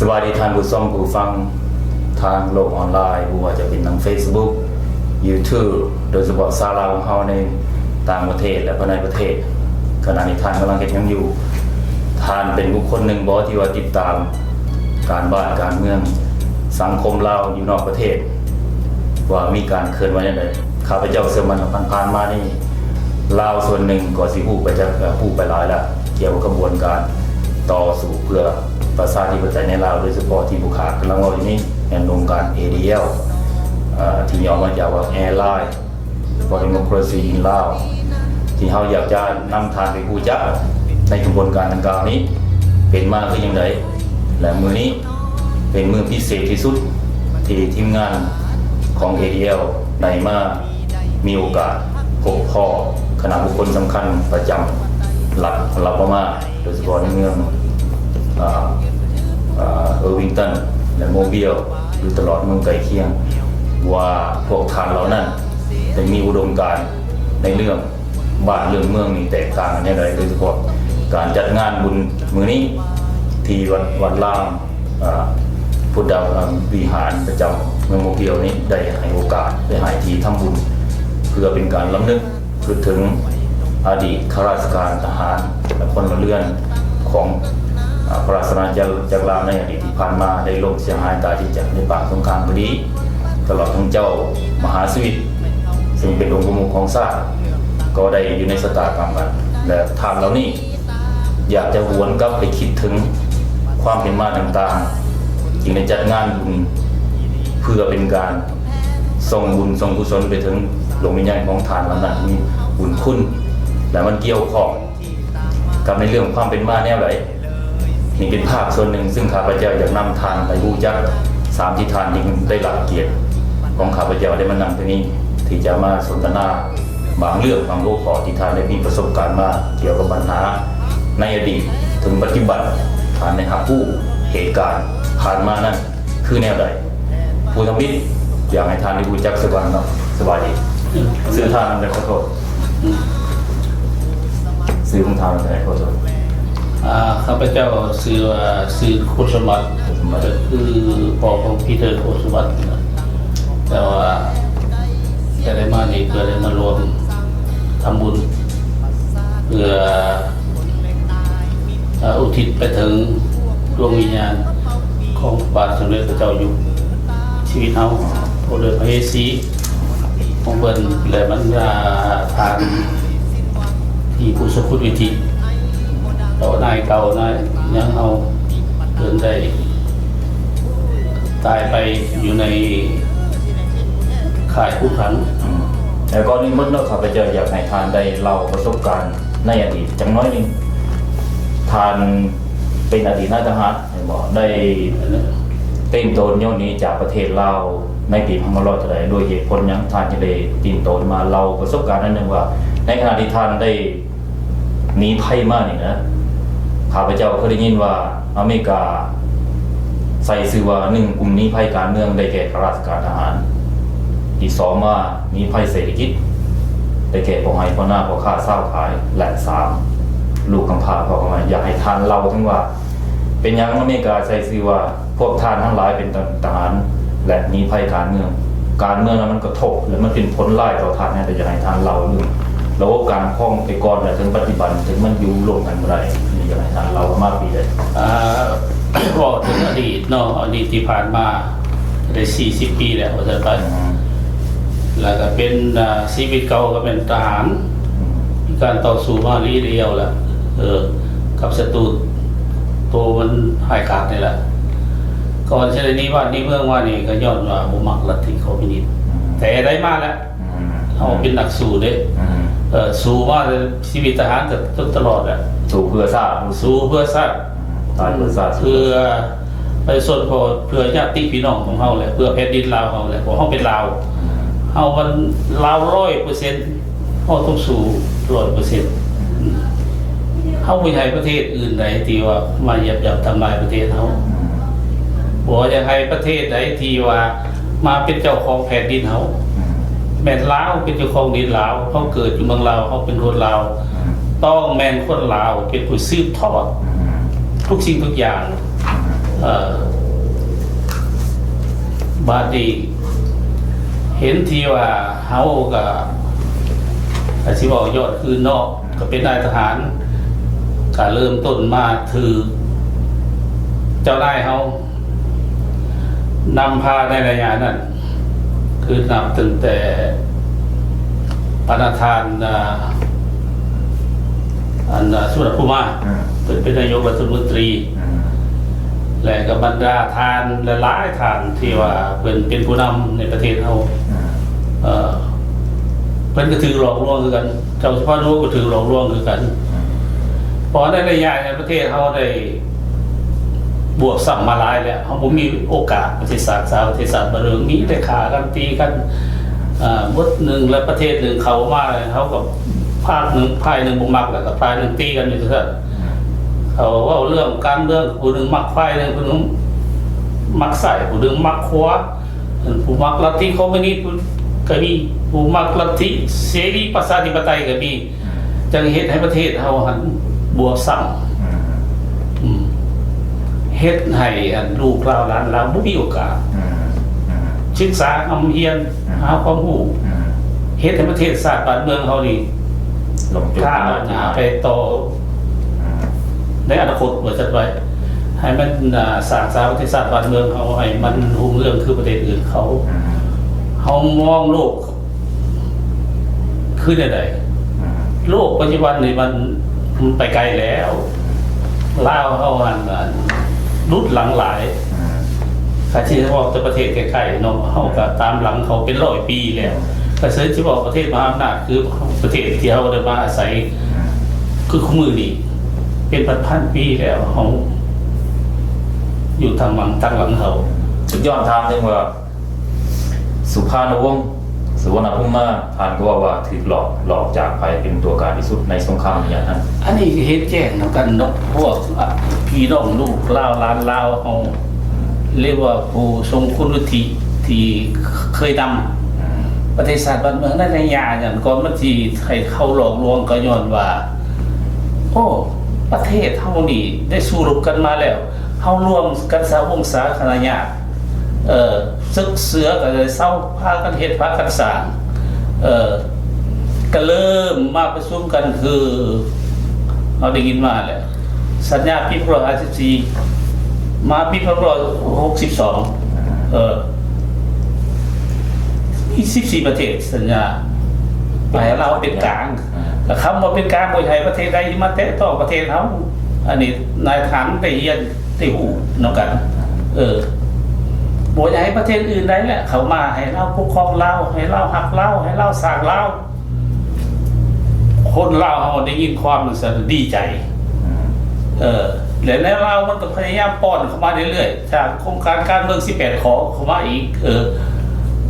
ສະບາຍດີທ່ານຜູ້ຊົມຜູ້ຟັງທາງໂລກອອນລາຍ, ບໍ່ວ່າຈະເປັນທາງ Facebook YouTube ໂດຍສະເພາະຊາວລາວຂອງເຮົາໃນຕ່າງປະເທດ ແລະ ພາຍໃນປະເທດ. ຂະນະນີ້ທ່ານກຳລັງເຮັດຫຍັງຢູ່? ທ່ານເປັນບຸກຄົນໜຶ່ງບໍ່ ທີ່ວ່າຕິດຕາມການບ້ານການເມືອງ ສັງຄົມລາວຢູ່ນອກປະເທດ ວ່າມີການເຄື່ອນໄຫວແນວໃດ? ຂ້າພະເຈົ້າເຊື່ອໝັ້ນວ່າຜ່ານໆມານີ້ ລາວສ່ວນໜຶ່ງກໍຊິຮູ້ໄປຈັກ ເອີ ຮູ້ໄປຫຼາຍລະ ກ່ຽວກັບຂະບວນການຕໍ່ສູ້ເພື່ອປະຊາທິປະໄຕໃນລາວ, ໂດຍສະເພາະທີ່ຜູ້ຂ້າກຳລັງເວົ້າຢູ່ນີ້ ແມ່ນອົງການ ADL ເອີ ທີ່ຫຍໍ້ມາຈາກວ່າ Alliance for Democracy in Laos ທີ່ເຮົາຢາກຈະນຳທ່ານໄປຮູ້ຈັກໃນຂະບວນການດັ່ງກ່າວນີ້ ເປັນມາຄືຈັ່ງໃດ ແລະ ມື້ນີ້ ເປັນມື້ພິເສດທີ່ສຸດ ທີ່ທີມງານຂອງ ADL ໄດ້ມາມີໂອກາດພົບພໍ້ຄະນະບຸກຄົນສຳຄັນປະຈຳລັດອາລາບາມາ ໂດຍສະເພາະໃນເມືອງ ເອີ ເອີ Irvington ແລະ Mobile ຫຼືຕະຫຼອດເມືອງໃກ້ຄຽງ ວ່າພວກທ່ານເຫຼົ່ານັ້ນໄດ້ມີອຸດົມການໃນເລື່ອງ ບ້ານເລື່ອງເມືອງນີ້ແຕກຕ່າງກັນແນວໃດ, ໂດຍສະເພາະການຈັດງານບຸນມື້ນີ້ ທີ່ວັດ ວັດລາມ ເອີ ພຸດທະວິຫານປະຈຳເມືອງໂມເກວນີ້ ໄດ້ໃຫ້ໂອກາດ ໄດ້ໃຫ້ທີ່ທຳບຸນ ເພື່ອເປັນການລຳນຶກ ນຶກເຖິງອະດີດຂ້າລາຊະການທະຫານ ແລະ ພົນລະເຮືອນຂອງ ອາ ພະລາຊະອານາຈັກລາວໃນອະດີດທີ່ຜ່ານມາ ໄດ້ລົ້ມເສຍຫາຍຕາຍທີ່ຈາກໃນປາງສົງຄາມກໍດີ, ຕະຫຼອດທັງເຈົ້າມະຫາຊີວິດ ຊຶ່ງເປັນອົງປະມຸກຂອງຊາດ ກໍໄດ້ຢູ່ໃນຊະຕາກຳກັນ ແລະ ທ່ານເຫຼົ່ານີ້ຢາກຈະຫວນກັບໄປຄິດເຖິງຄວາມເປັນມາຕ່າງໆ ຈຶ່ງໄດ້ຈັດງານບຸນ ເພື່ອເປັນການສົ່ງບຸນສົ່ງກຸສົນໄປເຖິງດວງວິນຍານຂອງທ່ານເຫຼົ່ານັ້ນ ທີ່ມີບຸນຄຸນ ແລະ ມັນກ່ຽວຂ້ອງ ກັບໃນເລື່ອງຄວາມເປັນມາແນວໃດ? ນີ້ເປັນພາກສ່ວນໜຶ່ງ ຊຶ່ງຂ້າພະເຈົ້າຢາກນຳທ່ານໄປຮູ້ຈັກ ສາມທີ່ທ່ານຈຶ່ງໄດ້ຮັບກຽດຂອງຂ້າພະເຈົ້າໄດ້ມານັ່ງທີ່ນີ້ ທີ່ຈະມາສົນທະນາບາງເລື່ອງບາງຫົວຂໍ້ທີ່ທ່ານໄດ້ມີປະສົບການມາກ່ຽວກັບບັນຫາໃນອະດີດເຖິງປັດຈຸບັນ ທ່ານໄດ້ຮັບຮູ້ເຫດການຜ່ານມານັ້ນ ຄືແນວໃດ? ຜູ້ທຳອິດ ຢາກໃຫ້ທ່ານໄດ້ຮູ້ຈັກສາກ່ອນເນາະ. ສະບາຍດີ. ອືມ ຊື່ທ່ານນຳໃດ? ຂໍໂທດ. ອືມ ຊື່ຂອງທ່ານນຳໃດ? ຂໍໂທດ. ອາ ຂ້າພະເຈົ້າຊື່ວ່າ ຊື່ຄຸນສະໝັດ ຄຸນສະໝັດ ກໍຄືພໍ່ຂອງປີເຕີ ຄຸນສະໝັດ. ແຕ່ວ່າຈະໄດ້ມານີ້ ເພື່ອໄດ້ມາຮ່ວມທຳບຸນ ເພື່ອ ເອີ ອຸທິດໄປເຖິງດວງວິນຍານຂອງພະບາດສົມເດັດພະເຈົ້າຢູ່ ຊີວິດເຮົາ ໂອ້ ໂດຍພະເອຊີຂອງເພິ່ນ ແລະ ບັນດາທ່ານທີ່ຜູ້ຊົງຄຸນວິທີ ເຈົ້ານາຍເກົ່ານາຍຫຍັງເຮົາ ເພິ່ນໄດ້ຕາຍໄປຢູ່ໃນຄ້າຍຄຸກຂັງ. ອືມ ແລ້ວກໍນີ້ໝົດເນາະ ຂ້າພະເຈົ້າຢາກໃຫ້ທ່ານໄດ້ເລົ່າປະສົບການໃນອະດີດຈັກໜ້ອຍໜຶ່ງ. ທ່ານເປັນອະດີດນາຍທະຫານ ແມ່ນບໍ່? ໄດ້ເຕັມໂຕນໂຍນໜີຈາກປະເທດລາວໃນປີພັນເກົ້າຮ້ອຍເທົ່າໃດ? ດ້ວຍເຫດຜົນຫຍັງທ່ານຈຶ່ງໄດ້ຕິນໂຕນ? ມາເລົ່າປະສົບການໜ້ອຍໜຶ່ງວ່າ ໃນຂະນະທີ່ທ່ານໄດ້ໜີໄພມານີ້ນະ, ຂ້າພະເຈົ້າເຄີຍໄດ້ຍິນວ່າອາເມລິກາໃສ່ຊື່ວ່າ ໜຶ່ງ ກຸ່ມໜີໄພການເມືອງ ໄດ້ແກ່ຂ້າລາຊະການທະຫານ, ທີສອງມາ ໜີໄພເສດຖະກິດ ໄດ້ແກ່ພໍ່ໄຮ່ພໍ່ນາ ພໍ່ຄ້າຊາວຂາຍ ແລະ ສາມ ລູກກຳພ້າພໍ່ກຳພ້າ. ຢາກໃຫ້ທ່ານເລົ່າເຖິງວ່າ ເປັນຫຍັງອາເມລິກາໃສ່ຊື່ວ່າ ພວກທ່ານທັງຫຼາຍເປັນທະ ທະຫານ ແລະ ໜີໄພການເມືອງ. ການເມືອງນັ້ນມັນກະທົບ ແລະ ມັນເປັນຜົນຮ້າຍຕໍ່ທ່ານແຮງ, ແຕ່ຢາກໃຫ້ທ່ານເລົ່າເລື່ອງລະບົບການປົກຄອງແຕ່ກ່ອນ ແລະ ເຖິງປັດຈຸບັນ ເຖິງມັນຢູ່ຮ່ວມກັນບໍ່ໄດ້. ນີ້ຢາກໃຫ້ທ່ານເລົ່າມາປີໃດ? ອາ ເວົ້າເຖິງອະດີດເນາະ, ອະດີດທີ່ຜ່ານມາໄດ້ສີ່ສິບປີແລ້ວວ່າຊັ້ນໄປ. ອືມ ແລ້ວກະເປັນ ອາ ຊີວິດເກົ່າກະເປັນທະຫານ, ອືມ ມີການຕໍ່ສູ້ມາລີ້ລຽວລະ ເອີ ກັບສັດຕູໂຕມັນຮ້າຍກາດນີ້ລະ. ກ່ອນຊິໄດ້ໜີບ້ານໜີເມືອງມານີ້ ກໍຍ້ອນວ່າບໍ່ມັກລັດທິຄອມມິວນິດ. ອືມ ແຕ່ໄດ້ມາແລ້ວ. ອືມ ເຮົາເປັນນັກສູ້ເດ້. ອືມ ເອີ ສູ້ມາແຕ່ຊີວິດທະຫານ ແຕ່ຈົນຕະຫຼອດແຫຼະ. ສູ້ເພື່ອຊາດ. ສູ້ເພື່ອຊາດ. ອືມ ຕາຍເພື່ອຊາດ. ເພື່ອປະຊາຊົນ, ເພື່ອ ເພື່ອຍາດຕິພີ່ນ້ອງຂອງເຮົາແຫຼະ, ເພື່ອແຜ່ນດິນລາວເຮົາແຫຼະ, ເພາະເຮົາເປັນລາວ. ອືມ ເຮົາມັນລາວຮ້ອຍເປີເຊັນ. ເຮົາຕ້ອງສູ້ຮ້ອຍເປີເຊັນ. ເຮົາບໍ່ຢາກໃຫ້ປະເທດອື່ນໃດທີ່ວ່າມາຢຽບຢຳທຳລາຍປະເທດເຮົາ. ບໍ່ຢາກໃຫ້ປະເທດໃດທີ່ວ່າມາເປັນເຈົ້າຂອງແຜ່ນດິນເຮົາ. ແມ່ນລາວເປັນເຈົ້າຂອງດິນລາວ, ເຮົາເກີດຢູ່ເມືອງລາວ, ເຮົາເປັນຄົນລາວ, ຕ້ອງແມ່ນຄົນລາວເປັນຜູ້ສືບທອດທຸກສິ່ງທຸກຢ່າງ. ເອີ ບາດນີ້ເຫັນທີ່ວ່າເຮົາກະ ກະຊິເວົ້າຍ້ອນຄືນເນາະ ກະເປັນນາຍທະຫານ ກະເລີ່ມຕົ້ນມາຖືກເຈົ້ານາຍເຮົານຳພາໃນໄລຍະນັ້ນ ຄືນັບຕັ້ງແຕ່ ພະນະທ່ານ ອາ ອັນ ອາ ສຸວັນນະພູມາ ອືມ ເພິ່ນເປັນນາຍົກລັດຖະມົນຕີ ອືມ ແລະ ກະບັນດາທ່ານຫຼາຍໆທ່ານທີ່ວ່າເພິ່ນເປັນຜູ້ນຳໃນປະເທດເຮົາ ອືມ ເອີ ເພິ່ນກະຖືກຫຼອກລວງຄືກັນ ເຈົ້າສະພານະໂຍກກະຖືກຫຼອກລວງຄືກັນ ອືມ ເພາະໃນໄລຍະໃນປະເທດເຮົາໄດ້ ບວກຊ້ຳມາຫຼາຍແລ້ວ ເຮົາບໍ່ມີໂອກາດປະເທດຊາດ ສາປະເທດຊາດ ບາດເລື່ອງມີແຕ່ຂ້າກັນຕີກັນ ເອີ ບົດໜຶ່ງແລ້ວປະເທດໜຶ່ງເຂົ້າມາ ເຮົາກໍພາກໜຶ່ງ ຝ່າຍໜຶ່ງບໍ່ມັກ ແລ້ວກໍຝ່າຍໜຶ່ງຕີກັນຢູ່ຊັ້ນ ເຂົາເວົ້າເລື່ອງການເມືອງ ຜູ້ໜຶ່ງມັກຝ່າຍໜຶ່ງ ຜູ້ໜຶ່ງມັກຊ້າຍ ຜູ້ໜຶ່ງມັກຂວາ ຜູ້ມັກລັດທິຄອມມູນິດກໍມີ ຜູ້ມັກລັດທິເສລີປະຊາທິປະໄຕກໍມີ ຈັ່ງເຮັດໃຫ້ປະເທດເຮົາຫັ້ນບວກຊ້ຳ ອືມ ເຮັດໃຫ້ອັນລູກລາວຫຼານລາວບໍ່ມີໂອກາດ ອືມ ອືມ ສຶກສາຮ່ຳຮຽນ ອືມ ຫາຄວາມຮູ້ ອືມ ເຮັດໃຫ້ປະເທດຊາດບ້ານເມືອງເຮົານີ້ກ້າວໜ້າໄປຕໍ່ ອືມ ໃນອະນາຄົດວ່າຊັ້ນໄວ້ ໃຫ້ມັນ ອາ ສ້າງສາປະເທດຊາດບ້ານເມືອງເຮົາໃຫ້ມັນຮຸ່ງເຮືອງຄືປະເທດອື່ນເຂົາ ອືມ ເຮົາມອງໂລກ ຄືແນວໃດ? ອືມ ໂລກປັດຈຸບັນນີ້ມັນ ມັນໄປໄກແລ້ວ ລາວເຮົາຫັ້ນ ອາ ຫຼຸດຫຼັງຫຼາຍ ອືມ ຖ້າຊິເວົ້າແຕ່ປະເທດໃກ້ໆເນາະ ເຮົາກໍຕາມຫຼັງເຂົາເປັນຮ້ອຍປີແລ້ວ ອືມ ຖ້າເຊີນຊິເວົ້າປະເທດມະຫາອຳນາດ ຄືປະເທດທີ່ເຮົາໄດ້ມາອາໄສ ອືມ ຄືຄູ່ມື້ນີ້ ເປັນພັນໆປີແລ້ວ ເຮົາຢູ່ທາງຫຼັງ ທາງຫຼັງເຮົາ ຢາກຍ້ອນຖາມເຖິງວ່າ ສຸພານຸວົງ ສຸວັນນະພູມາ ທ່ານກໍເວົ້າວ່າຖືກຫຼອກ ຫຼອກຈາກໃຜເປັນຕົວການທີ່ສຸດໃນສົງຄາມໄລຍະນັ້ນ? ອັນນີ້ເຫັນແຈ້ງນຳກັນເນາະ ພວກ ອາ ພີ່ນ້ອງລູກລາວ ຫຼານລາວເຮົາ ຫຼືວ່າຜູ້ຊົງຄຸນວຸດທິທີ່ເຄີຍນຳ ອືມ ປະເທດຊາດບ້ານເມືອງໃນໄລຍະນັ້ນ ກ່ອນມັນຊິໃຫ້ເຂົາຫຼອກລວງ ກໍຍ້ອນວ່າ ໂອ້ ປະເທດເຮົານີ້ໄດ້ສູ້ລົບກັນມາແລ້ວ ເຮົາລວມກັນສາວົງສາຄະນະຍາດ ເອີ ເສິກເສືອກໍໄດ້ເຊົາ ພາກັນເຮັດ ພາກັນສ້າງ ເອີ ກໍເລີ່ມມາປະຊຸມກັນ ຄືເຮົາໄດ້ຍິນມາແຫຼະ ສັນຍາປີໜຶ່ງພັນເກົ້າຮ້ອຍຫ້າສິບສີ່ ມາປີໜຶ່ງພັນເກົ້າຮ້ອຍຫົກສິບສອງ ເອີ ມີສິບສີ່ປະເທດສັນຍາ ໃຫ້ລາວເປັນກາງ ແລ້ວຄຳວ່າເປັນກາງ ບໍ່ໃຫ້ປະເທດໃດມາແຕະຕ້ອງປະເທດເຮົາ ອັນນີ້ນາຍທະຫານໄດ້ຮຽນ ໄດ້ຮູ້ນຳກັນ ເອີ ບໍ່ຢາກໃຫ້ປະເທດອື່ນໃດແຫຼະເຂົ້າມາ ໃຫ້ລາວປົກຄອງລາວ ໃຫ້ລາວຮັກລາວ ໃຫ້ລາວສ້າງລາວ ຄົນລາວເຮົາໄດ້ຍິນຄວາມນັ້ນຊະດີໃຈ ເອີ ແລະ ແນວລາວມັນກໍພະຍາຍາມປ້ອນເຂົ້າມາເລື້ອຍໆ ຈາກໂຄງການການເມືອງສິບແປດຂໍ້ເຂົ້າມາອີກ ເອີ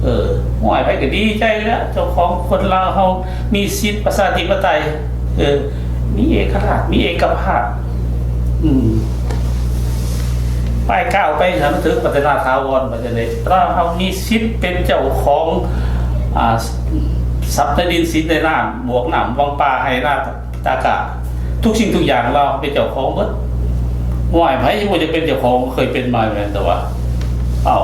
ເອີ ໂອ້ຍ ໃຜກໍດີໃຈແລ້ວ ເຈົ້າຂອງຄົນລາວເຮົາມີສິດປະຊາທິປະໄຕ ເອີ ມີເອກະລາດ ມີເອກະພາບ ອືມ ໄປກ້າວໄປໃຫ້ມັນເຖິງພັດທະນາຖາວອນ ວ່າຈັ່ງໃດ ລາວເຮົາມີສິດເປັນເຈົ້າຂອງ ອາ ຊັບໃນດິນສິນໃນນ້ຳ ບວກນ້ຳວັງປ່າໄຮ່ນາ ຕາກາ ທຸກສິ່ງທຸກຢ່າງລາວເປັນເຈົ້າຂອງເບິດ ວ່າໃຜບໍ່ຢາກເປັນເຈົ້າຂອງ ເຄີຍເປັນມາແມ່ນແຕ່ວ່າ ເອົ້າ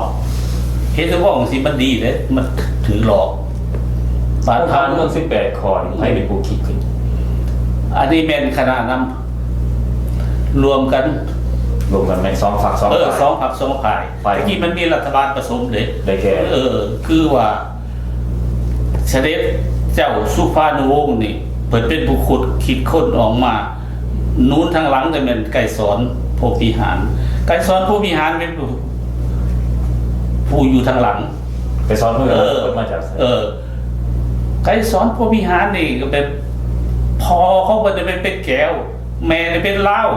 ເຮັດໃຫ້ເວົ້າຈັ່ງຊີ້ມັນດີເດ້ ມັນຖືກຫຼອກ ບາດເຮົາ ໂຄງການເມືອງສິບແປດຂໍ້ນີ້ ໃຜເປັນຜູ້ຄິດຂຶ້ນ? ອັນນີ້ແມ່ນຄະນະນຳ ລວມກັນ ລວມກັນແມ່ນສອງພັກສອງ ເອີ ຝ່າຍ ສອງພັກສອງຝ່າຍ ຝ່າຍ ແຕ່ກີ້ມັນມີລັດຖະບານປະສົມເດ້ ໄດ້ແກ່ ເອີ ຄືວ່າ ສະເດັດເຈົ້າສຸພານຸວົງນີ້ ເພິ່ນເປັນຜູ້ຂຸດຄິດຄົ້ນອອກມາ ໜູນທາງຫຼັງກໍແມ່ນໄກສອນ ພົມວິຫານ ໄກສອນ ພົມວິຫານ ເປັນຜູ້ ຜູ້ຢູ່ທາງຫຼັງ ໄກສອນ ພົມວິຫານ ເອີ ເພິ່ນມາຈາກໃສ? ເອີ ໄກສອນ ພົມວິຫານນີ້ກໍເປັນ ພໍ່ຂອງເພິ່ນນີ້ເປັນ ເປັນແກ້ວ ແມ່ນີ້ເປັນລາວ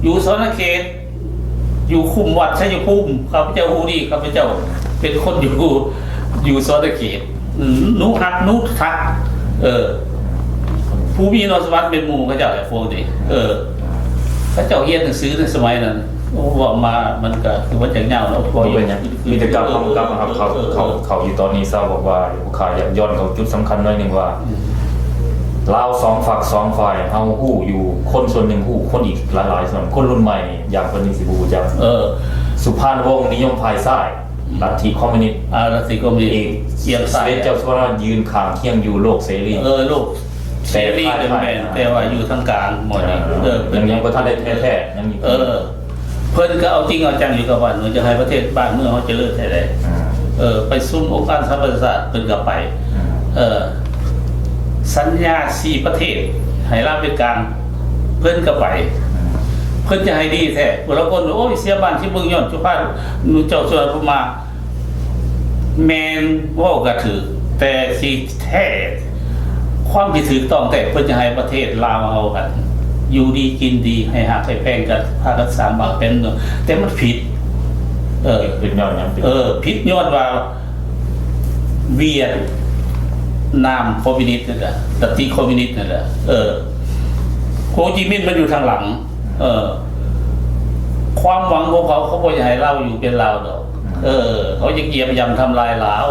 ຢູ່ສະຫວັນນະເຂດ ຢູ່ຄຸ້ມວັດໄຊຍະພູມ ຂ້າພະເຈົ້າຮູ້ດີ ຂ້າພະເຈົ້າເປັນຄົນຢູ່ ຢູ່ສະຫວັນນະເຂດ ໜູຮັກ ໜູທັກ ເອີ ພູມີ ນອນສະຫວັນ ເປັນໝູ່ເຂົາເຈົ້າແຫຼະພວກນີ້ ເອີ ເຂົາເຈົ້າຮຽນໜັງສືໃນສະໄໝນັ້ນ ໂອ້ ເວົ້າມາມັນກະຄືວ່າຈະຍາວເນາະ ບໍ່ເປັນຫຍັງ ມີແຕ່ກັບ ເອີ ກັບມາຫາເຂົາ ເອີ ເຂົາ ເຂົາຢູ່ຕອນນີ້ຊະ ບອກວ່າ ຂ້າຢາກຍ້ອນເຂົ້າຈຸດສຳຄັນໜ້ອຍໜຶ່ງວ່າ ອືມ ລາວສອງຝັກສອງຝ່າຍ ເຮົາຮູ້ຢູ່ ຄົນສ່ວນໜຶ່ງຮູ້ ຄົນອີກຫຼາຍໆສ່ວນ ຄົນລຸ້ນໃໝ່ນີ້ ຢ່າງເພິ່ນນີ້ຊິບໍ່ຮູ້ຈັກ. ເອີ ສຸພານຸວົງນິຍົມຝ່າຍຊ້າຍ, ລັດທິຄອມມິວນິດ. ອ່າ ລັດທິຄອມມິວນິດ ອີກ ອຽງຊ້າຍ. ສົມເດັດເຈົ້າສຸວັນນະນາຖຢືນຂ້າງຄຽງຢູ່ໂລກເສລີ. ເອີ ໂລກເສລີກໍແມ່ນ ແຕ່ວ່າຢູ່ທາງກາງໝົດນີ້. ເອີ ເອີ ຍັງ ຍັງບໍ່ທັນໄດ້ແທ້ໆ ຍັງຢູ່. ເອີ ເພິ່ນກໍເອົາຈິງເອົາຈັງຢູ່ກັບບ້ານເມືອງ ຈະໃຫ້ປະເທດບ້ານເມືອງເຮົາຈະເລີນແທ້ໃດ. ອ່າ ເອີ ໄປຊຸມອົງການສະຫະປະຊາຊາດເພິ່ນກໍໄປ. ອ່າ ເອີ ສັນຍາສີ່ປະເທດໃຫ້ລາວເປັນກາງ ເພິ່ນກໍໄປ. ອ່າ ເພິ່ນຈະໃຫ້ດີແທ້. ຜູ້ລາງຄົນ ໂອ້ຍ ເສຍບ້ານເສຍເມືອງຍ້ອນສຸພານຸ ເຈົ້າສຸວັນນະນາຖ ແມ່ນ ເວົ້າກໍຖືກ ແຕ່ທີ່ແທ້ ຄວາມທີ່ຖືກຕ້ອງແທ້ ເພິ່ນຈະໃຫ້ປະເທດລາວເຮົາກັນ ຢູ່ດີກິນດີ ໃຫ້ຮັກໃຫ້ແພງກັນ ພາກັນສ້າງບ້ານແປງເມືອງ ແຕ່ມັນຜິດ. ເອີ ຜິດຍ້ອນຫຍັງ? ເອີ ຜິດຍ້ອນວ່າຫວຽດນາມຄອມມິວນິດນັ້ນແຫຼະ ລັດທິຄອມມິວນິດນັ້ນແຫຼະ. ເອີ ໂຮຈິມິນມັນຢູ່ທາງຫຼັງ. ເອີ ຄວາມຫວັງຂອງເຂົາ ເຂົາບໍ່ຢາກໃຫ້ລາວຢູ່ເປັນລາວດອກ. ເອີ ເຂົາຢາກຢຽບຢຳທຳລາຍລາວ.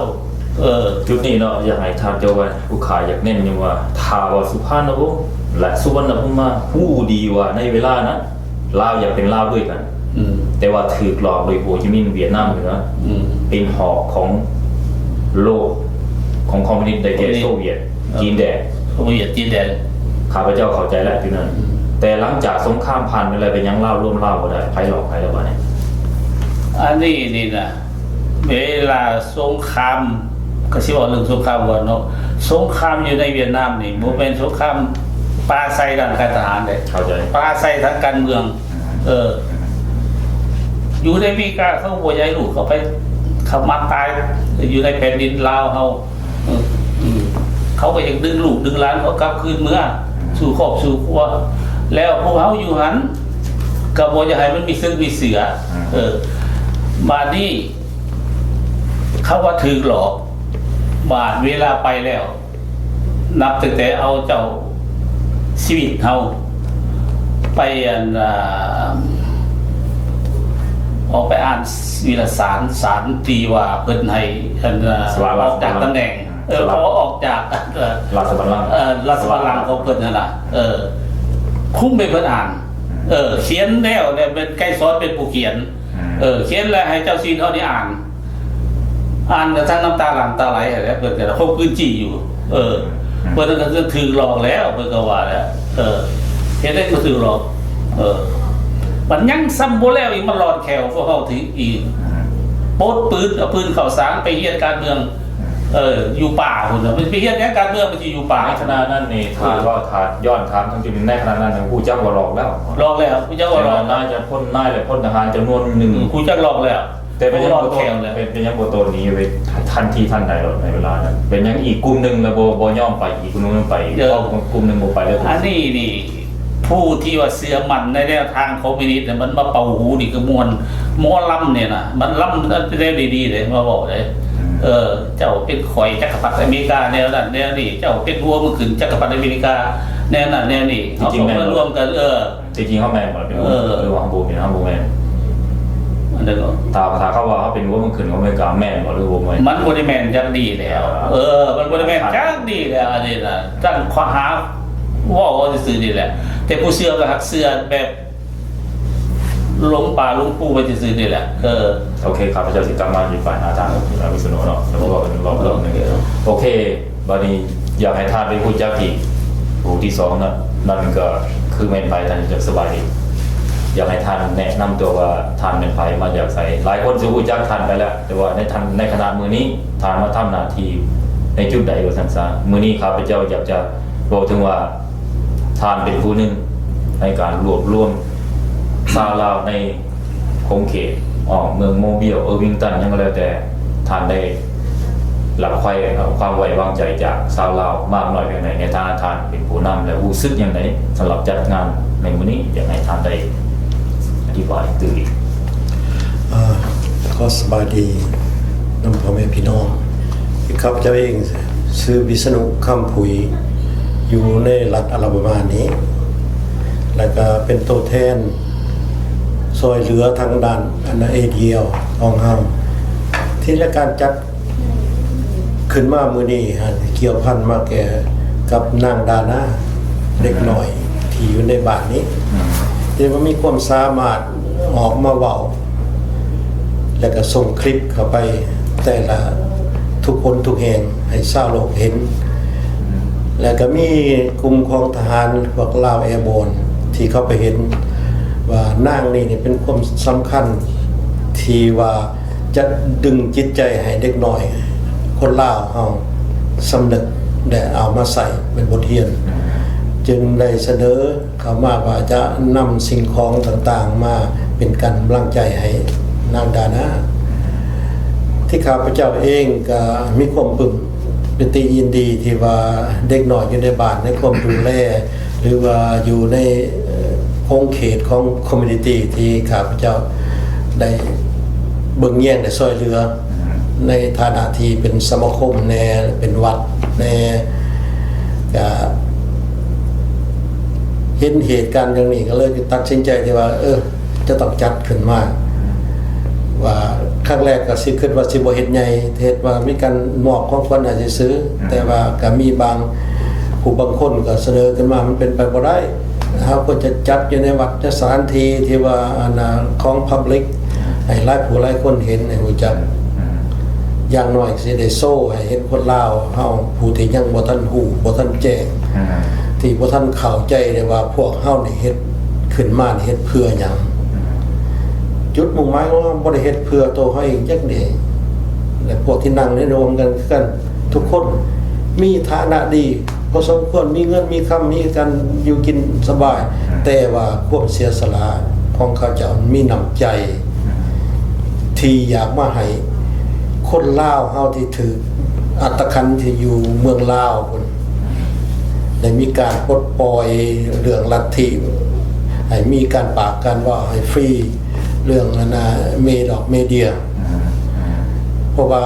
ເອີ ຈຸດນີ້ເນາະ ຢາກໃຫ້ທ່ານເຈົ້າວ່າ ຜູ້ຂ້າຢາກເນັ້ນຢູ່ວ່າ ຖ້າວ່າສຸພານຸວົງ ແລະ ສຸວັນນະພູມາ ຮູ້ດີວ່າໃນເວລານັ້ນ ລາວຢາກເປັນລາວດ້ວຍກັນ. ອືມ ແຕ່ວ່າຖືກຫຼອກໂດຍໂຮຈິມິນຫວຽດນາມເໜືອ. ອືມ ເປັນຫອກຂອງໂລກຂອງຄອມມິວນິດ ໄດ້ແກ່ ຄອມມິວນິດ ໂຊວຽດ ເອີ ຈີນແດງ. ໂຊວຽດ ຈີນແດງ. ຂ້າພະເຈົ້າເຂົ້າໃຈແລ້ວຈຸດນັ້ນ. ອືມ ແຕ່ຫຼັງຈາກສົງຄາມຜ່ານໄປແລ້ວ ເປັນຫຍັງລາວລວມລາວບໍ່ໄດ້? ໃຜຫຼອກໃຜແລ້ວບາດນີ້? ອັນນີ້ນີ້ນະ ເວລາສົງຄາມ ກໍຊິເວົ້າເລື່ອງສົງຄາມກ່ອນເນາະ. ສົງຄາມຢູ່ໃນຫວຽດນາມນີ້ ບໍ່ແມ່ນສົງຄາມປາໄສທາງການທະຫານເດ້. ເຂົ້າໃຈ. ປາໄສທາງການເມືອງ. ເອີ ຢູ່ໃນອາເມລິກາ ເຂົາບໍ່ຢາກໃຫ້ລູກເຂົາໄປ ເຂົ້າມາຕາຍຢູ່ໃນແຜ່ນດິນລາວເຮົາ. ເອີ ເຂົາກໍຢາກດຶງລູກດຶງຫຼານເຂົາກັບຄືນເມືອສູ່ຄອບສູ່ຄົວ. ແລ້ວພວກເຮົາຢູ່ຫັ້ນ ກໍບໍ່ຢາກໃຫ້ມັນມີເສິກມີເສືອ. ເອີ ບາດນີ້ ເຂົາວ່າຖືກຫຼອກ. ບາດເວລາໄປແລ້ວ ນັບຕັ້ງແຕ່ເອົາເຈົ້າຊີວິດເຮົາໄປ ອັນ ອ່າ ອອກໄປອ່ານວິລະສານ ສານຕີວ່າເພິ່ນໃຫ້ ອັນ ອ່າ ສະຫຼະ ອອກຈາກຕຳແໜ່ງ. ເອີ ສະຫຼະ ເຂົາອອກຈາກ ເອີ ລາຊະບັນລັງ ເອີ ລາຊະບັນລັງຂອງເພິ່ນຫັ້ນນະ. ເອີ ຄຸມໃຫ້ເພິ່ນອ່ານ. ເອີ ຂຽນແລ້ວ ແລ້ວແມ່ນໄກສອນເປັນຜູ້ຂຽນ. ເອີ ຂຽນແລ້ວໃຫ້ເຈົ້າຊີວິດເຮົານີ້ອ່ານ. ອ່ານກະທັງນ້ຳຕາຫຼັ່ງຕາໄຫຼຫັ້ນແຫຼະ ເພິ່ນກະຄົບຄືນຈີ້ຢູ່. ເອີ ເພິ່ນກະຖືກຫຼອກແລ້ວ ເພິ່ນກະວ່າແລ້ວ. ເອີ ເຮັດໃດກໍຖືກຫຼອກ. ເອີ ບັດຍັງຊ້ຳບໍ່ແລ້ວອີກ ມາລອດແຂ້ວພວກເຮົາຖືກອີກ. ປົດປືນ ເອົາປືນເຂົ້າສານໄປຮຽນການເມືອງ. ເອີ ຢູ່ປ່າພຸ້ນນະ ມັນໄປຮຽນຫຍັງການເມືອງ ມັນຊິຢູ່ປ່າ. ໃນຂະນະນັ້ນນີ້ ຖ້າເວົ້າ ຖ້າຍ້ອນຖາມທາງຈຸດນີ້ ໃນຂະນະນັ້ນຮູ້ຈັກວ່າຫຼອກແລ້ວ. ຫຼອກແລ້ວ ຮູ້ຈັກວ່າຫຼອກ. ນາຍຈະພົນ ນາຍ ແລະ ພົນທະຫານຈຳນວນໜຶ່ງ ອືມ ຮູ້ຈັກຫຼອກແລ້ວ. ແຕ່ເປັນຫຍັງບໍ່ໂຕ ເປັນ ເປັນຫຍັງບໍ່ໂຕໜີໄປທັນທີທັນໃດໂລດໃນເວລານັ້ນ? ເປັນຫຍັງອີກກຸ່ມໜຶ່ງລະບໍ່ ບໍ່ຍອມໄປ ອີກກຸ່ມໜຶ່ງໄປ? ເອີ ເພາະກຸ່ມໜຶ່ງບໍ່ໄປເລີຍ. ອັນນີ້ນີ້ ຜູ້ທີ່ວ່າເຊື່ອໝັ້ນໃນແນວທາງຄອມມິວນິດນະ ມັນມາເປົ່າຫູນີ້ກໍມ່ວນ. ໝໍລຳນີ້ນະ ມັນລຳແນວດີໆເດ້ ມາເວົ້າເດ້. ອືມ ເອີ ເຈົ້າເປັນຂ້ອຍຈັກກະພັດອາເມລິກາແນວນັ້ນແນວນີ້ ເຈົ້າເປັນຫົວເມືອງຂຶ້ນຈັກກະພັດອາເມລິກາແນວນັ້ນແນວນີ້. ເຮົາຕ້ອງມາລວມກັນ. ເອີ ທີ່ຈິງເຮົາແມ່ນບໍ່? ເປັນ ເອີ ຫຼືວ່າເຮົາບໍ່ແມ່ນ? ເຮົາບໍ່ແມ່ນ. ອັນນັ້ນກໍ ຖ້າ ຖ້າເຂົາວ່າເຮົາເປັນຫົວເມືອງຂຶ້ນຂອງອາເມລິກາ ແມ່ນບໍ່ ຫຼືບໍ່ແມ່ນ? ມັນບໍ່ໄດ້ແມ່ນຈັກດີ້ແລ້ວ. ເອີ ມັນບໍ່ໄດ້ແມ່ນຈັກດີ້ແລ້ວ. ອັນນີ້ນະ ຕັ້ງຂໍ້ຫາເວົ້າຊື່ໆນີ້ແຫຼະ ແຕ່ຜູ້ເຊື່ອກໍຮັກເຊື່ອແບບຫຼົງປ່າຫຼົງພູໄປຊື່ໆນີ້ແຫຼະ. ເອີ ໂອເຄ ຂ້າພະເຈົ້າຊິກັບມາທີ່ຝ່າຍຫາທາງວິສະນຸເນາະ ແລ້ວກໍເວົ້າກັນຮອບໆໜຶ່ງ. ໂອເຄ ບາດນີ້ຢາກໃຫ້ທ່ານໄດ້ຮູ້ຈັກອີກຜູ້ທີສອງນະ ນັ້ນກໍຄືແມ່ນໃຜ? ທ່ານຈະສະບາຍດີ ຢາກໃຫ້ທ່ານແນະນຳຕົວວ່າທ່ານແມ່ນໃຜ ມາຈາກໃສ? ຫຼາຍຄົນຊິຮູ້ຈັກທ່ານໄປແລ້ວ ແຕ່ວ່າໃນທ່ານ ໃນຂະນະມື້ນີ້ທ່ານມາທຳໜ້າທີ່ໃນຈຸດໃດວ່າຊັ້ນຊະ? ມື້ນີ້ຂ້າພະເຈົ້າຢາກຈະເວົ້າເຖິງວ່າ ທ່ານເປັນຜູ້ໜຶ່ງໃນການລວບລວມຊາວລາວໃນ ຂົງເຂດ ອ້ອມເມືອງໂມບິລ ເອີວິງຕັນ ຫຍັງກໍແລ້ວແຕ່ ທ່ານໄດ້ຮັບຄວາມໄວ້ວາງໃຈຈາກຊາວລາວມາກນ້ອຍພຽງໃດ ໃນຖານະທ່ານເປັນຜູ້ນຳ ແລະ ຮູ້ສຶກຢ່າງໃດສຳລັບຈັດງານໃນມື້ນີ້? ຢາກໃຫ້ທ່ານໄດ້ອະທິບາຍຕື່ມອີກ. ເອີ ຂໍສະບາຍດີນຳພໍ່ແມ່ພີ່ນ້ອງ. ຂ້າພະເຈົ້າເອງຊື່ວິສະນຸ ຄຳຜຸຍ ຢູ່ໃນລັດອາລາບາມານີ້ ແລ້ວກະເປັນໂຕແທນ ຊ່ອຍເຫຼືອທາງດ້ານອັນເອດີແອລຂອງເຮົາ ທີ່ລາຍການຈັດຂຶ້ນມາມື້ນີ້ຫັ້ນ ກ່ຽວພັນມາແກ່ກັບນາງດານາ ເດັກນ້ອຍທີ່ຢູ່ໃນບ້ານນີ້ ອືມ ທີ່ວ່າມີຄວາມສາມາດ ອອກມາເວົ້າ ແລ້ວກໍສົ່ງຄລິບເຂົ້າໄປແຕ່ລະທຸກຄົນທຸກແຫ່ງໃຫ້ຊາວໂລກເຫັນ. ແລ້ວກໍມີກຸ່ມຂອງທະຫານພວກລາວແອໂບນ ທີ່ເຂົາໄປເຫັນວ່ານາງນີ້ນີ້ເປັນຄວາມສຳຄັນທີ່ວ່າຈະດຶງຈິດໃຈໃຫ້ເດັກນ້ອຍຄົນລາວເຮົາສຳນຶກ ແລະ ເອົາມາໃຊ້ເປັນບົດຮຽນ ຈຶ່ງໄດ້ສະເໜີ ເຂົ້າມາວ່າຈະນຳສິ່ງຂອງຕ່າງໆມາເປັນກຳລັງໃຈໃຫ້ນາງດານາ. ທີ່ຂ້າພະເຈົ້າເອງກໍມີຄວາມປຶ້ມປີຕິຍິນດີທີ່ວ່າເດັກນ້ອຍຢູ່ໃນບ້ານ ໃນຄວາມດູແລ ຫຼືວ່າຢູ່ໃນ ເອີ ຂົງເຂດຂອງຄອມມູນິຕີທີ່ຂ້າພະເຈົ້າໄດ້ເບິ່ງແຍງ ໄດ້ຊ່ອຍເຫຼືອ ໃນຖານະທີ່ເປັນສະມາຄົມແດ່ ເປັນວັດແດ່ ກະເຫັນເຫດການຢ່າງນີ້ ກໍເລີຍຕັດສິນໃຈທີ່ວ່າ ເອີ ຈະຕ້ອງຈັດຂຶ້ນມາ ວ່າຄັ້ງແລກກໍຊິຄິດວ່າຊິບໍ່ເຮັດໃຫຍ່ ເຮັດວ່າມີການມອບຂອງຂວັນໃຫ້ຊື່ໆ ອືມ ແຕ່ວ່າກໍມີບາງຜູ້ບາງຄົນກໍສະເໜີຂຶ້ນມາ ມັນເປັນໄປບໍ່ໄດ້ ເຮົາຄວນຈະຈັດຢູ່ໃນວັດ ໃນສະຖານທີ່ທີ່ວ່າ ອັນນ່າ ຂອງ public ໃຫ້ຫຼາຍຜູ້ຫຼາຍຄົນເຫັນ ໃຫ້ຮູ້ຈັກ ອືມ ຢ່າງໜ້ອຍຊິໄດ້ໂຊໃຫ້ເຫັນຄົນລາວເຮົາ ຜູ້ທີ່ຍັງບໍ່ທັນຮູ້ ບໍ່ທັນແຈ້ງ ອືມ ທີ່ບໍ່ທັນເຂົ້າໃຈໄດ້ວ່າ ພວກເຮົານີ້ເຮັດຂຶ້ນມານີ້ເຮັດເພື່ອຫຍັງ. ອືມ ຈຸດມຸ່ງໝາຍຂອງເຮົາບໍ່ໄດ້ເຮັດເພື່ອໂຕເຮົາເອງຈັກແດ່ ແລະ ພວກທີ່ນັ່ງໃນຮ່ວມກັນຄືກັນ ທຸກຄົນມີຖານະດີພໍສົມຄວນ ມີເງິນມີຄຳ ມີການຢູ່ກິນສະບາຍ ອືມ ແຕ່ວ່າຄວາມເສຍສະຫຼະຂອງເຂົາເຈົ້າມີນ້ຳໃຈ ອືມ ທີ່ຢາກມາໃຫ້ຄົນລາວເຮົາທີ່ຖືກອັດຕະຄັນທີ່ຢູ່ເມືອງລາວພຸ້ນ ໄດ້ມີການປົດປ່ອຍເລື່ອງລັດທິ ໃຫ້ມີການປາກການເວົ້າໃຫ້ຟຣີ ເລື່ອງອັນນ່າ ເມດອກເມເດຍ ອືມ ເພາະວ່າ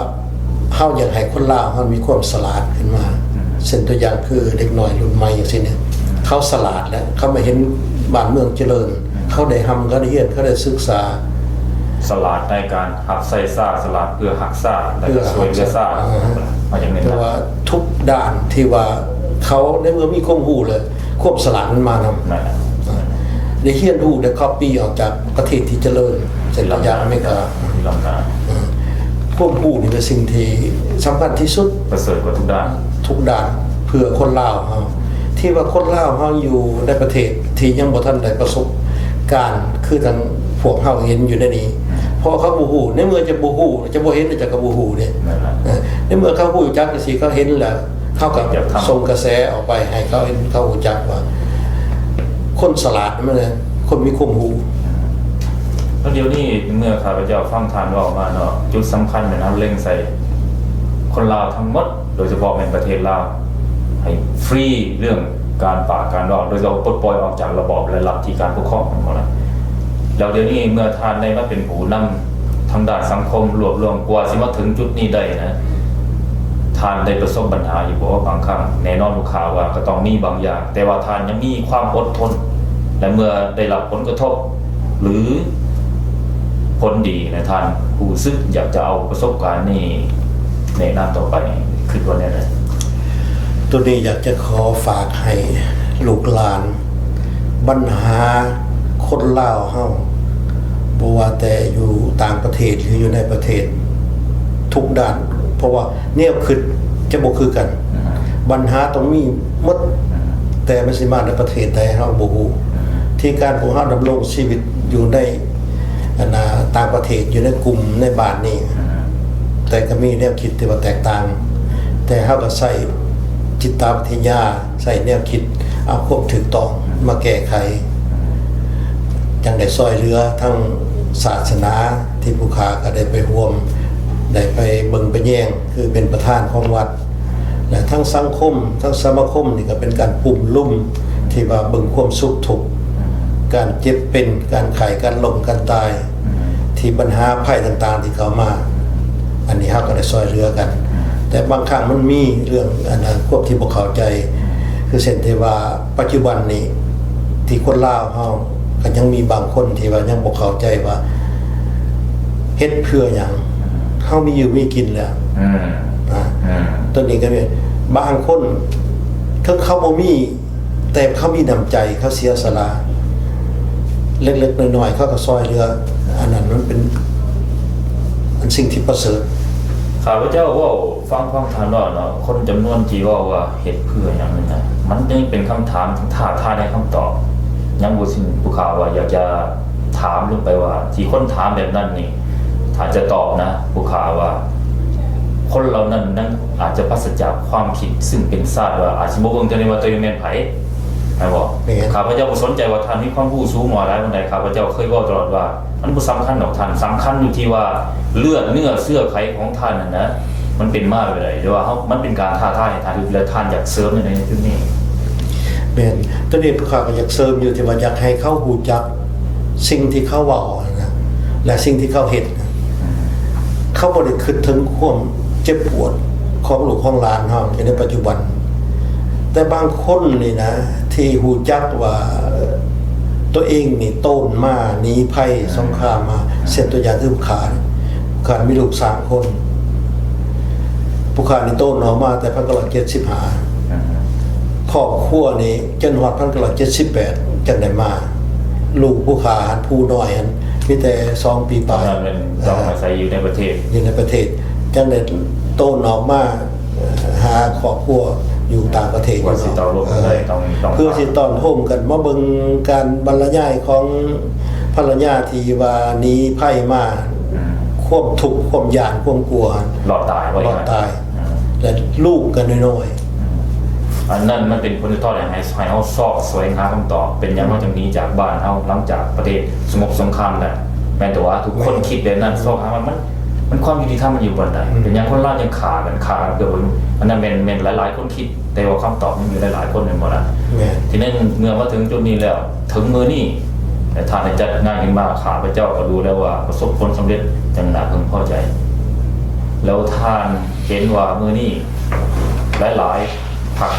ເຮົາຢາກໃຫ້ຄົນລາວເຮົາມີຄວາມສະຫຼາດຂຶ້ນມາ ອືມ ເຊັ່ນຕົວຢ່າງຄືເດັກນ້ອຍລຸ້ນໃໝ່ຈັ່ງຊີ້ນີ້ ອືມ ເຂົາສະຫຼາດແລ້ວ ເຂົາມາເຫັນບ້ານເມືອງຈະເລີນ ອືມ ເຂົາໄດ້ຮ່ຳ ເຂົາໄດ້ຮຽນ ເຂົາໄດ້ສຶກສາ ສະຫຼາດໃນການຮັບໃຊ້ຊາດ ສະຫຼາດເພື່ອຮັກຊາດ ແລະ ເພື່ອຊ່ວຍເຫຼືອຊາດ ເອີ ເພາະວ່າທຸກດ້ານທີ່ວ່າເຂົາ ໃນເມື່ອມີຄວາມຮູ້ແລ້ວ ຄວາມສະຫຼາດມັນມານຳ ນັ້ນແຫຼະ ໄດ້ຮຽນຮູ້ ໄດ້ກັອບປີ້ອອກຈາກປະເທດທີ່ຈະເລີນ ເຊັ່ນຕົວຢ່າງອາເມລິກາ ມີລ້ຳໜ້າ ເອີ ຄວາມຮູ້ນີ້ເປັນສິ່ງທີ່ສຳຄັນທີ່ສຸດ ປະເສີດກວ່າທຸກດ້ານ ທຸກດ້ານ ເພື່ອຄົນລາວເຮົາ ທີ່ວ່າຄົນລາວເຮົາຢູ່ໃນປະເທດທີ່ຍັງບໍ່ທັນໄດ້ປະສົບການຄືທາງພວກເຮົາເຫັນຢູ່ໃນນີ້ ເພາະເຂົາບໍ່ຮູ້ ໃນເມື່ອຈະບໍ່ຮູ້ ຈະບໍ່ເຫັນ ເຂົາກໍບໍ່ຮູ້ເດ້ ນັ້ນແຫຼະ ເອີ ໃນເມື່ອເຂົາຮູ້ຈັກຈັ່ງຊີ້ ເຂົາເຫັນແລ້ວ ເຮົາກໍ ຢາກທຳ ສົ່ງກະແສອອກໄປໃຫ້ເຂົາເຫັນ ເຂົາຮູ້ຈັກວ່າ ຄົນສະຫຼາດມັນແຫຼະ ຄົນມີຄວາມຮູ້ ແລ້ວດຽວນີ້ເມື່ອຂ້າພະເຈົ້າຟັງທ່ານເວົ້າມາເນາະ ຈຸດສຳຄັນແມ່ນເຮົາເລັງໃສ່ຄົນລາວທັງໝົດ ໂດຍສະເພາະແມ່ນປະເທດລາວ ໃຫ້ຟຣີເລື່ອງການປາກການເວົ້າ ໂດຍສະເພາະປົດປ່ອຍອອກຈາກລະບອບ ແລະ ລັດທີ່ການປົກຄອງຂອງເຮົານະ ແລ້ວດຽວນີ້ເມື່ອທ່ານໄດ້ມາເປັນຜູ້ນຳທາງດ້ານສັງຄົມ ລວບລວມ ກວ່າຊິມາເຖິງຈຸດນີ້ໄດ້ນະ ທ່ານໄດ້ປະສົບບັນຫາຢູ່ບໍ່ບາງຄັ້ງ? ແນ່ນອນລູກຄ້າວ່າກໍຕ້ອງມີບາງຢ່າງ ແຕ່ວ່າທ່ານຍັງມີຄວາມອົດທົນ ແລະ ເມື່ອໄດ້ຮັບຜົນກະທົບ ຫຼື ຜົນດີນະ ທ່ານຮູ້ສຶກຢາກຈະເອົາປະສົບການນີ້ແນະນຳຕໍ່ໄປ ຄິດວ່າແນວໃດ? ໂຕນີ້ຢາກຈະຂໍຝາກໃຫ້ລູກຫຼານ ບັນຫາຄົນລາວເຮົາ ບໍ່ວ່າແຕ່ຢູ່ຕ່າງປະເທດ ຫຼື ຢູ່ໃນປະເທດ ທຸກດ້ານ ເພາະວ່າແນວຄິດຈະບໍ່ຄືກັນ ອືຮຶ ບັນຫາຕ້ອງມີໝົດ ອືຮຶ ແຕ່ມັນຊິມາໃນປະເທດໃດເຮົາບໍ່ຮູ້ ອືຮຶ ທີ່ການພວກເຮົາດຳລົງຊີວິດຢູ່ໃນ ອັນນ່າ ຕ່າງປະເທດ ຢູ່ໃນກຸ່ມໃນບ້ານນີ້ ອືຮຶ ແຕ່ກໍມີແນວຄິດທີ່ວ່າແຕກຕ່າງ ແຕ່ເຮົາກໍໃຊ້ຈິດຕະວິທະຍາ ໃຊ້ແນວຄິດເອົາຄວາມຖືກຕ້ອງມາແກ້ໄຂ ຈັ່ງໄດ້ຊ່ອຍເຫຼືອທັງສາສະໜາທີ່ຜູ້ຂ້າກໍໄດ້ໄປຮ່ວມ ໄດ້ໄປເບິ່ງໄປແຍງ ຄືເປັນປະທານຂອງວັດ ແລະ ທັງສັງຄົມ ທັງສະມາຄົມນີ້ກໍເປັນການປຸ້ມລຸມທີ່ວ່າເບິ່ງຄວາມສຸກທຸກ ການເຈັບເປັນ ການໄຂ້ ການລົ້ມ ການຕາຍ ທີ່ບັນຫາໄພຕ່າງໆທີ່ເຂົ້າມາ ອັນນີ້ເຮົາກໍໄດ້ຊ່ອຍເຫຼືອກັນ ແຕ່ບາງຄັ້ງມັນມີເລື່ອງອັນນັ້ນ ຄວາມທີ່ບໍ່ເຂົ້າໃຈ ຄືເຊັ່ນທີ່ວ່າປັດຈຸບັນນີ້ ທີ່ຄົນລາວເຮົາກໍຍັງມີບາງຄົນທີ່ວ່າຍັງບໍ່ເຂົ້າໃຈວ່າເຮັດເພື່ອຫຍັງ ເຮົາມີຢູ່ມີກິນແລ້ວ ອືມ ອາ ອືມ ຕົວນີ້ກໍມີບາງຄົນ ເຖິງເຂົາບໍ່ມີ ແຕ່ເຂົາມີນ້ຳໃຈ ເຂົາເສຍສະຫຼະ ເລັກໆນ້ອຍໆ ເຂົາກໍຊ່ອຍເຫຼືອ ອັນນັ້ນມັນເປັນອັນສິ່ງທີ່ປະເສີດ. ຂ້າພະເຈົ້າເວົ້າຟັງ ຟັງທ່ານເວົ້າເນາະ, ຄົນຈຳນວນທີ່ເວົ້າວ່າເຮັດເພື່ອຫຍັງນັ້ນນະ ມັນຍັງເປັນຄຳຖາມທີ່ທ້າທາຍໃນຄຳຕອບ. ຍັງບໍ່ສິ້ນ ຜູ້ຂ້າວ່າຢາກຈະຖາມລົງໄປວ່າ ທີ່ຄົນຖາມແບບນັ້ນນີ້ ຖ້າຈະຕອບນະ ຜູ້ຂ້າວ່າ ຄົນເຫຼົ່ານັ້ນຍັງອາດຈະປາສະຈາກຄວາມຄິດ ຊຶ່ງເປັນຊາດວ່າອາດຊິບໍ່ເບິ່ງເທື່ອນີ້ວ່າຕົວເອງແມ່ນໃຜ ແມ່ນບໍ່? ແມ່ນ. ຂ້າພະເຈົ້າບໍ່ສົນໃຈວ່າທ່ານມີຄວາມຮູ້ສູງຫຼາຍປານໃດ, ຂ້າພະເຈົ້າເຄີຍເວົ້າຕະຫຼອດວ່າ ມັນບໍ່ສຳຄັນດອກທ່ານ, ສຳຄັນຢູ່ທີ່ວ່າເລືອດເນື້ອເຊື້ອໄຂຂອງທ່ານນັ້ນນະ ມັນເປັນມາແບບໃດ ຫຼືວ່າເຮົາ ມັນເປັນການທ້າທາຍໃຫ້ທ່ານ ຫຼືວ່າທ່ານຢາກເສີມໃນຈຸດນີ້? ແມ່ນ, ຕົວນີ້ພວກຂ້າກໍຢາກເສີມຢູ່ ທີ່ວ່າຢາກໃຫ້ເຂົາຮູ້ຈັກສິ່ງທີ່ເຂົາເວົ້າຫັ້ນນະ ແລະ ສິ່ງທີ່ເຂົາເຮັດນະ. ເຂົາບໍ່ໄດ້ຄິດເຖິງຄວາມເຈັບປວດຂອງລູກຂອງຫຼານເຮົາຢູ່ໃນປັດຈຸບັນ. ແຕ່ບາງຄົນນີ້ນະ ທີ່ຮູ້ຈັກວ່າຕົວເອງນີ້ໂຕນມາໜີໄພສົງຄາມມາ, ເຊັ່ນຕົວຢ່າງຄືຜູ້ຂ້າ, ຜູ້ຂ້າມີລູກສາມຄົນ, ຜູ້ຂ້ານີ້ໂຕນອອກມາແຕ່ພັນເກົ້າຮ້ອຍເຈັດສິບຫ້າ ຄອບຄົວນີ້ຈົນຮອດພັນເກົ້າຮ້ອຍເຈັດສິບແປດຈັ່ງໄດ້ມາ. ລູກຜູ້ຂ້າຫັ້ນ ຜູ້ນ້ອຍຫັ້ນມີແຕ່ສອງປີປາຍ. ຕອນນັ້ນແມ່ນຕ້ອງອາໄສຢູ່ໃນປະເທດ ຢູ່ໃນປະເທດ, ຈັ່ງໄດ້ໂຕນອອກມາຫາຄອບຄົວຢູ່ຕ່າງປະເທດ. ເພື່ອຊິຕ້ອນໂຮມກັນໄດ້ ຕ້ອງ ຕ້ອງ ເພື່ອຊິຕ້ອນໂຮມກັນມາເບິ່ງການບັນລະຍາຍຂອງພັນລະຍາທີ່ວ່າໜີໄພມາ, ຄວາມທຸກ ຄວາມຢ້ານ ຄວາມກົວ ລອດຕາຍ ລອດຕາຍ ແລະ ລູກກໍນ້ອຍໆ. ອັນນັ້ນມັນເປັນຜົນສະທ້ອນໃຫ້ ໃຫ້ເຮົາຊອກສະແຫວງຫາຄຳຕອບ ເປັນຫຍັງເຮົາຈຶ່ງໜີຈາກບ້ານເຮົາ ຫຼັງຈາກປະເທດສະຫງົບສົງຄາມແລ້ວ. ແມ່ນແຕ່ວ່າທຸກຄົນຄິດແບບນັ້ນ ຊອກຫາວ່າມັນ ມັນຄວາມຍຸຕິທຳມັນຢູ່ບ່ອນໃດ? ເປັນຫຍັງຄົນລາວຍັງຂ້າກັນ ຂ້າກັນເພື່ອບໍ່ຮູ້? ອັນນັ້ນແມ່ນ ແມ່ນຫຼາຍໆຄົນຄິດ, ແຕ່ວ່າຄຳຕອບມັນຢູ່ໃນຫຼາຍຄົນ ແມ່ນບໍ່ລະ? ແມ່ນ. ທີນີ້ເມື່ອມາເຖິງຈຸດນີ້ແລ້ວ ເຖິງມື້ນີ້ ແລະ ທ່ານໄດ້ຈັດງານຂຶ້ນມາ, ຂ້າພະເຈົ້າກໍດູແລ້ວວ່າປະສົບຜົນສຳເລັດຢ່າງໜ້າເພິ່ງພໍໃຈ. ແລ້ວທ່ານເຫັນວ່າມື້ນີ້ຫຼາຍໆພັກ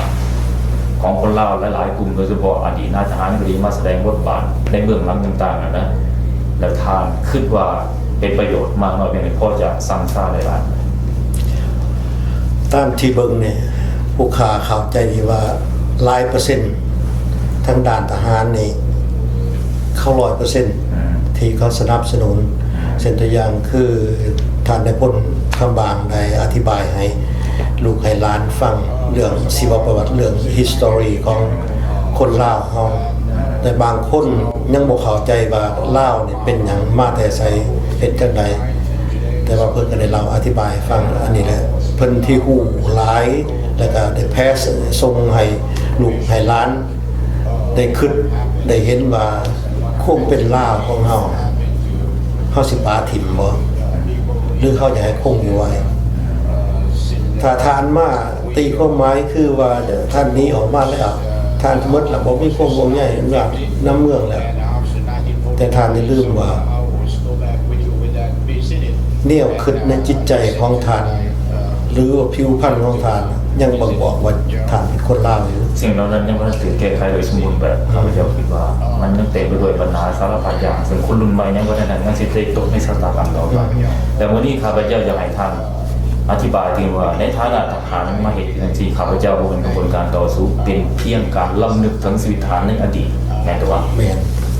ຂອງຄົນລາວ ຫຼາຍໆກຸ່ມ ໂດຍສະເພາະອະດີດນາຍທະຫານກໍດີ ມາສະແດງບົດບາດໃນເບື້ອງຫຼັງຕ່າງໆ ຫັ້ນນະ, ແລ້ວທ່ານຄິດວ່າເປັນປະໂຫຍດມາກນ້ອຍພຽງໃດ ພໍຈະສັ່ງຊາໄດ້ຫຼາຍ? ຕາມທີ່ເບິ່ງນີ້ ຜູ້ຂ້າເຂົ້າໃຈດີວ່າຫຼາຍເປີເຊັນທາງດ້ານທະຫານນີ້ ເຂົາຮ້ອຍເປີເຊັນ ອືມ ທີ່ເຂົາສະໜັບສະໜູນ. ເຊັ່ນຕົວຢ່າງຄືທ່ານນາຍພົນຄຳບາງໄດ້ອະທິບາຍໃຫ້ລູກໃຫ້ຫຼານຟັງເລື່ອງຊີວະປະຫວັດ ເລື່ອງ history ຂອງຄົນລາວເຮົາ. ແຕ່ບາງຄົນຍັງບໍ່ເຂົ້າໃຈວ່າລາວນີ້ເປັນຫຍັງ ມາແຕ່ໃສ ເຮັດຈັ່ງໃດ, ແຕ່ວ່າເພິ່ນກໍໄດ້ເລົ່າອະທິບາຍໃຫ້ຟັງ. ອັນນີ້ແຫຼະ ເພິ່ນທີ່ຮູ້ຫຼາຍ ແລ້ວກໍໄດ້ແຜ່ສົ່ງໃຫ້ລູກໃຫ້ຫຼານ ໄດ້ຄິດໄດ້ເຫັນວ່າຄວາມເປັນລາວຂອງເຮົາ ເຮົາຊິປະຖິ້ມບໍ່ ຫຼືເຮົາຢາກໃຫ້ຄົງຢູ່ໄວ້? ຖ້າທ່ານມາຕີຄວາມໝາຍຄືວ່າທ່ານໜີອອກມາແລ້ວ ທ່ານໝົດລະ ບໍ່ມີຄວາມຫ່ວງໃຍນຳເມືອງແລ້ວ, ແຕ່ທ່ານຢ່າລືມວ່າ ແນວຄິດໃນຈິດໃຈຂອງທ່ານ ຫຼືວ່າຜິວພັນຂອງທ່ານ ຍັງບົ່ງບອກວ່າທ່ານເປັນຄົນລາວຢູ່. ສິ່ງເຫຼົ່ານັ້ນຍັງບໍ່ທັນຖືກແກ້ໄຂໂດຍສົມບູນແບບ. ຂ້າພະເຈົ້າຄິດວ່າມັນຍັງເຕັມໄປດ້ວຍບັນຫາສາລະພັດຢ່າງ ເຊິ່ງຄົນລຸ້ນໃໝ່ຍັງບໍ່ທັນ ຍັງຊິເຕະຕົກໃນຊະຕາກຳຕໍ່ໄປ. ແຕ່ມື້ນີ້ຂ້າພະເຈົ້າຢາກໃຫ້ທ່ານອະທິບາຍເຖິງວ່າ ໃນຖານະ ຫານມາເຮັດຈັ່ງຊີ້ ຂ້າພະເຈົ້າບໍ່ເປັນຂະບວນການຕໍ່ສູ້, ເປັນພຽງການລຳນຶກເຖິງຊີວິດທ່ານໃນອະດີດ, ແມ່ນຕົວະ? ແມ່ນ.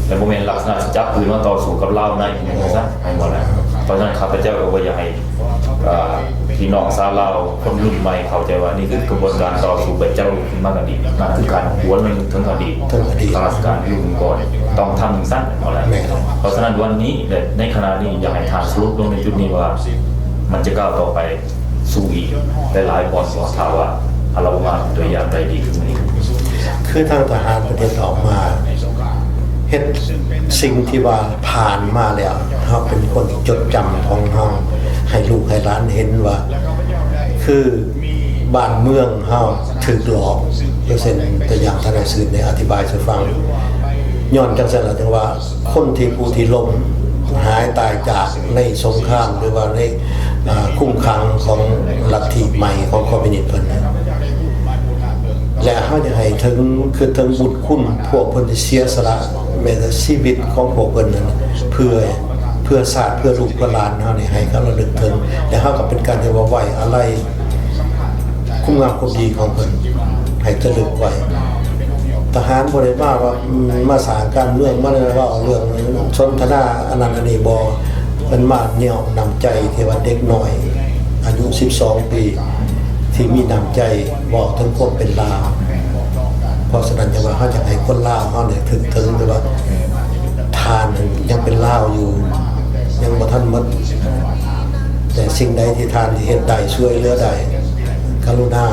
ແລະ ບໍ່ແມ່ນລັກສະນະຊິຈັບປືນມາຕໍ່ສູ້ກັບລາວໃນອີກແມ່ນຊັ້ນ, ແມ່ນບໍ່ລະ? ເພາະສະນັ້ນ ຂ້າພະເຈົ້າກໍບໍ່ຢາກໃຫ້ ເອີ ພີ່ນ້ອງຊາວລາວຄົນລຸ້ນໃໝ່ເຂົ້າໃຈວ່າ ນີ້ຄືຂະບວນການຕໍ່ສູ້ແບບຈະລຸກຂຶ້ນມາກັນອີກ, ນັ້ນຄືການຫວນລຳນຶກເຖິງອະດີດ, ເຖິງອະດີດ ຂ້າລາຊະການຢູ່ກ່ອນ ຕ້ອງທຳຈັ່ງຊັ້ນ, ແມ່ນບໍ່ລະ? ແມ່ນ. ເພາະສະນັ້ນ ວັນນີ້ ແລະ ໃນຂະນະນີ້ ຢາກໃຫ້ທ່ານສະຫຼຸບລົງໃນຈຸດນີ້ວ່າ ມັນຈະກ້າວຕໍ່ໄປ ສູ້ອີກຫຼາຍໆບ່ອນບໍ່ ຖ້າວ່າ ຖ້າລາວມາເປັນຕົວຢ່າງໄດ້ດີຂຶ້ນນີ້. ຄືທາງທະຫານປະເທດອອກມາເຮັດສິ່ງທີ່ວ່າຜ່ານມາແລ້ວ ເຮົາເປັນຄົນທີ່ຈົດຈຳຂອງເຮົາ ໃຫ້ລູກໃຫ້ຫຼານເຫັນວ່າ ຄືບ້ານເມືອງເຮົາຖືກຫຼອກ, ເຊັ່ນຕົວຢ່າງທ່ານນາຍຊື່ໄດ້ອະທິບາຍສູ່ຟັງ. ຍ້ອນຈັ່ງຊັ້ນລະ ຈຶ່ງວ່າ ຄົນທີ່ຜູ້ທີ່ລົ້ມຫາຍຕາຍຈາກໃນສົງຄາມ ຫຼືວ່າໃນ ອາ ຄຸມຂັງຂອງລັດທິໃໝ່ຂອງຄອມມິວນິດເພິ່ນ ແລະ ເຮົາຈະໃຫ້ເຖິງ ຄິດເຖິງບຸນຄຸນພວກເພິ່ນທີ່ເສຍສະຫຼະແມ້ແຕ່ຊີວິດຂອງພວກເພິ່ນນັ້ນ ເພື່ອ ເພື່ອຊາດ ເພື່ອລູກເພື່ອຫຼານເຮົານີ້ ໃຫ້ເຂົາລະລຶກເຖິງ ແລະ ເຮົາກໍເປັນການທີ່ວ່າໄວ້ອາໄລ ຄຸນງາມຄວາມດີຂອງເພິ່ນໃຫ້ຈະລຶກໄວ້. ແ ທະຫານບໍ່ໄດ້ມາວ່າ ອືມ ມາສ້າງການເມືອງ ມາເວົ້າເລື່ອງສົນທະນາອັນນັ້ນອັນນີ້ບໍ່. ເພິ່ນມາແນວນ້ຳໃຈທີ່ວ່າເດັກນ້ອຍອາຍຸສິບສອງປີ ທີ່ມີນ້ຳໃຈເວົ້າເຖິງຄວາມເປັນລາວ. ເພາະສະນັ້ນ ຈັ່ງວ່າເຮົາຢາກໃຫ້ຄົນລາວເຮົານີ້ຖືກເຖິງ ແຕ່ວ່າທ່ານນັ້ນຍັງເປັນລາວຢູ່ ຍັງບໍ່ທັນໝົດ. ແຕ່ສິ່ງໃດທີ່ທ່ານເຮັດໄດ້ ຊ່ວຍເຫຼືອໄດ້ ກະລຸນາ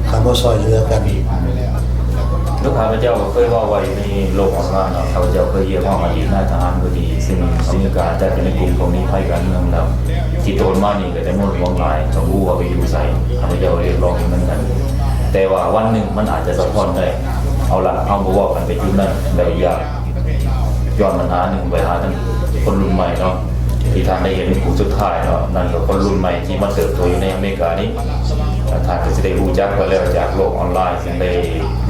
ເຂົ້າມາຊ່ອຍເຫຼືອກັນ. ຄືຂ້າພະເຈົ້າກໍເຄີຍເວົ້າໄວ້ຢູ່ໃນໂລກອອນລາຍເນາະ, ຂ້າພະເຈົ້າເຄີຍຮຽກຮ້ອງອະດີດນາຍທະຫານຜູ້ດີ ຊຶ່ງອາເມລິກາຈັດຢູ່ໃນກຸ່ມຂອງລີ້ໄພການເມືອງແລ້ວ ທີ່ໂຕນມານີ້ກໍຈຳນວນຫຼວງຫຼາຍ ກໍບໍ່ຮູ້ວ່າໄປຢູ່ໃສ. ຂ້າພະເຈົ້າກໍຮຽກຮ້ອງຢູ່ນຳກັນ, ແຕ່ວ່າວັນໜຶ່ງມັນອາດຈະສະທ້ອນໄດ້. ເອົາລະ ເຮົາບໍ່ເວົ້າກັນໄປຈຸດນັ້ນ ແລ້ວຢ່າ ຍ້ອນບັນຫາໜຶ່ງໄປຫາທາງຄົນລຸ້ນໃໝ່ເນາະ ທີ່ທ່ານໄດ້ເຫັນຜູ້ສຸດທ້າຍເນາະ, ນັ້ນກໍຄົນລຸ້ນໃໝ່ທີ່ມາເຕີບໂຕຢູ່ໃນອາເມລິການີ້ ທ່ານກໍຊິໄດ້ຮູ້ຈັກໄປແລ້ວຈາກໂລກອອນລາຍ ຊຶ່ງໄດ້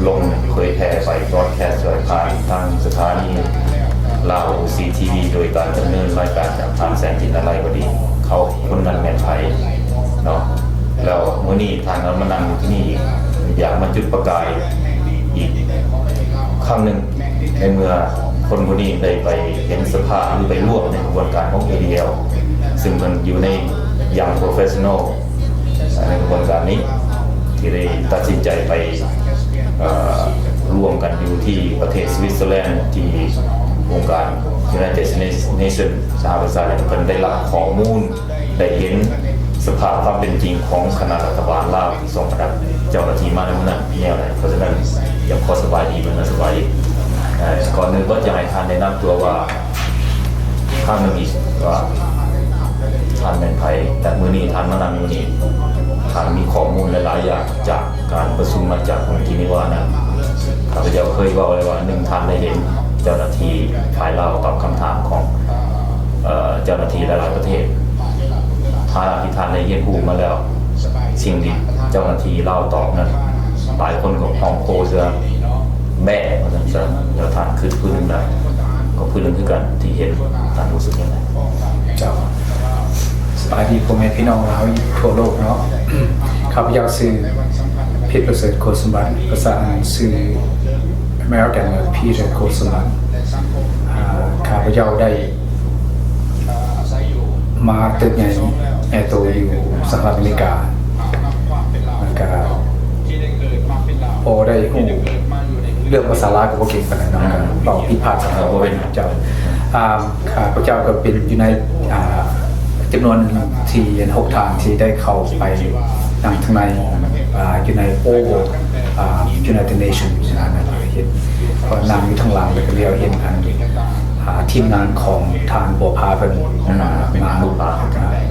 ລົງເຜີຍແຜ່ໄປ ບຣອດແຄສໄປຜ່ານທາງສະຖານີລາວໂອຊີທີວີ ໂດຍການດຳເນີນລາຍການຈາກທ່ານແສງຈິນນາໄລວະດີ ເຂົາຄົນນັ້ນແມ່ນໃຜເນາະ. ແລ້ວມື້ນີ້ທ່ານກໍມານັ່ງຢູ່ທີ່ນີ້ອີກ ຢາກມາຈຸດປະກາຍອີກຄັ້ງໜຶ່ງ ໃນເມື່ອຄົນຜູ້ນີ້ໄດ້ໄປເຫັນສະພາບ ຫຼື ໄປຮ່ວມໃນຂະບວນການຂອງ ເອດີແອລ ຊຶ່ງເພິ່ນຢູ່ໃນຢ່າງໂປຣເຟສຊັນນໍ ໃນຂະບວນການນີ້ ທີ່ໄດ້ຕັດສິນໃຈໄປ ເອີ ລວມກັນຢູ່ທີ່ປະເທດສະວິດເຊີແລນ ທີ່ອົງການ United Nations ສະຫະປະຊາຊາດ ເພິ່ນໄດ້ຮັບຂໍ້ມູນ ໄດ້ເຫັນສະພາບຄວາມເປັນຈິງຂອງຄະນະລັດຖະບານລາວທີ່ສົ່ງຄະນະເຈົ້າໜ້າທີ່ມາໃນມື້ນັ້ນແນວໃດ. ເພາະສະນັ້ນ ຢາກຂໍສະບາຍດີເພິ່ນ ສະບາຍດີ. ເອີ ກ່ອນອື່ນເບິດ ຢາກໃຫ້ທ່ານແນະນຳຕົວວ່າທ່ານແມ່ນ ວ່າທ່ານແມ່ນໃຜ ແລະ ມື້ນີ້ທ່ານມານັ່ງຢູ່ນີ້ ທ່ານມີຂໍ້ມູນຫຼາຍໆຢ່າງຈາກການປະຊຸມມາຈາກຂອງເຈນີວານັ້ນ. ຂ້າພະເຈົ້າເຄີຍເວົ້າໄວ້ວ່າ ໜຶ່ງ ທ່ານໄດ້ເຫັນເຈົ້າໜ້າທີ່ຝ່າຍລາວຕອບຄຳຖາມຂອງ ເອີ ເຈົ້າໜ້າທີ່ຫຼາຍໆປະເທດ. ຖານະທີ່ທ່ານໄດ້ຮຽນຮູ້ມາແລ້ວ ສິ່ງທີ່ເຈົ້າໜ້າທີ່ລາວຕອບນັ້ນ ຫຼາຍຄົນກໍຮ້ອງໂຮເຊື່ອແບະວ່າຊັ້ນຊະ. ແລ້ວທ່ານຄືຜູ້ໜຶ່ງນະ ກໍຜູ້ໜຶ່ງຄືກັນທີ່ເຫັນ. ທ່ານຮູ້ສຶກຈັ່ງໃດ? ເຈົ້າ ສະບາຍດີພໍ່ແມ່ພີ່ນ້ອງລາວທົ່ວໂລກເນາະ. ຂ້າພະເຈົ້າຊື່ ເພັດປະເສີດ ໂຄດສົມບັດ, ພາສາອັງກິດຊື່ American ວ່າ Peter ໂຄດສົມບັດ. ອາ ຂ້າພະເຈົ້າໄດ້ມາເຕີບໃຫຍ່ໃຫຍ່ໂຕຢູ່ສະຫະລັດອາເມລິກາ ແລ້ວກະພໍໄດ້ຮູ້ເລື່ອງພາສາລາວກໍບໍ່ເກັ່ງປານໃດເນາະ, ເວົ້າຜິດພາດສະເພາະເປັນເຈົ້າ. ອາ ຂ້າພະເຈົ້າກໍເປັນຢູ່ໃນ ອາ ຈຳນວນທີ່ອັນຫົກທ່ານທີ່ໄດ້ເຂົ້າໄປນັ່ງທາງໃນ ອາ ຢູ່ໃນ Oval ອາ United Nations ອັນນັ້ນເຫັນ ເພາະນັ່ງຢູ່ທາງຫຼັງ ແລ້ວກໍລຽວເຫັນອັນ ອາ ທີມງານຂອງທ່ານບົວພາເພິ່ນ ອາ ມາ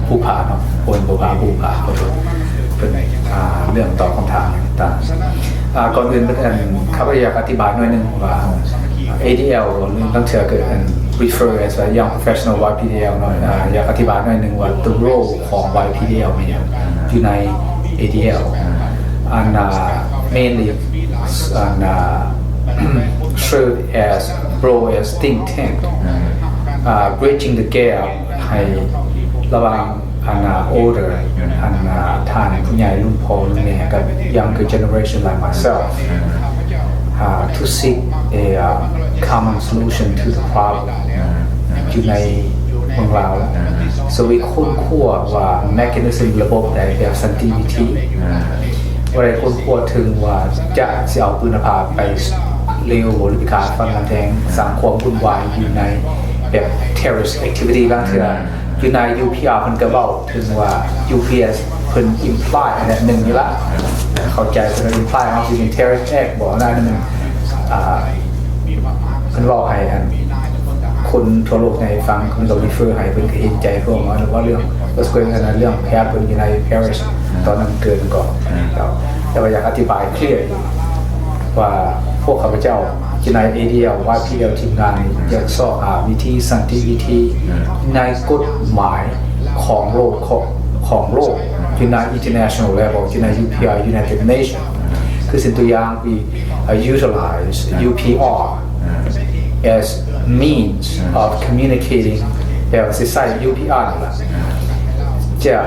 ພູຜາເນາະ ໂອນ ບົວພາ ພູຜາ ຂໍໂທດ ເພິ່ນ ອາ ເລື່ອງຕອບຄຳຖາມຕ່າງໆ. ອາ ກ່ອນອື່ນເບິດ ອັນ ຂ້າພະເຈົ້າຢາກອະທິບາຍໜ້ອຍໜຶ່ງວ່າ ເອດີແອລ ຫຼື ລາງເທື່ອກໍ ອັນ refer as a young professional ວາຍພີດີແອລ ເນາະ. ອາ ຢາກອະທິບາຍໜ້ອຍໜຶ່ງວ່າ the role ຂອງ ວາຍພີດີແອລ ແມ່ນຫຍັງຢູ່ໃນ ເອດີແອລ. ອັນ ອາ mainly ອັນ ອາ serve as role as think tank, ອາ bridging the gap ໃຫ້ລະຫວ່າງ ອັນ ອາ older ອັນ ອາ ທ່ານຜູ້ໃຫຍ່ລຸ້ນພໍ່ລຸ້ນແມ່ກັບ younger generation like myself, ອາ to seek a, uh, common solution to the problem ຢູ່ໃນເມືອງລາວ. So we ຄົ້ນຄວ້າວ່າ mechanism ລະບົບໃດແບບສັນຕິວິທີ ບໍ່ໄດ້ຄົ້ນຄວ້າເຖິງວ່າຈະຊິເອົາປືນອາພາດໄປເລວ ຫຼື ໄປຂ້າຟັນລັນແທງ ສ້າງຄວາມວຸ່ນວາຍຢູ່ໃນແບບ terrorist activity ລາງເທື່ອ. ຢູ່ໃນ UPR ເພິ່ນກໍເວົ້າເຖິງວ່າ UPS ເພິ່ນ imply ອັນນັ້ນໜຶ່ງຢູ່ລະ ເຂົ້າໃຈເພິ່ນ imply ເຮົາຊິເປັນ terrorist act ບໍ່ ອັນນັ້ນມັນ ອ່າ ເພິ່ນເວົ້າໃຫ້ອັນຄົນທົ່ວໂລກໄດ້ຟັງ ເພິ່ນກໍ refer ໃຫ້ ເພິ່ນກໍເຫັນໃຈພວກເຮົາວ່າເລື່ອງ Pasquale ອັນນັ້ນເລື່ອງແຜນເພິ່ນຢູ່ໃນ Paris ຕອນນັ້ນເກີນກໍ ແຕ່ວ່າຢາກອະທິບາຍ clear ວ່າພວກຂ້າພະເຈົ້າ ຢູ່ໃນ ADL YPL ທີມງານນີ້ ຢາກຊອກຫາວິທີ ສັນຕິວິທີ ໃນກົດໝາຍຂອງໂລກ ຂອງ ຂອງໂລກ ຢູ່ໃນ international level ຢູ່ໃນ UPR United Nation ຄືເຊັ່ນຕົວຢ່າງ we, uh, utilize UPR as means of communicating ແປວ່າຊິໃຊ້ UPR ນີ້ລະ ຈະ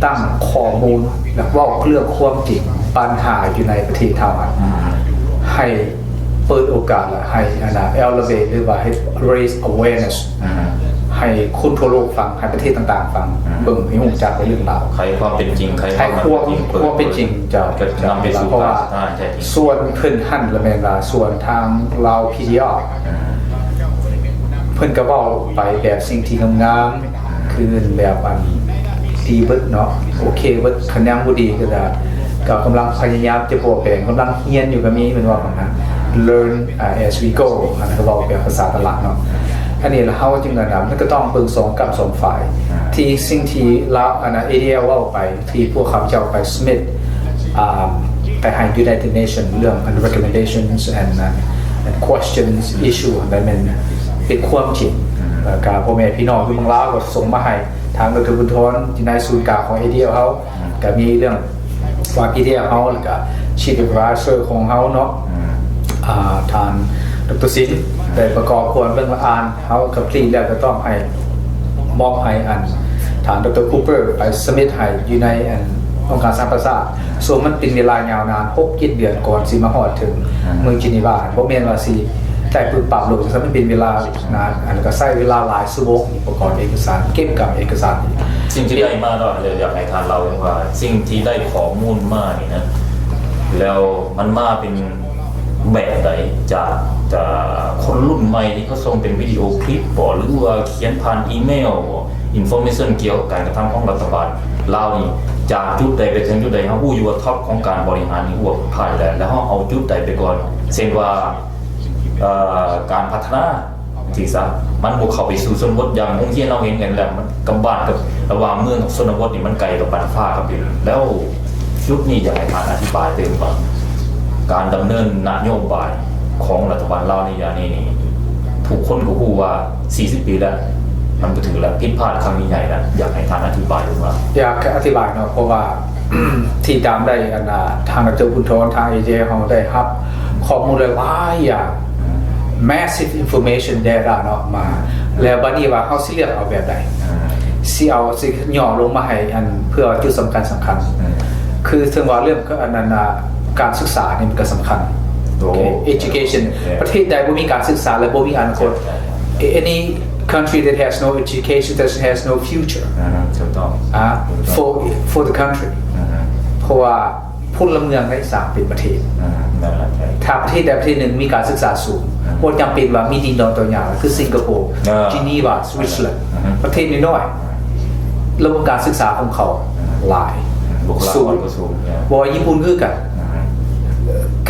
ຕັ້ງຂໍ້ມູນ ແລະ ເວົ້າເລື່ອງຄວາມຈິງ ບັນຫາຢູ່ໃນປະເທດເຮົາຫັ້ນ ອືມ ໃຫ້ເປີດໂອກາດ ແລະ ໃຫ້ອັນນ່າ elevate ຫຼືວ່າໃຫ້ raise awareness ອືມ ໃຫ້ຄົນທົ່ວໂລກຟັງ ໃຫ້ປະເທດຕ່າງໆຟັງ ອືມ ເບິ່ງໃຫ້ຮູ້ຈັກເລື່ອງລາວ ໃຫ້ຄວາມເປັນຈິງ ໃຫ້ຄວາມ ຄວາມເປັນຈິງ ເຈົ້າ ເຈົ້າ ນຳໄປສູ່ ເພາະວ່າ ສ່ວນເພິ່ນຫັ້ນລະແມ່ນວ່າ ສ່ວນທາງລາວ ພີດີອາ ອືມ ເພິ່ນກໍເວົ້າໄປແບບສິ່ງທີ່ງາມໆ ຄືແບບອັນດີເບິດເນາະ ໂອເຄເບິດ ຄັນຍັງບໍ່ດີກໍຈະ ກໍກຳລັງພະຍາຍາມຈະປົວແປງ ກຳລັງຮຽນຢູ່ກໍມີ ເພິ່ນເວົ້າຫັ້ນນະ learn as we go ອັນນັ້ນກໍເວົ້າແບບພາສາຕະຫຼາດເນາະ ອັນນີ້ລະເຮົາຈຶ່ງອັນນັ້ນ ມັນກໍຕ້ອງເບິ່ງສອງກັບສອງຝ່າຍ ທີ່ສິ່ງທີ່ລາວ ອັນນັ້ນ ເອດີແອລ ເວົ້າໄປ ທີ່ພວກຂ້າພະເຈົ້າໄປ submit ອ່າ ໄປໃຫ້ United Nation ເລື່ອງ recommendations and and questions issue ອັນໃດແມ່ນເປັນຄວາມຈິງ ແລ້ວກະພໍ່ແມ່ພີ່ນ້ອງຢູ່ເມືອງລາວກໍສົ່ງມາໃຫ້ ທາງ ດຣ. ບຸນທອນ ທີ່ນາຍສູນກາງຂອງ ເອດີແອລ ເຮົາ ກໍມີເລື່ອງວ່າ ເອດີແອລ ເຮົາ ແລ້ວກະ Chief Advisor ຂອງເຮົາເນາະ ອ່າ ທ່ານ ດຣ. ສິນ ໄດ້ປະກອບຄວນເບິ່ງລະອ່ານ ເຮົາ complete ແລ້ວ ກໍຕ້ອງໃຫ້ ມອບໃຫ້ອັນທ່ານ ດຣ. Cooper ໄປ submit ໃຫ້ຢູ່ໃນອັນ ອົງການສະຫະປະຊາຊາດ ໂຊ ມັນເປັນເວລາຍາວນານ ຫົກເຈັດເດືອນ ກ່ອນຊິມາຮອດເຖິງເມືອງ Geneva ບໍ່ແມ່ນວ່າຊິໄດ້ປຶບປັບໂລດ ມັນເປັນເວລານານ ແລ້ວກໍໃຊ້ເວລາຫຼາຍຊົ່ວໂມງ ປະກອບເອກະສານ ເກັບກຳເອກະສານ ສິ່ງທີ່ໄດ້ມາເນາະ ຢາກໃຫ້ທ່ານເລົ່າວ່າ ສິ່ງທີ່ໄດ້ຂໍ້ມູນມານີ້ນະ ແລ້ວມັນມາເປັນ ແບບໃດ ຈາກ ຈາກຄົນລຸ້ນໃໝ່ທີ່ເຂົາສົ່ງເປັນວິດີໂອຄລິບບໍ ຫຼືວ່າຂຽນຜ່ານອີເມວບໍ information ກ່ຽວກັບການກະທຳຂອງລັດຖະບານລາວນີ້ ຈາກຈຸດໃດໄປເຖິງຈຸດໃດ ເຮົາຮູ້ຢູ່ວ່າ top ຂອງການບໍລິຫານນີ້ ຮູ້ວ່າຜິດພາດແລ້ວ ແລ້ວເຮົາເອົາຈຸດໃດໄປກ່ອນ ເຊັ່ນວ່າ ເອີ ການພັດທະນາ ຈັ່ງຊີ້ຊະ ມັນບໍ່ເຂົ້າໄປສູ່ຊົນນະບົດ ຢ່າງໂຮງຮຽນເຮົາເຫັນກັນແລ້ວ ມັນກັບບ້ານກັບ ລະຫວ່າງເມືອງກັບຊົນນະບົດນີ້ ມັນໄກກັບບັ້ນຟ້າກັບດິນ ແລ້ວຈຸດນີ້ຢາກໃຫ້ທ່ານອະທິບາຍຕື່ມວ່າ ການດຳເນີນນະໂຍບາຍຂອງລັດຖະບານລາວໃນໄລຍະນີ້ນີ້ ທຸກຄົນກໍຮູ້ວ່າສີ່ສິບປີແລ້ວ ມັນບໍ່ຖືກແລ້ວ ຜິດພາດຄັ້ງນີ້ໃຫຍ່ແລ້ວ ຢາກໃຫ້ທ່ານອະທິບາຍເບິ່ງວ່າ ຢາກອະທິບາຍເນາະ ເພາະວ່າ ທີ່ຕາມໄດ້ອັນນ່າ ທາງ ດຣ. ບຸນທອນ ທາງ ເອເຈ ເຮົາໄດ້ຮັບຂໍ້ມູນຫຼາຍໆຢ່າງ massive information data ເນາະ ມາ ແລ້ວບາດນີ້ວ່າເຮົາຊິເລືອກເອົາແບບໃດ ອ່າ ຊິເອົາ ຊິຫຍໍ້ລົງມາໃຫ້ອັນ ເພື່ອຈຸດສຳຄັນສຳຄັນ ອ່າ ຄືເຖິງວ່າເລື່ອງ ອັນນັ້ນນະ ການສຶກສານີ້ມັນກໍສຳຄັນ ໂອເຄ education ປະເທດໃດບໍ່ມີການສຶກສາ ແລະ ບໍ່ມີອະນາຄົດ any country that has no education that has no future ອ່າ ຖືກຕ້ອງ ອ່າ for for the country ອ່າ ເພາະວ່າ ພົນລະເມືອງໄດ້ສ້າງເປັນປະເທດ ອ່າ ນັ້ນລະ ຖ້າປະເທດໃດປະເທດໜຶ່ງມີການສຶກສາສູງ ອ່າ ບໍ່ຈຳເປັນວ່າມີດິນດອນຕອນຫຍ້າ ຄືສິງກະໂປ ອ່າ Geneva Switzerland ອ່າ ປະເທດນ້ອຍໆ ລະບົບການສຶກສາຂອງເຂົາ ອ່າ ຫຼາຍ ອ່າ ບຸກຄະລາກອນກໍສູງ ບໍ່ວ່າຍີ່ປຸ່ນຄືກັນ ອ່າ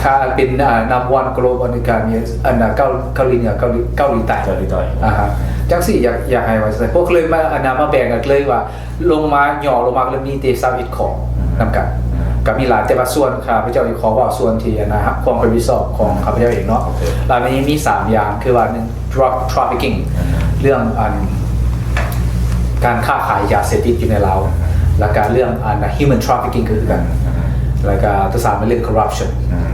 ຄ່າເປັນ ອ່າ number one global ໃນການ ອັນ ເກົາ ເກົາຫຼີເໜືອ ເກົາຫຼີ ເກົາຫຼີໃຕ້ ເກົາຫຼີໃຕ້ ອ່າ ຈັ່ງຊີ້ ຢາກ ຢາກໃຫ້ວ່າ ພວກເລີຍມາ ອັນ ມາແບ່ງກັນເລີຍວ່າ ລົງມາ ຫຍໍ້ລົງມາ ກໍເລີຍມີແຕ່ຊາວເອັດຂໍ້ ອືມ ນຳກັນ ອືມ ກໍມີຫຼາຍ ແຕ່ວ່າສ່ວນຂ້າພະເຈົ້າຊິຂໍເວົ້າສ່ວນທີ່ ອັນນະ ຄວາມຮັບຜິດຊອບຂອງຂ້າພະເຈົ້າເອງເນາະ ໂອເຄ ລະມັນມີສາມຢ່າງ ຄືວ່າ ໜຶ່ງ drug trafficking ອືມ ເລື່ອງ ອັນ ການຄ້າຂາຍຢາເສບຕິດຢູ່ໃນລາວ ອືມ ແລ້ວກໍເລື່ອງ ອັນ human trafficking ກໍຄືກັນ ອືມ ແລ້ວກໍຕົວສາມເປັນເລື່ອງ corruption ອືມ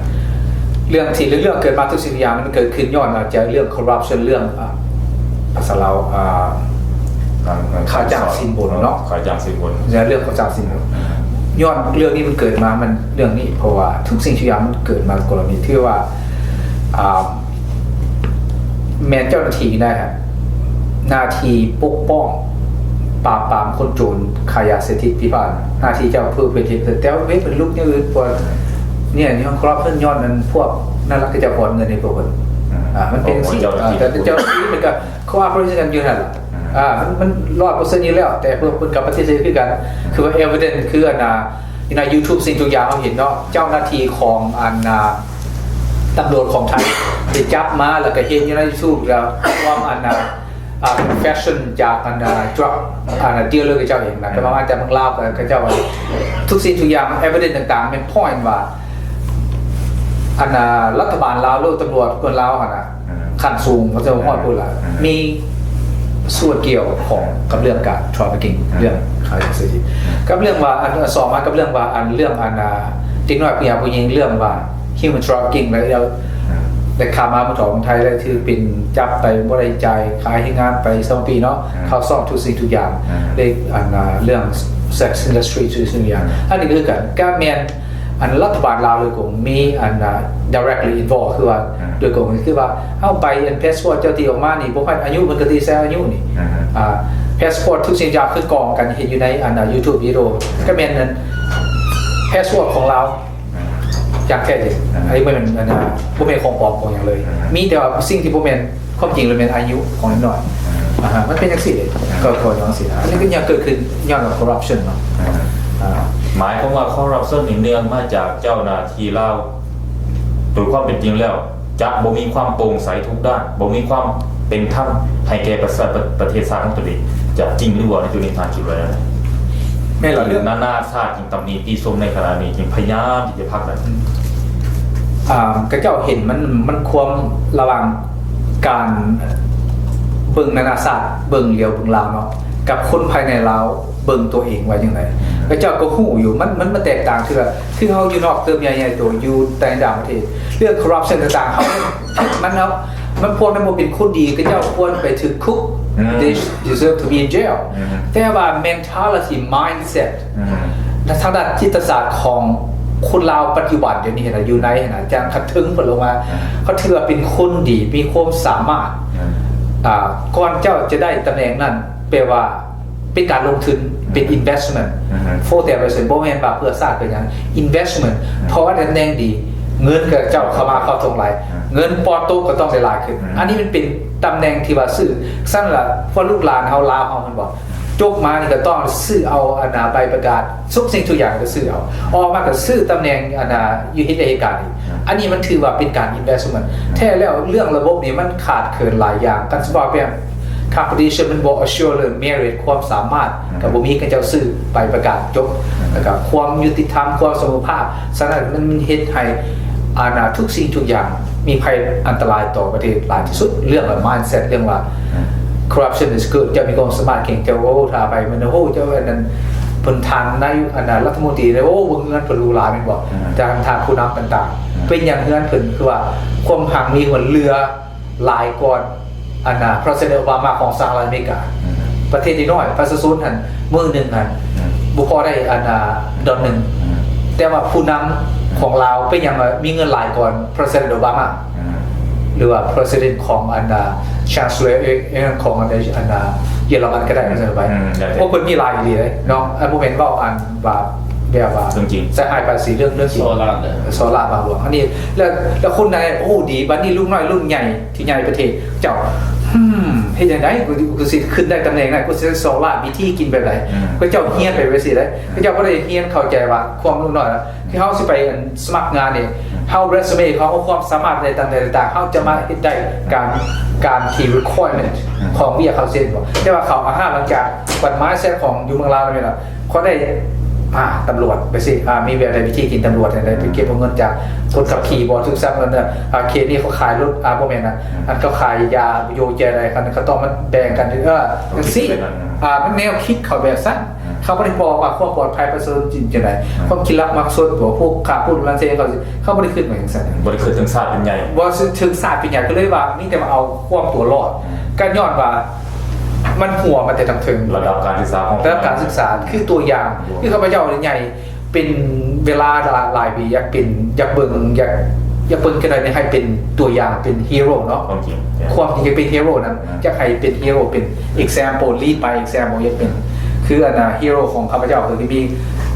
ເລື່ອງທີ່ເລື່ອງເກີດມາທຸກສິ່ງທຸກຢ່າງ ມັນເກີດຂຶ້ນຍ້ອນອາດຈະເລື່ອງ corruption ເລື່ອງ ອ່າ ພາສາລາວ ອ່າ ການ ການ ຄ່າຈ້າງສິນບົນເນາະ ຄ່າຈ້າງສິນບົນ ແລະ ເລື່ອງຄ່າຈ້າງສິນບົນ ຍ້ອນເລື່ອງນີ້ມັນເກີດມາ ມັນເລື່ອງນີ້ ເພາະວ່າທຸກສິ່ງທຸກຢ່າງມັນເກີດມາກໍລະນີທີ່ວ່າ ອ່າ ແມ່ນເຈົ້າໜ້າທີ່ນະ ໜ້າທີ່ປົກປ້ອງປາບປາມຄົນໂຈນ ຄ້າຢາເສບຕິດທີ່ຜ່ານ ໜ້າທີ່ເຈົ້າເພື່ອເຮັດ ແຕ່ເຮັດເປັນລຸກຢ່າງອື່ນ ເພາະວ່າ ນີ້ຍ້ອນ corruption ຍ້ອນນັ້ນ ພວກນັ້ນລະ ເຂົາເຈົ້າກອນເງິນໃຫ້ພວກເພິ່ນ ອ່າ ມັນເປັນ ເຈົ້າໜ້າທີ່ ເຈົ້າໜ້າທີ່ມັນກໍ cooperation ກັນຢູ່ຫັ້ນລະ ອ່າ ອ່າ ມັນ ມັນຮ້ອຍເປີເຊັນຢູ່ແລ້ວ ແຕ່ເພິ່ນ ເພິ່ນກໍປະຕິເສດຄືກັນ ຄືວ່າ evidence ຄືອັນນ່າ ຢູ່ໃນ YouTube ສິ່ງທຸກຢ່າງເຮົາເຫັນເນາະ ເຈົ້າໜ້າທີ່ຂອງອັນນ່າ ຕຳຫຼວດຂອງໄທໄປຈັບມາ ແລ້ວກໍເຫັນຢູ່ໃນ YouTube ແລ້ວ ຄວາມອັນນ່າ ອ່າ confession ຈາກອັນນ່າ drug ອັນນ່າ dealer ເຂົາເຈົ້າເອງນະ ອືມ ແຕ່ວ່າມາຈາກເມືອງລາວ ເຂົາເຈົ້າວ່າ ທຸກສິ່ງທຸກຢ່າງ evidence ຕ່າງໆ ແມ່ນ point ວ່າ ອັນນ່າ ລັດຖະບານລາວ ຫຼື ຕຳຫຼວດເມືອງລາວຫັ້ນນະ ອ່າ ຂັ້ນສູງ ເຂົາເຈົ້າຮອດພຸ້ນລະ ອ່າ ມີສ່ວນກ່ຽວຂ້ອງກັບເລື່ອງການ trafficking ອ່າ ເລື່ອງຄ້າຢາເສບຕິດ ອ່າ ກັບເລື່ອງວ່າ ອັນ ສອງມາກັບເລື່ອງວ່າ ອັນ ເລື່ອງ ອັນ ອ່າ ເດັກນ້ອຍຜູ້ຫຍ່າຜູ້ຍິງ ເລື່ອງວ່າ human trafficking ແລ້ວ ອ່າ ໄດ້ຂ້າມມາເມືອງທອງໄທ ແລ້ວຖືກເປັນຈັບໄປບໍ່ໄດ້ຈ່າຍ ຂາຍແຮງງານໄປສອງປີເນາະ ອ່າ ເຂົ້າຊອກທຸກສິ່ງທຸກຢ່າງ ອ່າ ເລື່ອງ ອັນ ອ່າ ເລື່ອງ sex industry ທຸກສິ່ງທຸກຢ່າງ ອ່າ ອັນນີ້ຄືກັນ ກະແມ່ນ ອັນລັດຖະບານລາວໂດຍກົງມີອັນ directly involve ຄືວ່າ ອ່າ ໂດຍກົງ ຄືວ່າເອົາໃບອັນ passport ເຈົ້າທີ່ອອກມານີ້ ບໍ່ຮອດອາຍຸ ເພິ່ນກໍຕິໃສ່ອາຍຸນີ້ ອ່າ ອ່າ passport ທຸກສິ່ງຢ່າງຄືກອງກັນ ເຫັນຢູ່ໃນອັນ YouTube video ກໍແມ່ນອັນ passport ຂອງລາວ ອ່າ ຢ່າງແທ້ຈິງ ອ່າ ອັນນີ້ບໍ່ແມ່ນອັນ ບໍ່ແມ່ນຂອງປອມຂອງຫຍັງເລີຍ ອ່າ ມີແຕ່ວ່າສິ່ງທີ່ບໍ່ແມ່ນ ຄວາມຈິງແລ້ວແມ່ນອາຍຸຂອງເດັກນ້ອຍ ອ່າ ອາຮະ ມັນເປັນຈັ່ງຊີ້ເດ້ ອ່າ ກໍ ກໍຍ້ອນຊີ້ນະ ອັນນີ້ກໍຍັງເກີດຂຶ້ນຍ້ອນວ່າ corruption ເນາະ ອ່າ ອ່າ ໝາຍຄວາມວ່າ corruption ນີ້ເນື່ອງມາຈາກເຈົ້າໜ້າທີ່ລາວ ໂດຍຄວາມເປັນຈິງແລ້ວ ຈະບໍ່ມີຄວາມໂປ່ງໃສທຸກດ້ານ ບໍ່ມີຄວາມເປັນທຳໃຫ້ແກ່ປະຊາ ປະ ປະເທດຊາດຂອງຕົນເອງ ຈະຈິງຫຼືບໍ່ ໃນຈຸດນີ້ທ່ານຄິດວ່າແນວໃດ? ແມ່ນລະ ເລື່ອງນານາຊາດ ຕຳໜິຕິຊົມໃນຂະນະນີ້ຈຶ່ງພະຍາຍາມທີ່ຈະຜັກດັນ ອ່າ ຂະເຈົ້າເຫັນມັນ ມັນຄວາມລະຫວ່າງການເບິ່ງນານາຊາດ ເບິ່ງຫຼຽວເບິ່ງລາວເນາະ ກັບຄົນພາຍໃນລາວເບິ່ງຕົວເອງວ່າຈັ່ງໃດ ຂະເຈົ້າກໍຮູ້ຢູ່ ມັນ ມັນ ມັນແຕກຕ່າງ ຄືວ່າ ຄືເຮົາຢູ່ນອກເຕີມໃຫຍ່ໆໂຕ ຢູ່ໃນຕ່າງປະເທດ ເລື່ອງ corruption ຕ່າງໆ ເຮົາ ມັນ ເຮົາ ມັນພວກນັ້ນບໍ່ເປັນຄົນດີ ຂະເຈົ້າຄວນໄປຖືກຄຸກ ອືມ they deserve to be in jail ອືມ ແຕ່ວ່າ mentality mindset ອືມ ທາງດ້ານຈິດຕະສາດຂອງຄົນລາວປັດຈຸບັນດຽວນີ້ນະ ຢູ່ໃນນະ ຈາກຂັ້ນເທິງເພິ່ນລົງມາ ອ່າ ເຂົາຖືວ່າເປັນຄົນດີ ມີຄວາມສາມາດ ອ່າ ອ່າ ກ່ອນເຈົ້າຈະໄດ້ຕຳແໜ່ງນັ້ນ ແປວ່າເປັນການລົງທຶນ ອ່າ ເປັນ investment ອ່າ for that reason ບໍ່ແມ່ນວ່າເພື່ອຊາດເພື່ອຫຍັງ investment ອ່າ ເພາະວ່າຕຳແໜ່ງດີ ເງິນຂະເຈົ້າເຂົ້າມາເຂົ້າຖົງຫຼາຍ ອ່າ ເງິນປອນໂຕະກໍຕ້ອງໄດ້ຫຼາຍຂຶ້ນ ອ່າ ອັນນີ້ມັນເປັນຕຳແໜ່ງທີ່ວ່າຊື້ ຊັ້ນລະ ພວກລູກຫຼານເຮົາລາວເຮົາແມ່ນບໍ່ ຈົບມານີ້ກໍຕ້ອງຊື້ເອົາອັນນາໃບປະກາດ ທຸກສິ່ງທຸກຢ່າງກໍຊື້ເອົາ ອອກມາກໍຊື້ຕຳແໜ່ງອັນນາຢູ່ເຮັດວຽກເຮັດການອີກ ອ່າ ອັນນີ້ມັນຖືວ່າເປັນການ investment ອ່າ ແທ້ແລ້ວເລື່ອງລະບົບນີ້ມັນຂາດເຂີນຫຼາຍຢ່າງ ຄັນຊິເວົ້າແບບ competition ມັນບໍ່ assure ເລື່ອງ merit ຄວາມສາມາດ ອ່າ ກໍບໍ່ມີ ຂະເຈົ້າຊື້ໃບປະກາດຈົບ ອ່າ ແລ້ວກໍຄວາມຍຸຕິທຳ ຄວາມສະເໝີພາບ ສະນັ້ນມັນເຮັດໃຫ້ອັນນາທຸກສິ່ງທຸກຢ່າງມີໄພອັນຕະລາຍຕໍ່ປະເທດຫຼາຍທີ່ສຸດ ເລື່ອງ mindset ເລື່ອງວ່າ ອ່າ corruption is good ເຈົ້າມີຄວາມສາມາດເກັ່ງ ເຈົ້າ ໂອ້ ຖ້າໄປມັນ ໂອ້ ເຈົ້າອັນນັ້ນ ເພິ່ນທ່ານນາຍົກ ອັນນາລັດຖະມົນຕີ ໂອ້ ເບິ່ງເຮືອນເພິ່ນຫຼູຫຼາແມ່ນບໍ່ ອ່າ ທ່ານ ທ່ານຜູ້ນຳຕ່າງໆ ອ່າ ເປັນຫຍັງເຮືອນເພິ່ນຄືວ່າຄວາມຮັ່ງມີເພິ່ນເຫຼືອຫຼາຍກ່ອນ ອັນນາ President Obama ຂອງສະຫະລັດອາເມລິກາ ອ່າ ປະເທດນ້ອຍໆ ປະຊາຊົນຫັ້ນ ມື້ໜຶ່ງຫັ້ນ ອ່າ ບໍ່ພໍໄດ້ ອັນນາ ດອນໜຶ່ງ ອ່າ ແຕ່ວ່າຜູ້ນຳຂອງລາວເປັນຫຍັງວ່າມີເງິນຫຼາຍກ່ອນ President Obama ອ່າ ຫຼືວ່າ President ຂອງ ອັນນາ Chancellor ເອງ ຂອງ ອັນນາ ເຢຍລະມັນກໍໄດ້ ວ່າຊັ້ນໄປ ອືມ ໄດ້ ພວກເພິ່ນມີຫຼາຍອີ່ຫຼີເດ້ເນາະ ອັນບໍ່ແມ່ນເວົ້າອັນວ່າ ແບບວ່າເລື່ອງຈິງ ໃສ່ຮ້າຍປ້າຍສີ ເລື່ອງ ເລື່ອງຈິງ ສໍ້ລາດເດີ ສໍ້ລາດບາງຫຼວງ ອັນນີ້ ແລ້ວ ແລ້ວຄົນໃດ ໂອ້ ດີ ບັດນີ້ລຸງນ້ອຍລຸງໃຫຍ່ທີ່ໃຫຍ່ປະເທດ ເຈົ້າ ຫືມ ເຮັດຈັ່ງໃດ ກູ ກູຊິຂຶ້ນໄດ້ຕຳແໜ່ງນັ້ນ ກູຊິໄດ້ສໍ້ລາດ ວິທີກິນແບບໃດ ອືມ ຂະເຈົ້າຮຽນໄປແບບຊີ້ເດ້ ຂະເຈົ້າບໍ່ໄດ້ຮຽນເຂົ້າໃຈວ່າຄວາມລຸງນ້ອຍ ທີ່ເຮົາຊິໄປອັນສະໝັກງານນີ້ ອືມ ເຮົາ resume ເຮົາ ເຮົາຄວາມສາມາດໃນຕ່າງໃດຕ່າງໆ ເຮົາຈະມາເຮັດໄດ້ການ ການທີ່ requirement ອືມ ຂອງວຽກເຮົາເຊັ່ນບໍ່ ແຕ່ວ່າເຂົາ ອາຫາ ຫຼັງຈາກບັດ mindset ຂອງຢູ່ເມືອງລາວແລ້ວແມ່ນລະ ເຂົາໄດ້ ອ່າ ຕຳຫຼວດໄປຊິ ອ່າ ມີແບບໃດວິທີກິນຕຳຫຼວດຈັ່ງໃດ ໄປເກັບເອົາເງິນຈາກຄົນຂັບຂີ່ບໍ່ ຖືກຊັບເງິນ ອ່າ ເຂດນີ້ເຂົາຂາຍລົດ ອ່າ ບໍ່ແມ່ນນະ ອັນເຂົາຂາຍຢາໂຍແຈໃດ ຄັນເຂົາຕ້ອງມາແບ່ງກັນ ເອີ ຈັ່ງຊີ້ ອ່າ ມັນແນວຄິດເຂົາແບບຊັ້ນ ອ່າ ເຂົາບໍ່ໄດ້ບອກວ່າຄວາມປອດໄພປະຊາຊົນຈິງຈັ່ງໃດ ອ່າ ຄວາມຂີ້ລັກມັກຊົດບໍ່ ພວກຂ້າພຸ້ນລະເຊ ເຂົາ ເຂົາບໍ່ໄດ້ຄິດວ່າຈັ່ງຊັ້ນ ບໍ່ໄດ້ຄິດເຖິງຊາດເປັນໃຫຍ່ ບໍ່ເຖິງຊາດເປັນໃຫຍ່ ກໍເລີຍວ່າມີແຕ່ວ່າເອົາຄວາມຕົວລອດ ອ່າ ກໍຍ້ອນວ່າ ມັນຮົ່ວມາແຕ່ທາງເທິງ ລະດັບການສຶກສາຂອງ ລະດັບການສຶກສາ ຄືຕົວຢ່າງ ຄືຂ້າພະເຈົ້ານີ້ໃຫຍ່ເປັນເວລາຫຼາຍປີ ຢາກເປັນ ຢາກເບິ່ງ ຢາກ ຢາກເບິ່ງຈັ່ງໃດໃຫ້ເປັນຕົວຢ່າງ ເປັນ hero ເນາະ ຄວາມຈິງ ຄວາມຈິງຢາກເປັນ hero ນັ້ນ ອ່າ ຢາກໃຫ້ເປັນ hero ເປັນ example lead by example ຢາກເປັນ ຄືອັນນ່າ hero ຂອງຂ້າພະເຈົ້າ ຄືມີ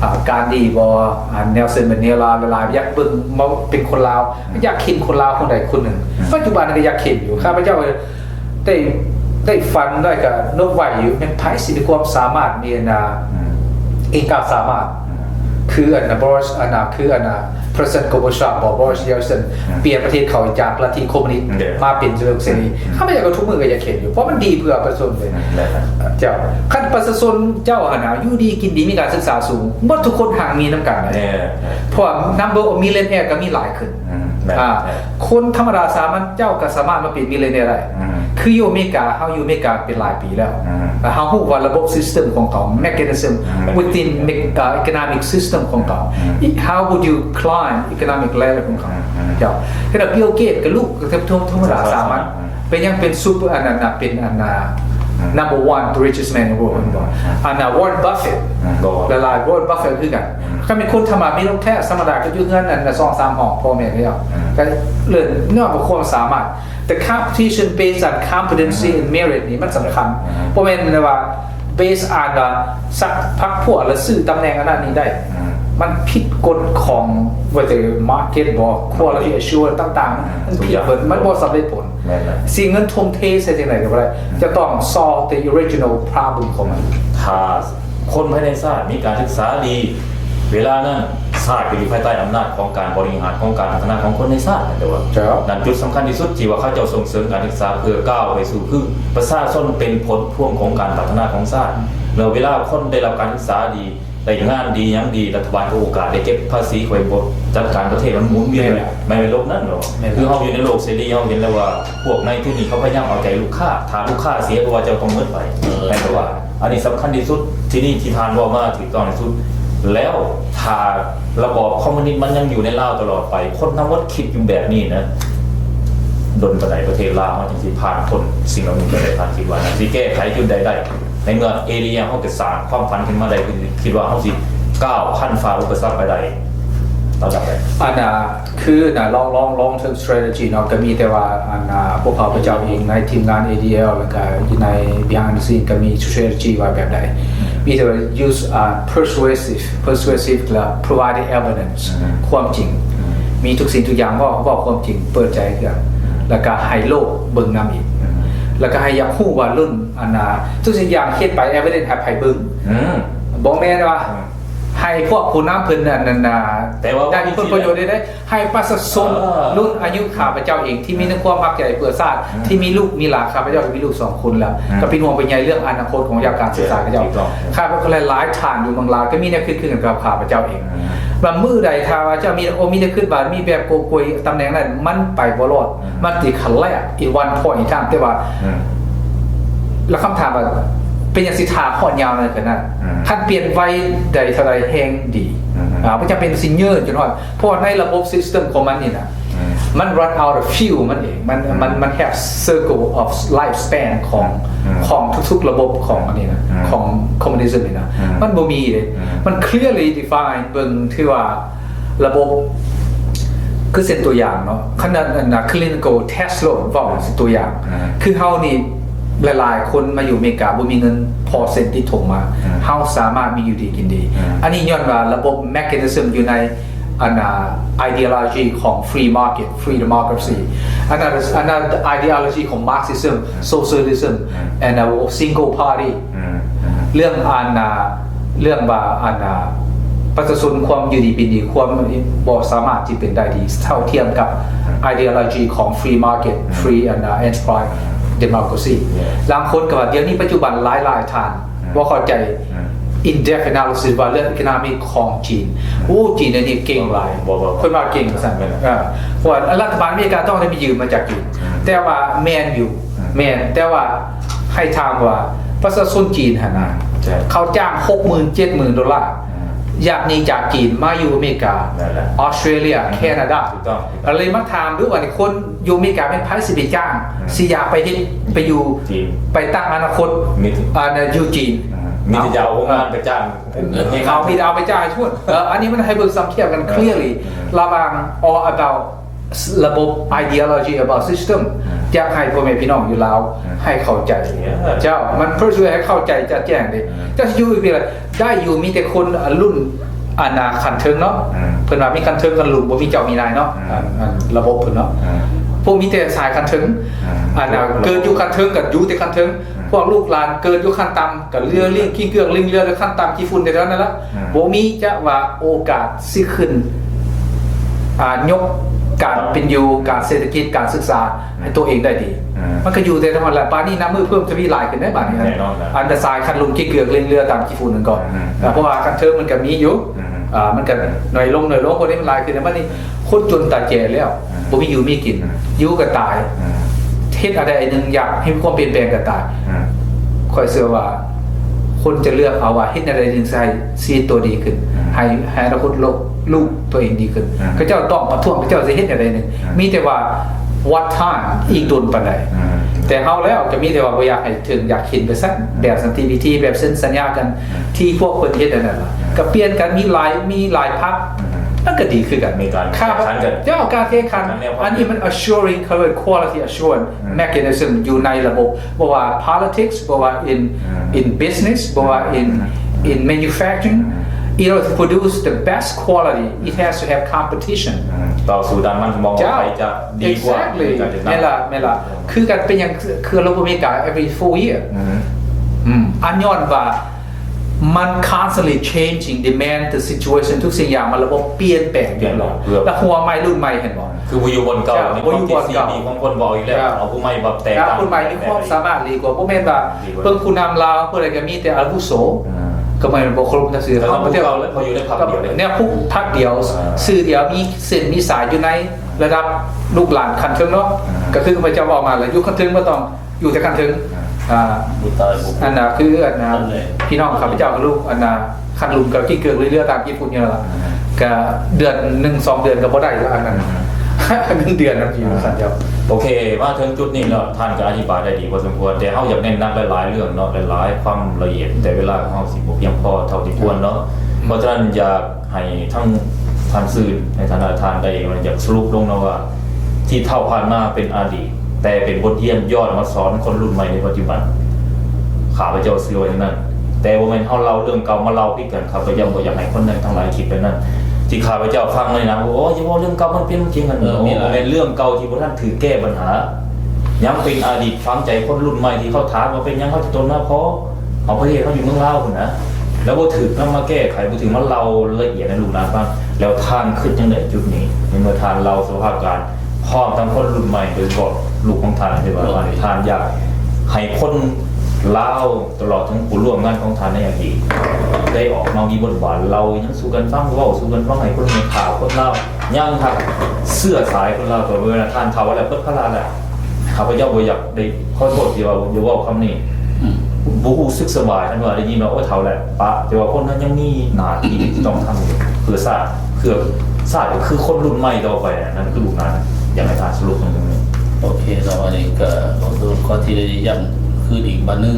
ອ່າ ການດີບໍ ອ່າ Nelson Mandela ຫຼາຍໆ ຢາກເບິ່ງມາເປັນຄົນລາວ ຢາກເຫັນຄົນລາວຄົນໃດຄົນໜຶ່ງ ອ່າ ປັດຈຸບັນກໍຢາກເຫັນຢູ່ ຂ້າພະເຈົ້າ ໄດ້ ໄດ້ຝັນໄດ້ກະນົບໄຫວ້ຢູ່ ແມ່ນໃຜຊິມີຄວາມສາມາດ ມີອັນນ່າ ອືມ ເອກະສາມາດ ອືມ ຄືອັນນ່າ Boris ອັນນ່າ ຄືອັນນ່າ President Gorbachev ບໍ Boris Yeltsin ອືມ ປ່ຽນປະເທດເຂົາຈາກລັດທິຄອມມູນິດ ເດ້ ມາເປັນເສລີ ອືມ ຂ້າພະເຈົ້າກໍທຸກມື້ກໍຢາກເຫັນຢູ່ ເພາະມັນດີເພື່ອປະຊາຊົນເລີຍ ແມ່ນແຫຼະ ເຈົ້າ ຄັນປະຊາຊົນເຈົ້າຫັ້ນນະ ຢູ່ດີກິນດີ ມີການສຶກສາສູງ ໝົດທຸກຄົນຮັ່ງມີນຳກັນ ເອີ ເພາະວ່າ number of millionaire ກໍມີຫຼາຍຂຶ້ນ ອືມ ແມ່ນ ອ່າ ແມ່ນ ຄົນທຳມະດາສາມັນເຈົ້າກໍສາມາດມາເປັນມິລເນຍໄດ້ ອືມ ຄືຢູ່ອາເມລິກາ ເຮົາຢູ່ອາເມລິກາເປັນຫຼາຍປີແລ້ວ ອືມ ແລ້ວເຮົາຮູ້ວ່າລະບົບ system ຂອງເຂົາ mechanism ອືມ within ເມ ເອີ economic system ຂອງເຂົາ ອືມ how would you climb economic ladder ຂອງເຂົາ ອືມ ເຈົ້າ ແຕ່ວ່າ Bill Gates ກໍລູກທຳມະດາສາມັນ ອືມ ເປັນຫຍັງເປັນ super ອັນນັ້ນນະ ເປັນອັນນ່າ number one richest man in the world ແມ່ນບໍ່? ອັນນ່າ Warren Buffett ຫຼາຍໆ Warren Buffett ຄືກັນ ກໍເປັນຄົນທຳມະດາ ມີລົດແທ້ ທຳມະດາ ກໍຢູ່ເຮືອນອັນສອງສາມຫ້ອງ ພໍ່ແມ່ກໍ ກໍເລີຍຍ້ອນວ່າຄວາມສາມາດ the competition based on competency and merit ນີ້ມັນສຳຄັນ ບໍ່ແມ່ນວ່າ based on ວ່າສັກພັກພວກ ແລະ ຊື້ຕຳແໜ່ງອັນນັ້ນນີ້ໄດ້ ມັນຜິດກົດຂອງ whether market ບໍ່ quality assurance ຕ່າງໆ ມັນຜິດເບິດ ມັນບໍ່ສຳເລັດຜົນ ຊິເງິນທົ່ງເທໃສ່ຈັ່ງໃດກໍບໍ່ໄດ້ ຈະຕ້ອງ solve the original problem ຂອງມັນ ຖ້າຄົນພາຍໃນຊາດມີການສຶກສາດີ ເວລານັ້ນຊາດກໍຢູ່ພາຍໃຕ້ອຳນາດຂອງການບໍລິຫານ ຂອງການພັດທະນາຂອງຄົນໃນຊາດ ແມ່ນບໍ່? ນັ້ນຈຸດສຳຄັນທີ່ສຸດທີ່ວ່າເຂົາເຈົ້າສົ່ງເສີມການສຶກສາ ເພື່ອກ້າວໄປສູ່ ຄືປະຊາຊົນເປັນຜົນພວງຂອງການພັດທະນາຂອງຊາດ ແລ້ວເວລາຄົນໄດ້ຮັບການສຶກສາດີ ໄດ້ງານດີຫຍັງດີ ລັດຖະບານກໍໂອກາດໄດ້ເກັບພາສີ ຂ້ອຍບໍລິຫານຈັດການປະເທດມັນໝູນວຽນ ແມ່ນແຫຼະ ແມ່ນໂລກນັ້ນເນາະ ແມ່ນ ຄືເຮົາຢູ່ໃນໂລກເສລີ ເຮົາເຫັນແລ້ວວ່າພວກນາຍທຶນນີ້ເຂົາພະຍາຍາມເອົາໃຈລູກຄ້າ ຖ້າລູກຄ້າເສຍ ເພາະວ່າເຈົ້າຕ້ອງໝົດໄປ ແມ່ນບໍ່ວ່າ ອັນນີ້ສຳຄັນທີ່ສຸດ ທີ່ນີ້ທີ່ທ່ານເວົ້າມາຖືກຕ້ອງທີ່ສຸດ ແລ້ວຖ້າລະບອບຄອມມູນິດມັນຍັງຢູ່ໃນລາວຕະຫຼອດໄປ ຄົນທັງໝົດຄິດຢູ່ແບບນີ້ນະ ດົນປານໃດປະເທດລາວເຮົາຈຶ່ງຊິຜ່ານພົ້ນສິ່ງເຫຼົ່ານີ້ໄປໄດ້ ທ່ານຄິດວ່ານະ ຊິແກ້ໄຂຈຸດໃດໄດ້? ໃນເມື່ອເອເຣຍເຮົາກໍສ້າງຄວາມຝັນຂຶ້ນມາໄດ້ ຄືຄິດວ່າເຮົາຊິກ້າວພັນຝ່າອຸປະສັກໄປໄດ້ລະດັບໃດ? ອັນນ່າ ຄືນະ long long long term strategy ເນາະ ກໍມີແຕ່ວ່າອັນນ່າ ພວກຂ້າພະເຈົ້າເອງໃນທີມງານ ເອ ດີ ແອລ ແລ້ວກໍຢູ່ໃນ behind the scene ກໍມີ strategy ວ່າແບບໃດ ມີແຕ່ວ່າ use ອ່າ persuasive persuasive ແລ້ວ provide evidence ຄວາມຈິງ ມີທຸກສິ່ງທຸກຢ່າງ ເວົ້າ ເວົ້າຄວາມຈິງ ເປີດໃຈເທື່ອ ແລ້ວກໍໃຫ້ໂລກເບິ່ງນຳອີກ ແລ້ວກໍໃຫ້ຢາກຮູ້ວ່າລຸ້ນ ອັນນ່າ ທຸກສິ່ງຢ່າງເຮັດໄປ evidence ໃຫ້ໃຜເບິ່ງ ບໍ່ແມ່ນວ່າໃຫ້ພວກຜູ້ນຳເພິ່ນ ອັນນັ້ນນ່າ ແຕ່ວ່າໄດ້ຜົນປະໂຫຍດໄດ້ ໃຫ້ປະຊາຊົນລຸ້ນອາຍຸຂ້າພະເຈົ້າເອງ ທີ່ມີຄວາມຮັກໃຈເພື່ອຊາດ ທີ່ມີລູກມີຫຼານ ຂ້າພະເຈົ້າກໍມີລູກສອງຄົນແລ້ວ ກໍເປັນຫ່ວງເປັນໃຍເລື່ອງອະນາຄົດຂອງເຈົ້າ ການສຶກສາຂອງເຈົ້າ ຂ້າພະເຈົ້າຫຼາຍໆທ່ານຢູ່ເມືອງລາວ ກໍມີແນວຄິດຄືກັນກັບຂ້າພະເຈົ້າເອງ ວ່າມື້ໃດຖ້າວ່າເຈົ້າມີ ໂອ ມີແນວຄິດວ່າມີແບບໂກໂກຍຕຳແໜ່ງນັ້ນ ມັນໄປບໍ່ລອດ ມັນຊິ collapse in one point in time ແຕ່ວ່າ ແລ້ວຄຳຖາມວ່າ ເປັນຫຍັງຊິຖ້າຮອດຍາວນານຂະໜາດນັ້ນ ຄັນປ່ຽນໄວໃດເທົ່າໃດແຮງດີ ອ່າ ບໍ່ຈຳເປັນຊິເຍີ້ນຈົນຮອດ ເພາະວ່າໃນລະບົບ system ຂອງມັນນີ້ນະ ມັນ run out of fuel ມັນເອງ ມັນ ມັນ ມັນ have circle of lifespan ຂອງ ຂອງທຸກໆລະບົບຂອງອັນນີ້ນະ ຂອງ communism ນີ້ນະ ມັນບໍ່ມີເດ້ ມັນ clearly define ເບິ່ງ ຖືວ່າ ລະບົບ ຄືເຊັ່ນຕົວຢ່າງເນາະ ຂະໜາດອັນນ່າ clinical test ໂລດ ເວົ້າເປັນຕົວຢ່າງ ຄືເຮົານີ້ ຫຼາຍໆຄົນມາຢູ່ອາເມລິກາ ບໍ່ມີເງິນພໍເຊັນຕິດຖົງມາ ເຮົາສາມາດມີຢູ່ດີກິນດີ ອັນນີ້ຍ້ອນວ່າລະບົບ mechanism ຢູ່ໃນອັນນ່າ ideology ຂອງ free market free democracy ອັນນັ້ນ ອັນນັ້ນ ideology ຂອງ Marxism socialism and a single party ເລື່ອງອັນນ່າ ເລື່ອງວ່າອັນນ່າ ປະຊາຊົນຄວາມຢູ່ດີກິນດີ ຄວາມບໍ່ສາມາດທີ່ເປັນໄດ້ທີ່ເທົ່າທຽມກັບ ideology ຂອງ free market free ອັນນ່າ enterprise democracy ລາງຄົນກໍວ່າດຽວນີ້ປັດຈຸບັນຫຼາຍໆທ່ານບໍ່ເຂົ້າໃຈ in-depth analysis ວ່າເລື່ອງ economic ຂອງຈີນ ໂອ້ ຈີນດຽວນີ້ເກັ່ງຫຼາຍ ເພິ່ນວ່າເກັ່ງວ່າຊັ້ນ ເພາະວ່າລັດຖະບານອາເມລິກາຕ້ອງໄດ້ໄປຢືມມາຈາກຈີນ ແຕ່ວ່າແມ່ນຢູ່ ແມ່ນ ແຕ່ວ່າໃຫ້ຖາມວ່າປະຊາຊົນຈີນຫັ້ນນະ ເຂົາຈ້າງຫົກໝື່ນເຈັດໝື່ນໂດລາ ຢາກໜີຈາກຈີນມາຢູ່ອາເມລິກາ ອອສເຕຣເລຍ ແຄນາດາ ເລີຍມາຖາມດູວ່າຄົນຢູ່ອາເມລິກາແມ່ນໃຜຊິໄປຈ້າງ ຊິຢາກໄປເຮັດ ໄປຢູ່ ໄປຕັ້ງອະນາຄົດ ຢູ່ຈີນ ມີແຕ່ຈະເອົາໂຮງງານໄປຈ້າງ ເຂົາມີແຕ່ເອົາໄປຈ່າຍໃຫ້ທຸກຄົນ ອັນນີ້ມັນໃຫ້ເບິ່ງສຳທຽບກັນ clearly ລະຫວ່າງ all about ລະບົບ ideology about system ຢາກໃຫ້ພໍ່ແມ່ພີ່ນ້ອງຢູ່ລາວໃຫ້ເຂົ້າໃຈ ເຈົ້າ ມັນ persuade ໃຫ້ເຂົ້າໃຈຈະແຈ້ງເດ້ ເຈົ້າຊິຢູ່ອີກປີລະ ໄດ້ຢູ່ ມີແຕ່ຄົນລຸ້ນອັນນ່າຂັ້ນເທິງເນາະ ເພິ່ນວ່າມີຂັ້ນເທິງກັນລຸ້ນ ບໍ່ມີເຈົ້າມີນາຍເນາະ ອັນລະບົບເພິ່ນເນາະ ພວກມີແຕ່ສາຍຂັ້ນເທິງ ອັນນ່າເກີດຢູ່ຂັ້ນເທິງກໍຢູ່ແຕ່ຂັ້ນເທິງ ພວກລູກຫຼານເກີດຢູ່ຂັ້ນຕ່ຳ ກໍເລືອລີ້ງຂີ້ເກືອກລິງເລືອແຕ່ຂັ້ນຕ່ຳຂີ້ຝຸ່ນແຖວໆນັ້ນລະ ບໍ່ມີຈະວ່າໂອກາດຊິຂຶ້ນ ອ່າ ຍົກການເປັນຢູ່ ການເສດຖະກິດ ການສຶກສາໃຫ້ຕົວເອງໄດ້ດີ ມັນກໍຢູ່ແຕ່ທຳມະດາ ບາດນີ້ນັບມື້ເພີ່ມທະວີຫຼາຍຂຶ້ນເດ້ບາດນີ້ ອັນສາຍຂັ້ນລຸ່ມຂີ້ເກືອກລິງເລືອຕາມຂີ້ຝຸ່ນນັ້ນກໍ ເພາະວ່າຂັ້ນເທິງມັນກໍມີຢູ່ ອ່າ ມັນກໍໜ້ອຍລົງ ໜ້ອຍລົງ ພວກນີ້ມັນຫຼາຍຂຶ້ນ ແລ້ວບາດນີ້ຄົນຈົນຕາແຈແລ້ວ ບໍ່ມີຢູ່ມີກິນ ຢູ່ກໍຕາຍ ເຮັດອັນໃດອັນໜຶ່ງຢາກໃຫ້ມີຄວາມປ່ຽນແປງກໍຕາຍ ຂ້ອຍເຊື່ອວ່າຄົນຈະເລືອກເອົາວ່າເຮັດແນວໃດຈຶ່ງຊິໃຫ້ຊີວິດຕົວດີຂຶ້ນ ໃຫ້ ໃຫ້ອະນາຄົດລູກ ລູກຕົວເອງດີຂຶ້ນ ເຂົາເຈົ້າຕ້ອງປະທ້ວງ ເຂົາເຈົ້າຊິເຮັດແນວໃດໜຶ່ງ ມີແຕ່ວ່າ what time ອີກດົນປານໃດ ແຕ່ເຮົາແລ້ວກໍມີແຕ່ວ່າບໍ່ຢາກໃຫ້ເຖິງຢາກເຫັນໄປຊັ້ນ ແບບສັນຕິວິທີ ແບບເຊັນສັນຍາກັນ ທີ່ພວກເພິ່ນເຮັດອັນນັ້ນລະ ກໍປ່ຽນກັນ ມີຫຼາຍ ມີຫຼາຍພັກ ມັນກໍດີຄືກັນ ມີການແຂ່ງຂັນກັນ ເຈົ້າ ການແຂ່ງຂັນ ອັນນີ້ມັນ assuring ເຂົາເອີ້ນ quality assurance mechanism ຢູ່ໃນລະບົບ ບໍ່ວ່າ politics ບໍ່ວ່າ in in business ບໍ່ວ່າ in in manufacturing, in order to produce the best quality, it has to have competition. ຕໍ່ສູ້ດ້ານມັນ ມອງວ່າໃຜຈະດີກວ່າ exactly ແມ່ນລະ ແມ່ນລະ ຄືກັນເປັນຫຍັງ ຄືລະບົບອາເມລິກາ every four year ອືມ ອັນຍ້ອນວ່າ ມັນ constantly changing demand the situation ທຸກສິ່ງຢ່າງ ມັນລະບົບປ່ຽນແປງຢູ່ຕະຫຼອດ ແລ້ວຫົວໃໝ່ລຸ້ນໃໝ່ ເຫັນບໍ່ ຄືບໍ່ຢູ່ບ່ອນເກົ່າ ບໍ່ຢູ່ບ່ອນເກົ່າ ຂອງຄົນເວົ້າອີກແລ້ວ ເອົາຜູ້ໃໝ່ມາແຕ່ງຕັ້ງ ຄົນໃໝ່ມີຄວາມສາມາດຫຼາຍກວ່າ ບໍ່ແມ່ນວ່າເບິ່ງຜູ້ນຳລາວ ຜູ້ໃດກໍມີແຕ່ອາວຸໂສ ກໍແມ່ນບໍ່ຄົບ ຈັ່ງຊີ້ ເຮົາບໍ່ໄດ້ ເຂົາຢູ່ໃນພັກດຽວ ແນວພັກດຽວ ຊື່ດຽວ ມີເສັ້ນມີສາຍຢູ່ໃນລະດັບລູກຫຼານຂັ້ນເທິງເນາະ ກໍຄືຂ້າພະເຈົ້າເວົ້າມາແລ້ວ ຢູ່ຂັ້ນເທິງບໍ່ຕ້ອງ ຢູ່ແຕ່ຂັ້ນເທິງ ອ່າ ອັນນ່າ ຄືອັນນ່າ ພີ່ນ້ອງຂ້າພະເຈົ້າກໍລູກອັນນ່າ ຂັ້ນລຸ່ມກໍກິນເກືອກເລື້ອຍໆ ຕາມຍີ່ປຸ່ນຢູ່ນັ້ນລະ ກໍເດືອນໜຶ່ງສອງເດືອນກໍບໍ່ໄດ້ລະ ອັນນັ້ນ ເງິນເດືອນນຳຢູ່ຊັ້ນເຈົ້າ. ໂອເຄ ມາເຖິງຈຸດນີ້ແລ້ວ ທ່ານກໍອະທິບາຍໄດ້ດີພໍສົມຄວນ ແຕ່ເຮົາຢາກເນັ້ນໜັກຫຼາຍໆເລື່ອງເນາະ ຫຼາຍໆຄວາມລະອຽດ ແຕ່ເວລາຂອງເຮົາຊິບໍ່ພຽງພໍເທົ່າທີ່ຄວນເນາະ ເພາະສະນັ້ນຢາກ ໃຫ້ທັງທ່ານຊື່ ໃນຖານະທ່ານໄດ້ ຢາກສະຫຼຸບລົງເນາະວ່າ ທີ່ເທົ່າຜ່ານມາເປັນອະດີດ ແຕ່ເປັນບົດຮຽນຍ້ອນມາສອນຄົນລຸ້ນໃໝ່ໃນປັດຈຸບັນ ຂ້າພະເຈົ້າເຊື່ອວ່າຢ່າງນັ້ນ ແຕ່ບໍ່ແມ່ນເຮົາເລົ່າເລື່ອງເກົ່າມາເລົ່າຜິດກັນ ຂ້າພະເຈົ້າບໍ່ຢາກໃຫ້ຄົນນັ້ນທັງຫຼາຍຄິດແບບນັ້ນ ທີ່ຂ້າພະເຈົ້າຟັງມານີ້ນະ ໂອ້ຍ ຢ່າເວົ້າເລື່ອງເກົ່າ ມັນເປັນມັນຈິງ ອັນນີ້ບໍ່ແມ່ນເລື່ອງເກົ່າທີ່ບໍ່ທັນຖືກແກ້ບັນຫາ ຍັງເປັນອະດີດຝັງໃຈຄົນລຸ້ນໃໝ່ ທີ່ເຂົາຖາມວ່າເປັນຫຍັງເຮົາຈະຕົນມາພໍ ເອົາປະເທດເຮົາຢູ່ເມືອງລາວພຸ້ນນະ ແລ້ວບໍ່ຖືກນຳມາແກ້ໄຂ ບໍ່ຖືກມາເລົ່າລະອຽດໃຫ້ລູກຫຼານຟັງ ແລ້ວທ່ານຄິດຈັ່ງໃດຈຸດນີ້ ໃນເມື່ອທ່ານເລົ່າສະພາບການ ພ້ອມທັງຄົນລຸ້ນໃໝ່ ໂດຍສະເພາະລູກຂອງທ່ານ ທີ່ວ່າທ່ານຢາກໃຫ້ຄົນລາວ ຕະຫຼອດເຖິງຜູ້ຮ່ວມງານຂອງທ່ານໃນອະດີດ ໄດ້ອອກມາມີບົດບາດເລົ່າຫຍັງສູ່ກັນຟັງ ເວົ້າສູ່ກັນຟັງ ໃຫ້ຄົນຮູ້ຂ່າວຄົນລາວ ຍັງຮັກເຊື້ອສາຍຄົນລາວ ກໍເວລາທ່ານເຖົ້າແລ້ວ ເບິດພາລະແລ້ວ ຂ້າພະເຈົ້າບໍ່ຢາກ ໄດ້ຂໍໂທດທີ່ວ່າ ຢ່າເວົ້າຄຳນີ້ ອືມ ບໍ່ຮູ້ສຶກສະບາຍ ຄັນວ່າໄດ້ຍິນວ່າ ໂອ້ ເຖົ້າແລ້ວ ປະ ແຕ່ວ່າຄົນເຮົາຍັງມີໜ້າທີ່ທີ່ຕ້ອງທຳຢູ່ ເພື່ອຊາດ ເພື່ອຊາດ ກໍຄືຄົນລຸ້ນໃໝ່ຕໍ່ໄປ ນັ້ນຄືລູກຫຼານ ຢາກໃຫ້ທ່ານສະຫຼຸບເຖິງເລື່ອງນີ້. ໂອເຄເນາະ ອັນນີ້ກໍຂໍທີ່ໄດ້ຢ້ຳຄືນອີກບາດໜຶ່ງ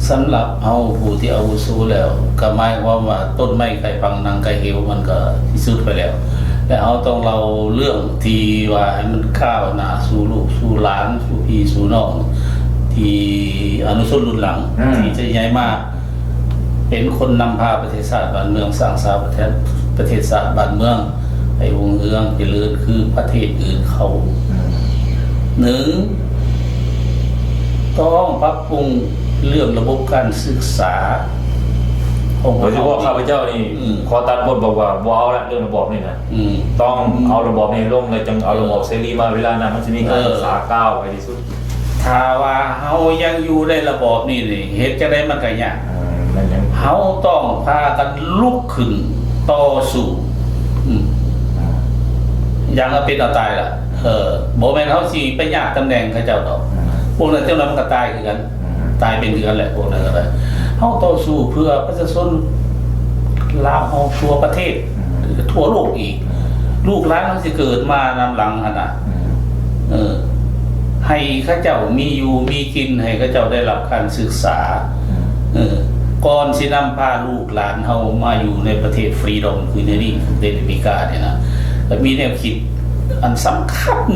ສຳລັບເຮົາຜູ້ທີ່ອາວຸໂສແລ້ວ ກໍໝາຍຄວາມວ່າ ຕົ້ນໄມ້ໃກ້ຝັ່ງ ໜັງໃກ້ເຫວ ມັນກໍທີ່ສຸດໄປແລ້ວ ແລະ ເຮົາຕ້ອງເລົ່າເລື່ອງທີ່ວ່າໃຫ້ມັນກ້າວໜ້າສູ່ລູກສູ່ຫຼານ ສູ່ພີ່ສູ່ນ້ອງ ທີ່ອະນຸຊົນລຸ້ນຫຼັງ ອືມ ທີ່ຈະໃຫຍ່ມາເປັນຄົນນຳພາປະເທດຊາດບ້ານເມືອງ ສ້າງສາປະເທດ ປະເທດຊາດບ້ານເມືອງໃຫ້ຮຸ່ງເຮືອງຈະເລີນຄືປະເທດອື່ນເຂົາ. ອືມ ໜຶ່ງ ຕ້ອງປັບປຸງເລື່ອງລະບົບການສຶກສາຂອງພວກເຮົາ ໂດຍສະເພາະຂ້າພະເຈົ້ານີ້ ອືມ ຂໍຕັດບົດບອກວ່າ ບໍ່ເອົາລະເລື່ອງລະບອບນີ້ນະ ອືມ ຕ້ອງເອົາລະບອບນີ້ລົງ ແລ້ວຈຶ່ງເອົາລະບອບເສລີມາ ເວລານັ້ນມັນຊິມີການ ເອີ ສຶກສາກ້າວໄປທີ່ສຸດ. ຖ້າວ່າເຮົາຍັງຢູ່ໃນລະບອບນີ້ນີ້ ເຮັດຈັ່ງໃດມັນກໍຍາກ ເອີ ມັນຍັງ ເຮົາຕ້ອງພາກັນລຸກຂຶ້ນຕໍ່ສູ້ ອືມ ຢ່າງເອົາເປັນເອົາຕາຍລະ ເອີ ບໍ່ແມ່ນເຮົາຊິໄປຍາກຕຳແໜ່ງເຂົາເຈົ້າດອກ ອືມ ພວກນັ້ນເຈົ້ານັ້ນມັນກໍຕາຍຄືກັນ ອືມ ຕາຍເປັນຄືກັນແຫຼະ ພວກນັ້ນກໍໄດ້ ເຮົາຕໍ່ສູ້ເພື່ອປະຊາຊົນລາວເຮົາທົ່ວປະເທດ ອືມ ທົ່ວໂລກອີກ ອືມ ລູກຫຼານເຮົາຊິເກີດມານຳຫຼັງຫັ້ນນະ ອືມ ເອີ ໃຫ້ເຂົາເຈົ້າມີຢູ່ມີກິນ ໃຫ້ເຂົາເຈົ້າໄດ້ຮັບການສຶກສາ ອືມ ເອີ ກ່ອນຊິນຳພາລູກຫຼານເຮົາມາຢູ່ໃນປະເທດຟຣີດອມຄືໃນນີ້ ປະເທດອາເມລິການີ້ນະ ແລະ ມີແນວຄິດອັນສຳຄັນ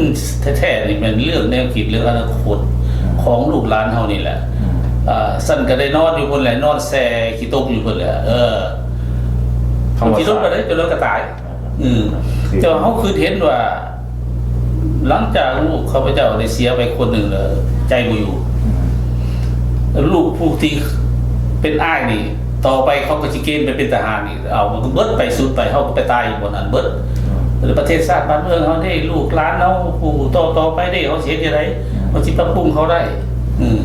ແທ້ໆນີ້ ແມ່ນເລື່ອງແນວຄິດເລື່ອງອະນາຄົດ ອືມ ຂອງລູກຫຼານເຮົານີ້ແຫຼະ ອືມ ອ່າ ຊັ້ນກໍໄດ້ນອນຢູ່ພຸ້ນແຫຼະ ນອນແຊ່ຂີ້ຕົມຢູ່ພຸ້ນແຫຼະ ເອີ ທຳມະຊາດ ຂີ້ຕົມກໍໄດ້ ຈົນວ່າກໍຕາຍ ອືມ ແຕ່ວ່າເຮົາຄິດເຫັນວ່າ ຫຼັງຈາກລູກຂ້າພະເຈົ້າໄດ້ເສຍໄປຄົນໜຶ່ງແລ້ວ ໃຈບໍ່ຢູ່ ອືມ ລູກຜູ້ທີ່ເປັນອ້າຍນີ້ ຕໍ່ໄປເຂົາກໍຊິເກນໄປເປັນທະຫານອີກ ເອົາ ມັນກໍເບິດໄປສຸດໄປ ເຮົາກໍໄປຕາຍຢູ່ບ່ອນນັ້ນເບິດ ອືມ ແລະ ປະເທດຊາດບ້ານເມືອງເຮົາເດ້ ລູກຫຼານເຮົາຜູ້ຕໍ່ໆໄປເດ້ ເຮົາຊິເຮັດຈັ່ງໃດ ອືມ ເຮົາຊິປັບປຸງເຂົາໄດ້ ອືມ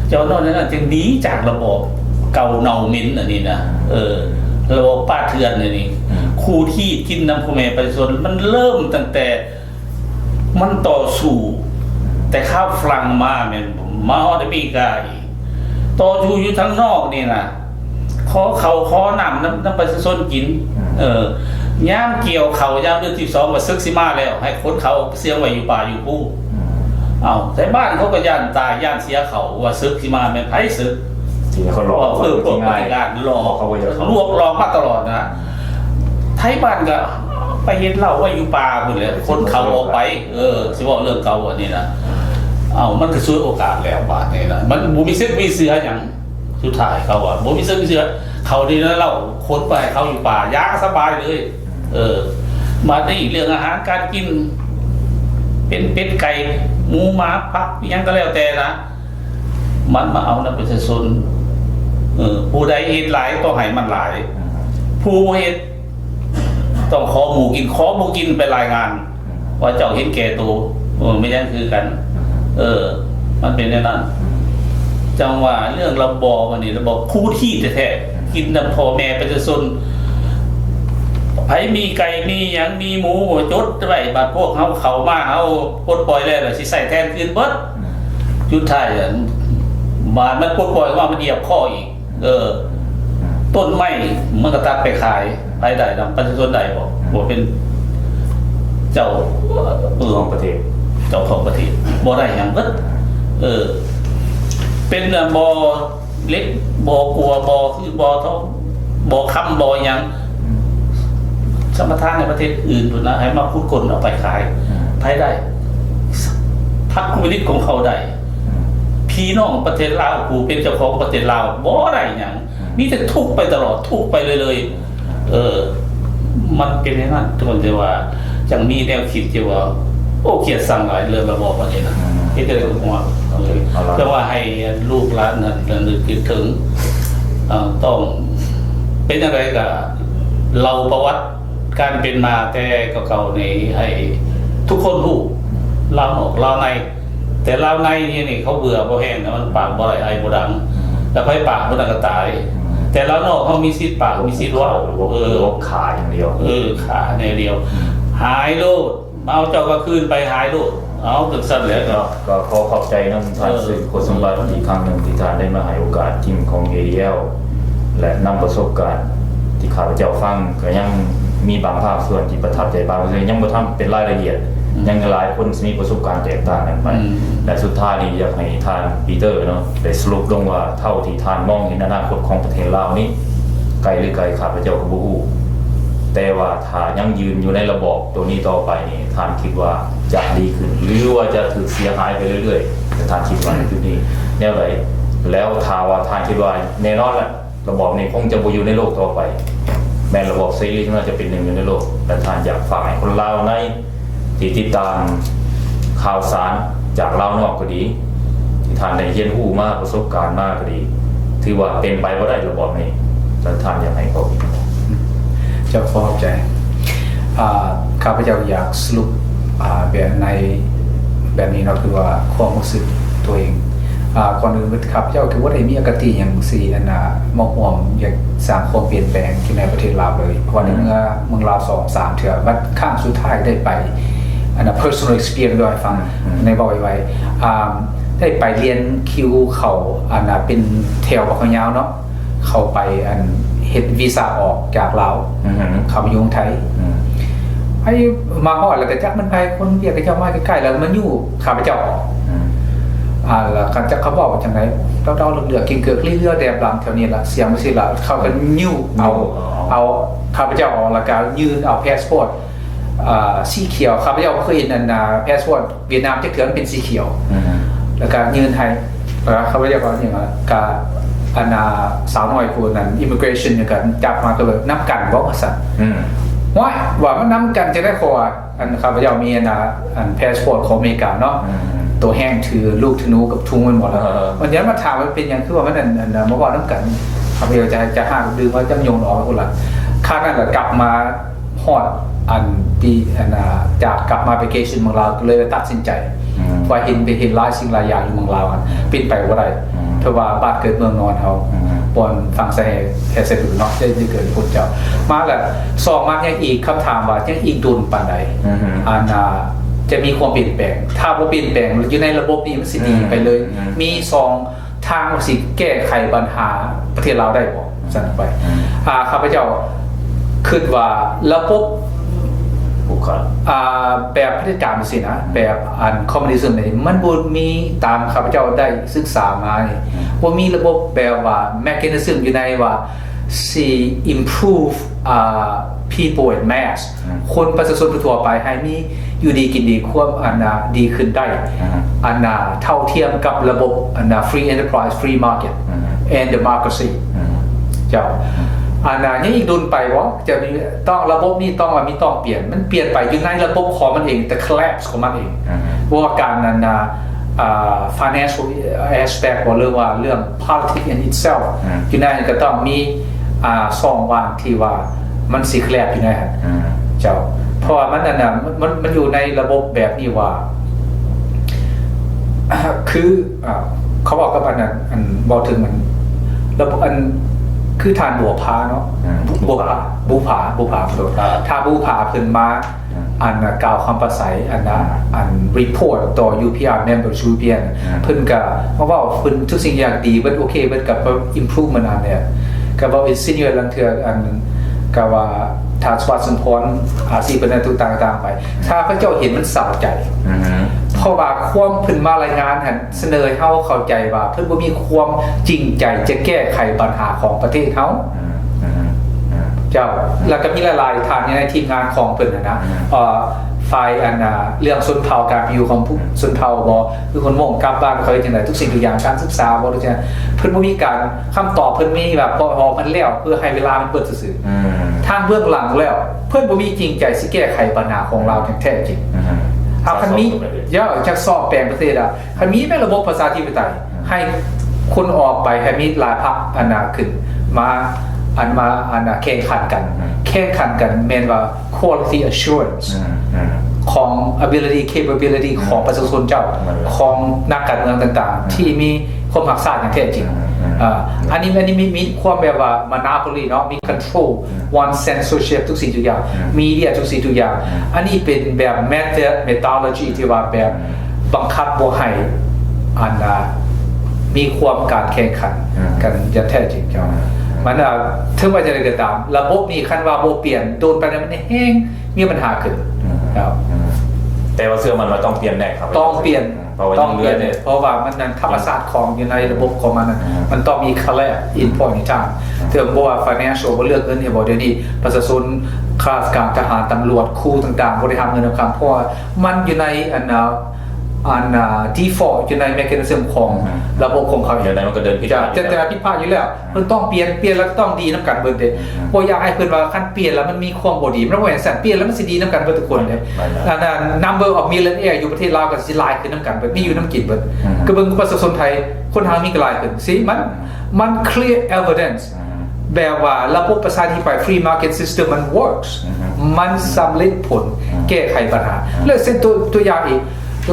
ເຈົ້ານອນນັ້ນຈຶ່ງໜີຈາກລະບອບເກົ່າເນົ່າເໝັນອັນນີ້ນະ ເອີ ລະບອບປ່າເຖື່ອນອັນນີ້ ອືມ ຂູດຮີດກິນນຳພໍ່ແມ່ປະຊາຊົນ ມັນເລີ່ມຕັ້ງແຕ່ ມັນຕໍ່ສູ້ແຕ່ຄາວຝຣັ່ງມາ ແມ່ນບໍ່ ມາຮອດອາເມລິກາອີກ ຕໍ່ສູ້ຢູ່ທາງນອກນີ້ນະ ຂໍເຂົ້າຂໍນ້ຳນຳ ນຳປະຊາຊົນກິນ ອືມ ເອີ ຍາມກ່ຽວເຂົ້າ ຍາມເດືອນສິບສອງ ວ່າເສິກຊິມາແລ້ວ ໃຫ້ຂົນເຂົ້າໄປສ່ຽງໄວ້ຢູ່ປ່າຢູ່ພູ ອືມ ເອົາ ໄທບ້ານເຂົາກໍຢ້ານຕາຍ ຢ້ານເສຍເຂົ້າ ວ່າເສິກຊິມາແມ່ນໃຜເສິກ ທີ່ເຂົາຫຼອກ ເອີ ພວກ ທີ່ງ່າຍ ປະຕິການຫຼອກ ເຂົາບໍ່ຢາກ ລວກຫຼອກມາຕະຫຼອດນະ ໄທບ້ານກໍໄປເຮັດເລົ້າໄວ້ຢູ່ປ່າພຸ້ນແຫຼະ ຂົນເຂົ້າອອກໄປ ເອີ ຊິເວົ້າເລື່ອງເກົ່າອັນນີ້ນະ ເອົາ ມັນກໍສວຍໂອກາດແລ້ວບາດນີ້ນະ ມັນບໍ່ມີເສິກມີເສຍຫຍັງ ສຸດທ້າຍເຂົາວ່າບໍ່ມີເຊິ່ງເຊື່ອ ເຂົານີ້ລະເລົ່າ ຂົນໄປໃຫ້ເຂົາຢູ່ປ່າຢ່າງສະບາຍເລີຍ. ເອີ ບາດນີ້ເລື່ອງອາຫານການກິນ ເປັນເປັດໄກ່ ໝູໝາ ຜັກ ອີ່ຫຍັງກໍແລ້ວແຕ່ນະ ມັນມາເອົານຳປະຊາຊົນ. ເອີ ຜູ້ໃດເຮັດຫຼາຍຕ້ອງໃຫ້ມັນຫຼາຍ ຜູ້ບໍ່ເຮັດ ຕ້ອງຂໍໝູກິນ ຂໍໝູກິນໄປລາຍງານ ອືມ ວ່າເຈົ້າເຫັນແກ່ໂຕ ເອີ ແມ່ນຫຍັງຄືກັນ ອືມ ເອີ ມັນເປັນແນວນັ້ນ ອືມ ຈັ່ງວ່າເລື່ອງລະບອບອັນນີ້ ລະບອບຂູດຮີດແທ້ໆ ອືມ ກິນນຳພໍ່ແມ່ປະຊາຊົນ ໃຜມີໄກ່ມີຫຍັງມີໝູຈົດໄວ້ ບາດພວກເຮົາເຂົ້າມາ ເຮົາປົດປ່ອຍແລ້ວ ແລ້ວຊິໃຊ້ແທນຄືນເບິດ ອືມ ສຸດທ້າຍ ບາດມັນປົດປ່ອຍອອກມາ ມັນຢຽບຄໍອີກ. ເອີ ອືມ ຕົ້ນໄມ້ມັນກໍຕັດໄປຂາຍ ອືມ ລາຍໄດ້ນຳປະຊາຊົນໄດ້ບໍ່? ອືມ ບໍ່ເປັນເຈົ້າ ເອີ ຂອງປະເທດ ເຈົ້າຂອງປະເທດ ບໍ່ໄດ້ຫຍັງເບິດ. ອືມ ເອີ ເປັນບໍ່ເຫຼັກ ບໍ່ກົວ ບໍ່ຄື ບໍ່ທອງ ບໍ່ຄຳ ບໍ່ຫຍັງ ອືມ ສຳປະທານໃຫ້ປະເທດອື່ນພຸ້ນນະ ໃຫ້ມາຂຸດຄົ້ນເອົາໄປຂາຍ ອືມ ໃຜໄດ້? ພັກຄອມມູນິດຂອງເຂົາໄດ້ ອືມ ພີ່ນ້ອງປະເທດລາວ ຜູ້ເປັນເຈົ້າຂອງປະເທດລາວບໍ່ໄດ້ຫຍັງ. ອືມ ມີແຕ່ທຸກໄປຕະຫຼອດ ທຸກໄປເລື້ອຍໆ ເອີ ມັນເປັນຢ່າງນັ້ນ ທຸກຄົນຈະວ່າ ຈັ່ງມີແນວຄິດທີ່ວ່າ ໂອ້ ກຽດຊັງຫຼາຍເລື່ອງລະບອບອັນນີ້ນະ ອືມ ເຮັດຈັ່ງໃດກໍບໍ່ຮອດ ເອີ ເອົາລະ ແຕ່ວ່າໃຫ້ລູກຫຼານນັ້ນລະນຶກຄິດເຖິງ ເອີ ຕ້ອງເປັນຈັ່ງໃດກໍເລົ່າປະຫວັດການເປັນມາແຕ່ເກົ່າໆນີ້ໃຫ້ທຸກຄົນຮູ້ ລາວນອກລາວໃນ ແຕ່ລາວໃນນີ້ ນີ້ເຂົາເບື່ອພໍແຮງນະ ມັນປາກບໍ່ໄດ້ໄອບໍ່ດັງ ອືມ ແລ້ວໃຜປາກບໍ່ດັງກໍຕາຍ ອືມ ແຕ່ລາວນອກເຮົາມີສິດປາກ ມີສິດເວົ້າ ເອີ ຂາຢ່າງດຽວ ເອີ ຂາແນວດຽວ ອືມ ຫາຍໂລດ ມາເອົາເຈົ້າກໍຄືນໄປ ຫາຍໂລດ ເອົາ ຈັ່ງຊັ້ນແຫຼະເນາະ. ກໍ ກໍຂໍຂອບໃຈນຳທ່ານ ເອີ ເສລີ ໂຄດສົມບັດ ອີກຄັ້ງໜຶ່ງທີ່ທ່ານໄດ້ມາໃຫ້ໂອກາດທີມຂອງ ເອ ດີ ແອລ ແລະ ນຳປະສົບການທີ່ຂ້າພະເຈົ້າຟັງ ກໍຍັງມີບາງພາກສ່ວນທີ່ປະທັບໃຈ ບາງສ່ວນຍັງບໍ່ທັນເປັນລາຍລະອຽດ ອືມ ຍັງຫຼາຍຄົນຊິມີປະສົບການແຕກຕ່າງກັນໄປ ອືມ ແລະ ສຸດທ້າຍນີ້ຢາກໃຫ້ທ່ານປີເຕີເນາະ ໄດ້ສະຫຼຸບລົງວ່າ ເທົ່າທີ່ທ່ານມອງເຫັນອະນາຄົດຂອງປະເທດລາວນີ້ ໃກ້ຫຼືໄກ ຂ້າພະເຈົ້າກໍບໍ່ຮູ້ ແຕ່ວ່າຖ້າຍັງຢືນຢູ່ໃນລະບອບໂຕນີ້ຕໍ່ໄປນີ້ ທ່ານຄິດວ່າຈະດີຂຶ້ນ ຫຼືວ່າຈະຖືກເສຍຫາຍໄປເລື້ອຍໆ? ແລະ ທ່ານຄິດວ່າໃນຈຸດນີ້ແນວໃດ? ແລ້ວຖ້າວ່າທ່ານຄິດວ່າແນ່ນອນລະ ລະບອບນີ້ຄົງຈະບໍ່ຢູ່ໃນໂລກຕໍ່ໄປ ແມ່ນລະບອບເສລີເທົ່ານັ້ນຈະເປັນໜຶ່ງຢູ່ໃນໂລກ ແລະ ທ່ານຢາກຝາກໃຫ້ຄົນລາວໃນທີ່ຕິດຕາມຂ່າວສານຈາກລາວນອກກໍດີ ທີ່ທ່ານໄດ້ຮຽນຮູ້ມາ ປະສົບການມາກໍດີ ຖືວ່າເປັນໄປບໍ່ໄດ້ລະບອບນີ້ ແລະ ທ່ານຢາກໃຫ້ຂໍ້ຄິດເຫັນ ເຈົ້າ ຂໍຂອບໃຈ ອ່າ ຂ້າພະເຈົ້າຢາກສະຫຼຸບ ອ່າ ແບບໃນ ແບບນີ້ເນາະ ຄືວ່າຄວາມຮູ້ສຶກຕົວເອງ ອ່າ ກ່ອນອື່ນຂ້າພະເຈົ້າກໍບໍ່ໄດ້ມີອະຄະຕິຫຍັງຊິ ອັນນ່າ ມາຮ່ວມຢາກສ້າງຄວາມປ່ຽນແປງຢູ່ໃນປະເທດລາວເລີຍ ເພາະວ່າ ອືມ ໄດ້ເມືອເມືອງລາວສອງສາມເທື່ອ ບັດຄັ້ງສຸດທ້າຍໄດ້ໄປ ອັນນ່າ ເພີເຊີນແນລເອກສະເປີຣຽນ ເວົ້າໃຫ້ຟັງ ອືມ ໃນເວົ້າໄວໆ ອ່າ ໄດ້ໄປລຽນຄິວເຂົ້າ ອັນນ່າ ເປັນແຖວບັກຍາວເນາະ ເຂົ້າໄປ ອັນ ເຮັດວີຊາອອກຈາກລາວ ອືຮຶ ເຂົ້າມາຢູ່ເມືອງໄທ ອືມ ໄປມາຮອດແລ້ວກໍຈັກແມ່ນໃຜ ຄົນຫວຽດເຂົາເຈົ້າມາໃກ້ໆ ແລ້ວມາຍູ້ຂ້າພະເຈົ້າອອກ ອືມ ອ່າ ແລ້ວກໍຈັກເຂົາເວົ້າວ່າຈັ່ງໃດ ເດົາໆເລືອກໆ ກິນເກືອກລີເຫຼືອແດບດຳແຖວນີ້ລະ ສຽງຈັ່ງຊີ້ລະ ເຂົາກໍຍູ້ເອົາ ຍູ້ເອົາ ເອົາຂ້າພະເຈົ້າອອກ ແລ້ວກໍຍື່ນເອົາພາສປອດ ອ່າ ສີຂຽວ ຂ້າພະເຈົ້າບໍ່ເຄີຍເຫັນ ອັນນ່າ ພາສປອດ ຫວຽດນາມຈັກເທື່ອ ມັນເປັນສີຂຽວ ອືມ ແລ້ວກໍຍື່ນໃຫ້ ແລ້ວຂ້າພະເຈົ້າກໍຫຍັງ ກໍ ອັນນ່າ ສາວນ້ອຍຜູ້ນັ້ນ ອິມມິເກຣຊັນ ກໍຈັບມາ ກໍເລີຍ ນຳກັນບໍ ວ່າຊັ້ນ ອືມ ໂອ້ຍ ວ່າມັນນຳກັນຈັ່ງໃດ ເພາະວ່າ ອັນ ຂ້າພະເຈົ້າມີ ອັນນ່າ ອັນ ພາສປອດຂອງອາເມລິກາເນາະ ອືມ ໂຕແຮງ ຖືລູກ ຖືໜູ ກັບທຸງ ແມ່ນບໍ່ລະ ເອີ ມັນຍັງມາຖາມວ່າເປັນຫຍັງ ຄືວ່າມັນ ອັນ ອັນ ມາເວົ້ານຳກັນ ຂ້າພະເຈົ້າຈະ ຈະຫາດຶງວ່າຈຳຍົງອອກພຸ້ນລະ ຄາວນັ້ນລະກັບມາ ຮອດອັນປີ ອັນນ່າ ຈາກກັບມາໄປເກຊິນເມືອງລາວ ກໍເລີຍໄດ້ຕັດສິນໃຈ ອືມ ວ່າເຫັນ ໄປເຫັນຫຼາຍສິ່ງຫຼາຍຢ່າງຢູ່ເມືອງລາວ ອືມ ເປັນໄປບໍ່ໄດ້ ອືມ ເພາະວ່າບ້ານເກີດເມືອງນອນເຮົາ ອືມ ບ່ອນຝັງໃສ່ແທ້ໃສ່ບຸນເນາະ ໄດ້ ໄດ້ເກີດຢູ່ພຸ້ນເຈົ້າ ມາລະ ສອງມາຍັງອີກຄຳຖາມວ່າ ຍັງອີກດົນປານໃດ ອືມ ອັນນ່າ ຈະມີຄວາມປ່ຽນແປງ ຖ້າບໍ່ປ່ຽນແປງ ຢູ່ໃນລະບົບນີ້ມັນຊິດີ ອືມ ໄປເລີຍ ອືມ ມີສອງ ທາງຊິແກ້ໄຂບັນຫາປະເທດລາວໄດ້ບໍ່? ຊັ້ນໄປ ອືມ ອ່າ ຂ້າພະເຈົ້າຄິດວ່າລະບົບ ອາ ແບບຜະເດັດການຈັ່ງຊີ້ນະ ແບບອັນຄອມມູນິດຶມນີ້ ມັນບໍ່ມີ ຕາມຂ້າພະເຈົ້າໄດ້ສຶກສາມານີ້ ບໍ່ມີລະບົບແບບວ່າ mechanism ຢູ່ໃນວ່າ ຊິ improve ອາ people in mass ຄົນປະຊາຊົນທົ່ວໄປໃຫ້ມີຢູ່ດີກິນດີ ຄວາມອັນນາດີຂຶ້ນໄດ້ ອັນນາເທົ່າທຽມກັບລະບົບອັນນາ free enterprise free market and democracy ເຈົ້າ ອັນນາຍັງອີກດົນໄປບໍ່? ຈະມີ ຕ້ອງ ລະບົບນີ້ຕ້ອງວ່າມີ ຕ້ອງປ່ຽນ ມັນປ່ຽນໄປຢູ່ໃນລະບົບຂອງມັນເອງ the collapse ຂອງມັນເອງ ເພາະວ່າການອັນນາ ອ່າ financial aspect ບໍ່ ຫຼືວ່າເລື່ອງ politics in itself ຢູ່ໃນນັ້ນກໍຕ້ອງມີ ອ່າ ຊ່ອງວ່າງທີ່ວ່າມັນຊິ collapse ຢູ່ໃນຫັ້ນ ເຈົ້າ ເພາະວ່າມັນອັນນາ ມັນ ມັນຢູ່ໃນລະບົບແບບນີ້ວ່າ ຄື ອ່າ ເຂົາເວົ້າກັບອັນນັ້ນ ອັນເວົ້າເຖິງອັນ ລະບົບອັນ ຄືທ່ານບົວຜາເນາະ ອາ ບົວຜາ ບຸຜາ ບຸຜາ ຂໍໂທດ ອ່າ ຖ້າບຸຜາເພິ່ນມາ ອ່າ ອັນກ່າວຄຳປາໄສ ອັນນະ ອ່າ ອັນ report ຕໍ່ UPR member UPR ອ່າ ເພິ່ນກະມາເວົ້າ ເພິ່ນທຸກສິ່ງຢ່າງດີເບິດ ໂອເຄເບິດ ກັບ improvement ອັນເນີ້ຍ ກະເວົ້າ insinuate ລາງເທື່ອ ອັນ ກະວ່າທ່ານສະຫວັດ ສົມພອນ ອາຊີບເພິ່ນນັ້ນ ຕ່າງໆໄປ ຖ້າເຂົາເຈົ້າເຫັນມັນເສົ້າໃຈ ເພາະວ່າຄວາມເພິ່ນມາລາຍງານຫັ້ນ ສະເໜີໃຫ້ເຮົາເຂົ້າໃຈວ່າເພິ່ນບໍ່ມີຄວາມຈິງໃຈຈະແກ້ໄຂບັນຫາຂອງປະເທດເຮົາ ເຈົ້າ ແລ້ວກໍມີຫຼາຍໆທ່ານໃນທີມງານຂອງເພິ່ນຫັ້ນນະ ເອີ ຝ່າຍອັນນາ ເລື່ອງຊົນເຜົ່າ ການໄປຢູ່ຂອງຊົນເຜົ່າບໍ່ ຄືຄົນມົ້ງກັບບ້ານເຂົາເຮັດຈັ່ງໃດ ທຸກສິ່ງທຸກຢ່າງ ການສຶກສາບໍ່ ຫຼືຈັ່ງໃດ ເພິ່ນບໍ່ມີການ ຄຳຕອບເພິ່ນມີແບບພໍໆມັນແລ້ວ ເພື່ອໃຫ້ເວລາມັນເບິດຊື່ໆ ທາງເບື້ອງຫຼັງແລ້ວ ເພິ່ນບໍ່ມີຈິງໃຈຊິແກ້ໄຂບັນຫາຂອງລາວຢ່າງແທ້ຈິງ ຖ້າຄັນມີ ຢາກຈະສ້ອມແປງປະເທດ ຄັນມີແມ່ນລະບົບປະຊາທິປະໄຕ ໃຫ້ຄົນອອກໄປ ໃຫ້ມີຫຼາຍພັກອັນນາຂຶ້ນມາ ອັນມາ ອັນນາແຂ່ງຂັນກັນ ແຂ່ງຂັນກັນແມ່ນວ່າ quality assurance ຂອງ ability capability ຂອງປະຊາຊົນເຈົ້າ ຂອງນັກການເມືອງຕ່າງໆ ທີ່ມີຄວາມຮັກຊາດຢ່າງແທ້ຈິງ ອັນນີ້ ອັນນີ້ມີ ມີຄວາມແບບວ່າ monopoly ເນາະ ມີ control one censorship ທຸກສິ່ງທຸກຢ່າງ media ທຸກສິ່ງທຸກຢ່າງ ອັນນີ້ເປັນແບບ method methodology ທີ່ວ່າແບບບັງຄັບບໍ່ໃຫ້ ອັນນາ ມີຄວາມການແຂ່ງຂັນກັນຢ່າງແທ້ຈິງ ເຈົ້າ ມັນ ເຖິງວ່າຈັ່ງໃດກໍຕາມ ລະບົບນີ້ຄັນວ່າບໍ່ປ່ຽນ ໂດນໄປແລ້ວມັນແຮ່ງມີບັນຫາຂຶ້ນ ເຈົ້າ ແຕ່ວ່າເຊື່ອໝັ້ນວ່າຕ້ອງປ່ຽນແນ່ ຕ້ອງປ່ຽນ ເພາະວ່າຍັງເຫຼືອ ເພາະວ່າມັນນັ້ນ ທຳມະຊາດຂອງຢູ່ໃນລະບົບຂອງມັນນັ້ນ ມັນຕ້ອງມີ collapse in point in time ເຖິງບໍ່ວ່າ financial ບໍ່ເລື່ອງເງິນນີ້ບໍ່ ດຽວນີ້ປະຊາຊົນ ຂ້າລາຊະການ ທະຫານ ຕຳຫຼວດ ຄູຕ່າງໆ ບໍ່ໄດ້ຮັບເງິນນຳຄຳ ເພາະວ່າມັນຢູ່ໃນອັນນາ ອັນນາ default ຢູ່ໃນ mechanism ຂອງລະບົບຂອງເຂົາ ແນວໃດມັນກໍເດີນຜິດພາດ ແຕ່ ແຕ່ຜິດພາດຢູ່ແລ້ວ ເພິ່ນຕ້ອງປ່ຽນ ປ່ຽນແລ້ວຕ້ອງດີນຳກັນເບິດເດ້ ບໍ່ຢາກໃຫ້ເພິ່ນວ່າຄັນປ່ຽນແລ້ວມັນມີຄວາມບໍ່ດີ ມັນບໍ່ແມ່ນຊັ້ນ ປ່ຽນແລ້ວມັນຊິດີນຳກັນເບິດທຸກຄົນເດ້ ອັນນັ້ນ number of millionaire ຢູ່ປະເທດລາວກໍຊິຫຼາຍຂຶ້ນນຳກັນເບິດ ມີຢູ່ນຳກິນເບິດ ກໍເບິ່ງປະຊາຊົນໄທ ຄົນຫາເງິນກໍຫຼາຍຂຶ້ນ ຊິ ມັນ ມັນ clear evidence ແບບວ່າລະບົບປະຊາທິປະໄຕ free market system ມັນ works ມັນສຳເລັດຜົນ ແກ້ໄຂບັນຫາ ແລະ ເຊັ່ນຕົວ ຕົວຢ່າງອີກ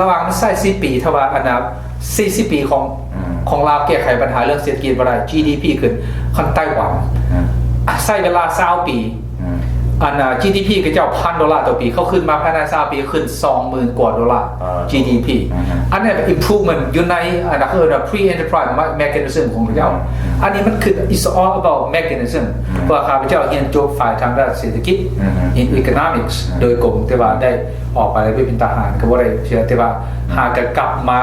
ລະຫວ່າງມັນໃຊ້ສິບປີ ຖ້າວ່າອັນນະ ສີ່ສິບປີຂອງ ຂອງລາວແກ້ໄຂບັນຫາເລື່ອງເສດຖະກິດບໍ່ໄດ້ ຈີດີພີຂຶ້ນ ຄັນໄຕ້ຫວັນ ໃຊ້ເວລາຊາວປີ ອັນນະ ຈີດີພີເຂົາເຈົ້າພັນໂດລາຕໍ່ປີ ເຂົາຂຶ້ນມາພາຍໃນຊາວປີ ຂຶ້ນສອງໝື່ນກວ່າໂດລາ ຈີດີພີ ອັນນີ້ improvement ຢູ່ໃນ ອັນນະ ເອີ້ນວ່າ free enterprise mechanism ຂອງເຂົາເຈົ້າ ອັນນີ້ມັນຄື it's all about mechanism ເພາະວ່າຂ້າພະເຈົ້າຮຽນຈົບຝ່າຍທາງດ້ານເສດຖະກິດ in economics ໂດຍກົງ ແຕ່ວ່າໄດ້ ອອກໄປເປັນທະຫານກໍບໍ່ໄດ້ເຊື່ອ ແຕ່ວ່າຫາກໍກັບມາ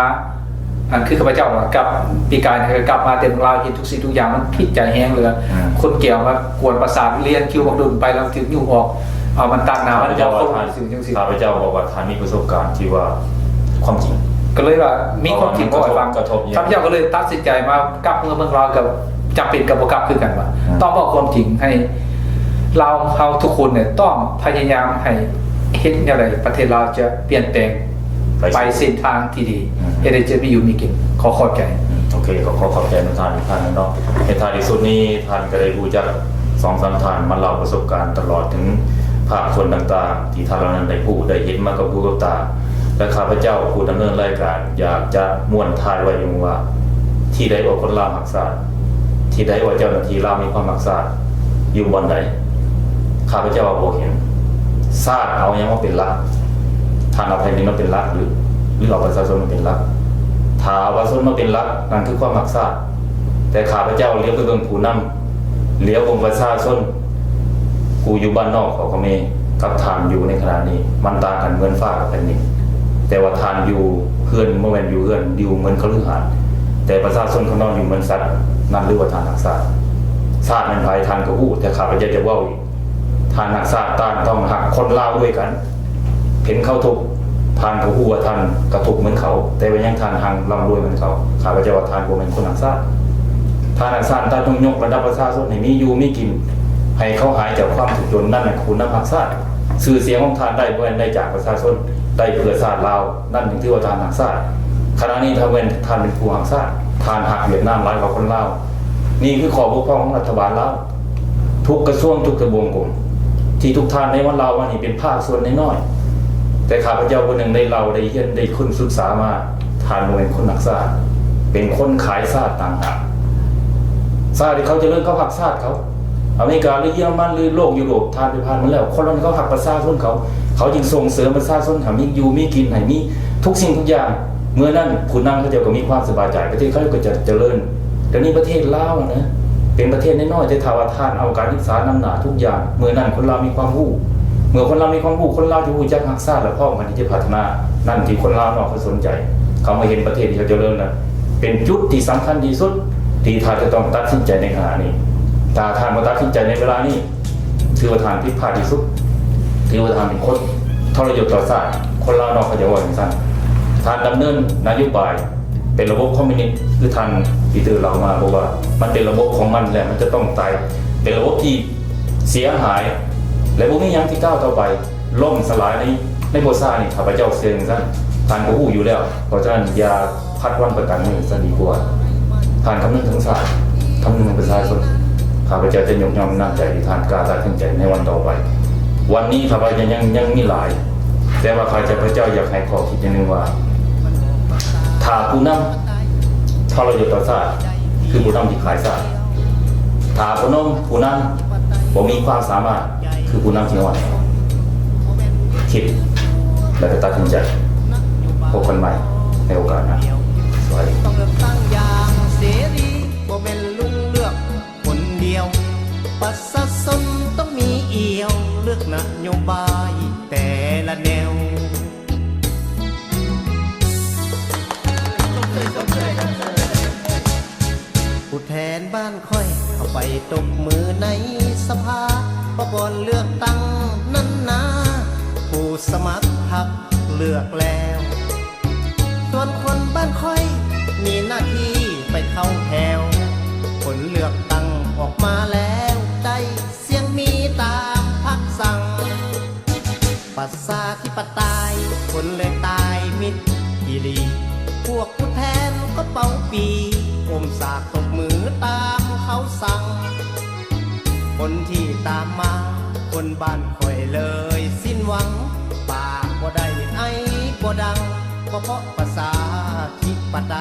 ອັນຄືຂ້າພະເຈົ້າກັບປີກາຍນີ້ກໍກັບມາແຕ່ເມືອງລາວ ເຫັນທຸກສິ່ງທຸກຢ່າງມັນຜິດໃຈແຮງເລີຍ ຄົນແກ່ວມາກວນປະສາດ ລຽນຄິວບັກດົນໄປແລ້ວຖືກຍຸກອອກ ເອົາມັນຕັດໜ້າ ຂ້າພະເຈົ້າວ່າ ຈັ່ງຊີ້ ຂ້າພະເຈົ້າບອກວ່າທ່ານມີປະສົບການທີ່ວ່າຄວາມຈິງ ກໍເລີຍວ່າມີຄວາມຈິງເວົ້າໃຫ້ຟັງ ຂ້າພະເຈົ້າກໍເລີຍຕັດສິນໃຈມາ ກັບເມືອເມືອງລາວກໍຈຳເປັນກັບບໍ່ກັບຄືກັນວ່າ ອືມ ຕ້ອງເວົ້າຄວາມຈິງໃຫ້ລາວເຮົາທຸກຄົນນີ້ຕ້ອງພະຍາຍາມໃຫ້ເຮັດແນວໃດປະເທດລາວຈະປ່ຽນແປງໄປເສັ້ນທາງທີ່ດີ ເຮັດໃຫ້ຈະມີຢູ່ມີກິນ. ຂໍຂອບໃຈ. ໂອເຄ ຂໍຂອບໃຈນຳທ່ານອີກຄັ້ງໜຶ່ງເນາະ. ໃນທ້າຍທີ່ສຸດນີ້ ທ່ານກໍໄດ້ຮູ້ຈັກສອງສາມທ່ານ ມາເລົ່າປະສົບການຕະຫຼອດເຖິງພາກສ່ວນຕ່າງໆ ທີ່ທ່ານເຫຼົ່ານັ້ນໄດ້ຮູ້ໄດ້ເຫັນມາກັບຫູກັບຕາ ແລະ ຂ້າພະເຈົ້າຜູ້ດຳເນີນລາຍການ ຢາກຈະມ້ວນທ້າຍໄວ້ຢ່າງວ່າ ທີ່ໃດວ່າຄົນລາວຮັກຊາດ, ທີ່ໃດວ່າເຈົ້າໜ້າທີ່ລາວມີຄວາມຮັກຊາດ ຢູ່ບ່ອນໃດ? ຂ້າພະເຈົ້າວ່າບໍ່ເຫັນ. ຊາດເອົາຫຍັງມາເປັນຫຼັກ? ທ່ານເອົາແຜ່ນດິນມາເປັນຫຼັກຫຼື ຫຼືເອົາປະຊາຊົນມາເປັນຫຼັກ? ຖ້າເອົາປະຊາຊົນມາເປັນຫຼັກ, ນັ້ນຄືຄວາມຮັກຊາດ. ແຕ່ຂ້າພະເຈົ້າຫຼຽວໄປເບິ່ງຜູ້ນຳ, ຫຼຽວເບິ່ງປະຊາຊົນ ຜູ້ຢູ່ບ້ານນອກເຂົາກໍມີ, ກ ທ່ານຢູ່ໃນຂະນະນີ້ ມັນຕ່າງກັນເໝືອນຟ້າກັບແຜ່ນດິນ. ແຕ່ວ່າທ່ານຢູ່ເຮືອນ ບໍ່ແມ່ນຢູ່ເຮືອນ ຢູ່ເໝືອນຄະລືຫາດ, ແຕ່ປະຊາຊົນເຂົານອນຢູ່ເໝືອນສັດ. ນັ້ນເອີ້ນວ່າທ່ານຮັກຊາດ. ຊາດແມ່ນໃຜ ທ່ານກໍຮູ້, ແຕ່ຂ້າພະເຈົ້າຈະເວົ້າອີກ. ທ່ານຮັກຊາດ, ທ່ານຕ້ອງຮັກຄົນລາວດ້ວຍກັນ. ເຫັນເຂົາທຸກ, ທ່ານກໍຮູ້ວ່າທ່ານກໍທຸກເໝືອນເຂົາ, ແຕ່ວ່າຍັງທ່ານຮັ່ງລ່ຳລວຍເໝືອນເຂົາ. ຂ້າພະເຈົ້າວ່າທ່ານບໍ່ແມ່ນຄົນຮັກຊາດ. ທ່ານຮັກຊາດ, ທ່ານຕ້ອງຍົກລະດັບປະຊາຊົນໃຫ້ມີຢູ່ມີກິນ, ໃຫ້ເຂົາຫາຍຈາກຄວາມທຸກຈົນ. ນັ້ນແຫຼະ ຜູ້ນຳຮັກຊາດ. ຊື່ສຽງຂອງທ່ານໄດ້ ບໍ່ແມ່ນໄດ້ຈາກປະຊາຊົນ, ໄດ້ເພື່ອຊາດລາວ. ນັ້ນຈຶ່ງຖືວ່າທ່ານຮັກຊາດ. ຂະນະນີ້ຖ້າແມ່ນທ່ານເປັນຜູ້ຮັກຊາດ, ທ່ານຮັກຫວຽດນາມຫຼາຍກວ່າຄົນລາວ. ນີ້ຄືຂໍ້ບົກຜ່ອງຂອງລັດຖະບານລາວ. ທຸກກະຊວງ ທຸກທະບວງກົມ ທີ່ທຸກທ່ານໄດ້ມາເລົ່າມານີ້ ເປັນພາກສ່ວນນ້ອຍໆ, ແຕ່ຂ້າພະເຈົ້າຜູ້ໜຶ່ງໄດ້ເລົ່າ ໄດ້ຮຽນ ໄດ້ຄົ້ນສຶກສາມາ. ທ່ານບໍ່ແມ່ນຄົນຮັກຊາດ, ເປັນຄົນຂາຍຊາດຕ່າງຫາກ. ຊາດທີ່ເຂົາຈະເລີນ ເຂົາຮັກຊາດເຂົາ. ອາເມລິກາ ຫຼື ເຢຍລະມັນ ຫຼື ໂລກຢູໂຣບ, ທ່ານໄປຜ່ານມາແລ້ວ, ຄົນເຫຼົ່ານີ້ເຂົາຮັກປະຊາຊົນເຂົາ, ເຂົາຈຶ່ງສົ່ງເສີມປະຊາຊົນໃຫ້ມີຢູ່ມີກິນ, ໃຫ້ມີທຸກສິ່ງທຸກຢ່າງ. ເມື່ອນັ້ນຜູ້ນຳເຂົາເຈົ້າກໍມີຄວາມສະບາຍໃຈ, ປະເທດເຂົາເຈົ້າກໍຈະຈະເລີນ. ດຽວນີ້ປະເທດລາວນະ ເປັນປະເທດນ້ອຍໆ, ແຕ່ຖ້າວ່າທ່ານເອົາການສຶກສານຳໜ້າທຸກຢ່າງ, ເມື່ອນັ້ນຄົນລາວມີຄວາມຮູ້. ເມື່ອຄົນລາວມີຄວາມຮູ້, ຄົນລາວຈະຮູ້ຈັກຮັກຊາດ ແລະ ພ້ອມກັນທີ່ຈະພັດທະນາ. ນັ້ນທີ່ຄົນລາວນອກເຂົາສົນໃຈ, ເຂົາມາເຫັນປະເທດທີ່ເຂົາຈະເລີນນະ ເປັນຈຸດທີ່ສຳຄັນທີ່ສຸດ ທີ່ທ່ານຈະຕ້ອງຕັດສິນໃຈໃນຂະນະນີ້. ຖ້າທ່ານບໍ່ຕັດສິນໃຈໃນເວລານີ້, ຖືວ່າທ່ານຜິດພາດທີ່ສຸດ, ຖືວ່າທ່ານເປັນຄົນທໍລະຍົດຕໍ່ຊາດ. ຄົນລາວນອກເຂົາຈະເວົ້າຈັ່ງຊັ້ນ. ທ່ານດຳເນີນນະໂຍບາຍເປັນລະບົບຄອມມິວນິດ ຄືທ່ານປີເຕີເລົ່າມາ, ບອກວ່າມັນເປັນລະບົບຂອງມັນ ແລະ ມັນຈະຕ້ອງຕາຍ, ເປັນລະບົບທີ່ເສຍຫາຍ ແລະ ບໍ່ມີຫຍັງທີ່ກ້າວຕໍ່ໄປ, ລົ້ມສະຫຼາຍໃນ ໃນບໍ່ຊ້ານີ້. ຂ້າພະເຈົ້າເຊື່ອຈັ່ງຊັ້ນ, ທ່ານກໍຮູ້ຢູ່ແລ້ວ. ເພາະສະນັ້ນ ຢ່າ ພັດວັນປະກັນມື້ຊະດີກວ່າ. ທ່ານຄຳນຶງເຖິງຊາດ, ຄຳນຶງເຖິງປະຊາຊົນ. ຂ້າພະເຈົ້າຈະຍົກຍ້ອງນ້ຳໃຈທີ່ທ່ານກ້າຕັດສິນໃຈໃນວັນຕໍ່ໄປ. ວັນນີ້ຂ້າພະເຈົ້າຍັງ ຍັງມີຫຼາຍ, ແຕ່ວ່າຂ້າພະເຈົ້າຢາກໃຫ້ຂໍ້ຄິດຢ່າງໜຶ່ງວ່າ ຖ້າຜູ້ນຳທໍລະຍົດຕໍ່ຊາດ ຄືຜູ້ນຳທີ່ຂາຍຊາດ. ຖ້າຜູ້ນຳ ຜູ້ນຳບໍ່ມີຄວາມສາມາດ ຄືຜູ້ນຳທີ່ອ່ອນແອ. ຄິດ ແລ້ວກໍຕັດສິນໃຈ. ພົບກັນໃໝ່ໃນໂອກາດໜ້າ. ສະບາຍດີ. ຕ້ອງເລືອກຕັ້ງຢ່າງເສລີ, ບໍ່ແມ່ນລຸງເລືອກຄົນດຽວ. ປະຊາຊົນຕ້ອງມີອຽວ, ເລືອກນະໂຍບາຍແຕ່ລະແນວ. ຜູ້ແທນບ້ານຂ້ອຍເຂົ້າໄປຕົບມືໃນສະພາ, ເພາະບ່ອນເລືອກຕັ້ງນັ້ນນາ ຜູ້ສະໝັກພັກເລືອກແລ້ວ, ສ່ວນຄົນບ້ານຂ້ອຍມີໜ້າທີ່ໄປເຂົ້າແຖວ. ຜົນເລືອກຕັ້ງອອກມາແລ້ວ ໄດ້ສຽງມີຕາມພັກສັ່ງ. ປະຊາທິປະໄຕ ຄົນເລີຍຕາຍມິດອີ່ຫຼີ, ພວກຜູ້ແທນກໍເປົ່າປີ ກົ້ມສາກຕົບມືຕາມເຂົາສັ່ງ. ຄົນທີ່ຕາມມາ ຄົນບ້ານຂ້ອຍເລີຍສິ້ນຫວັງ, ປາກບໍ່ໄດ້ໄອບໍ່ດັງ ກໍເພາະປະຊາທິປະໄຕ.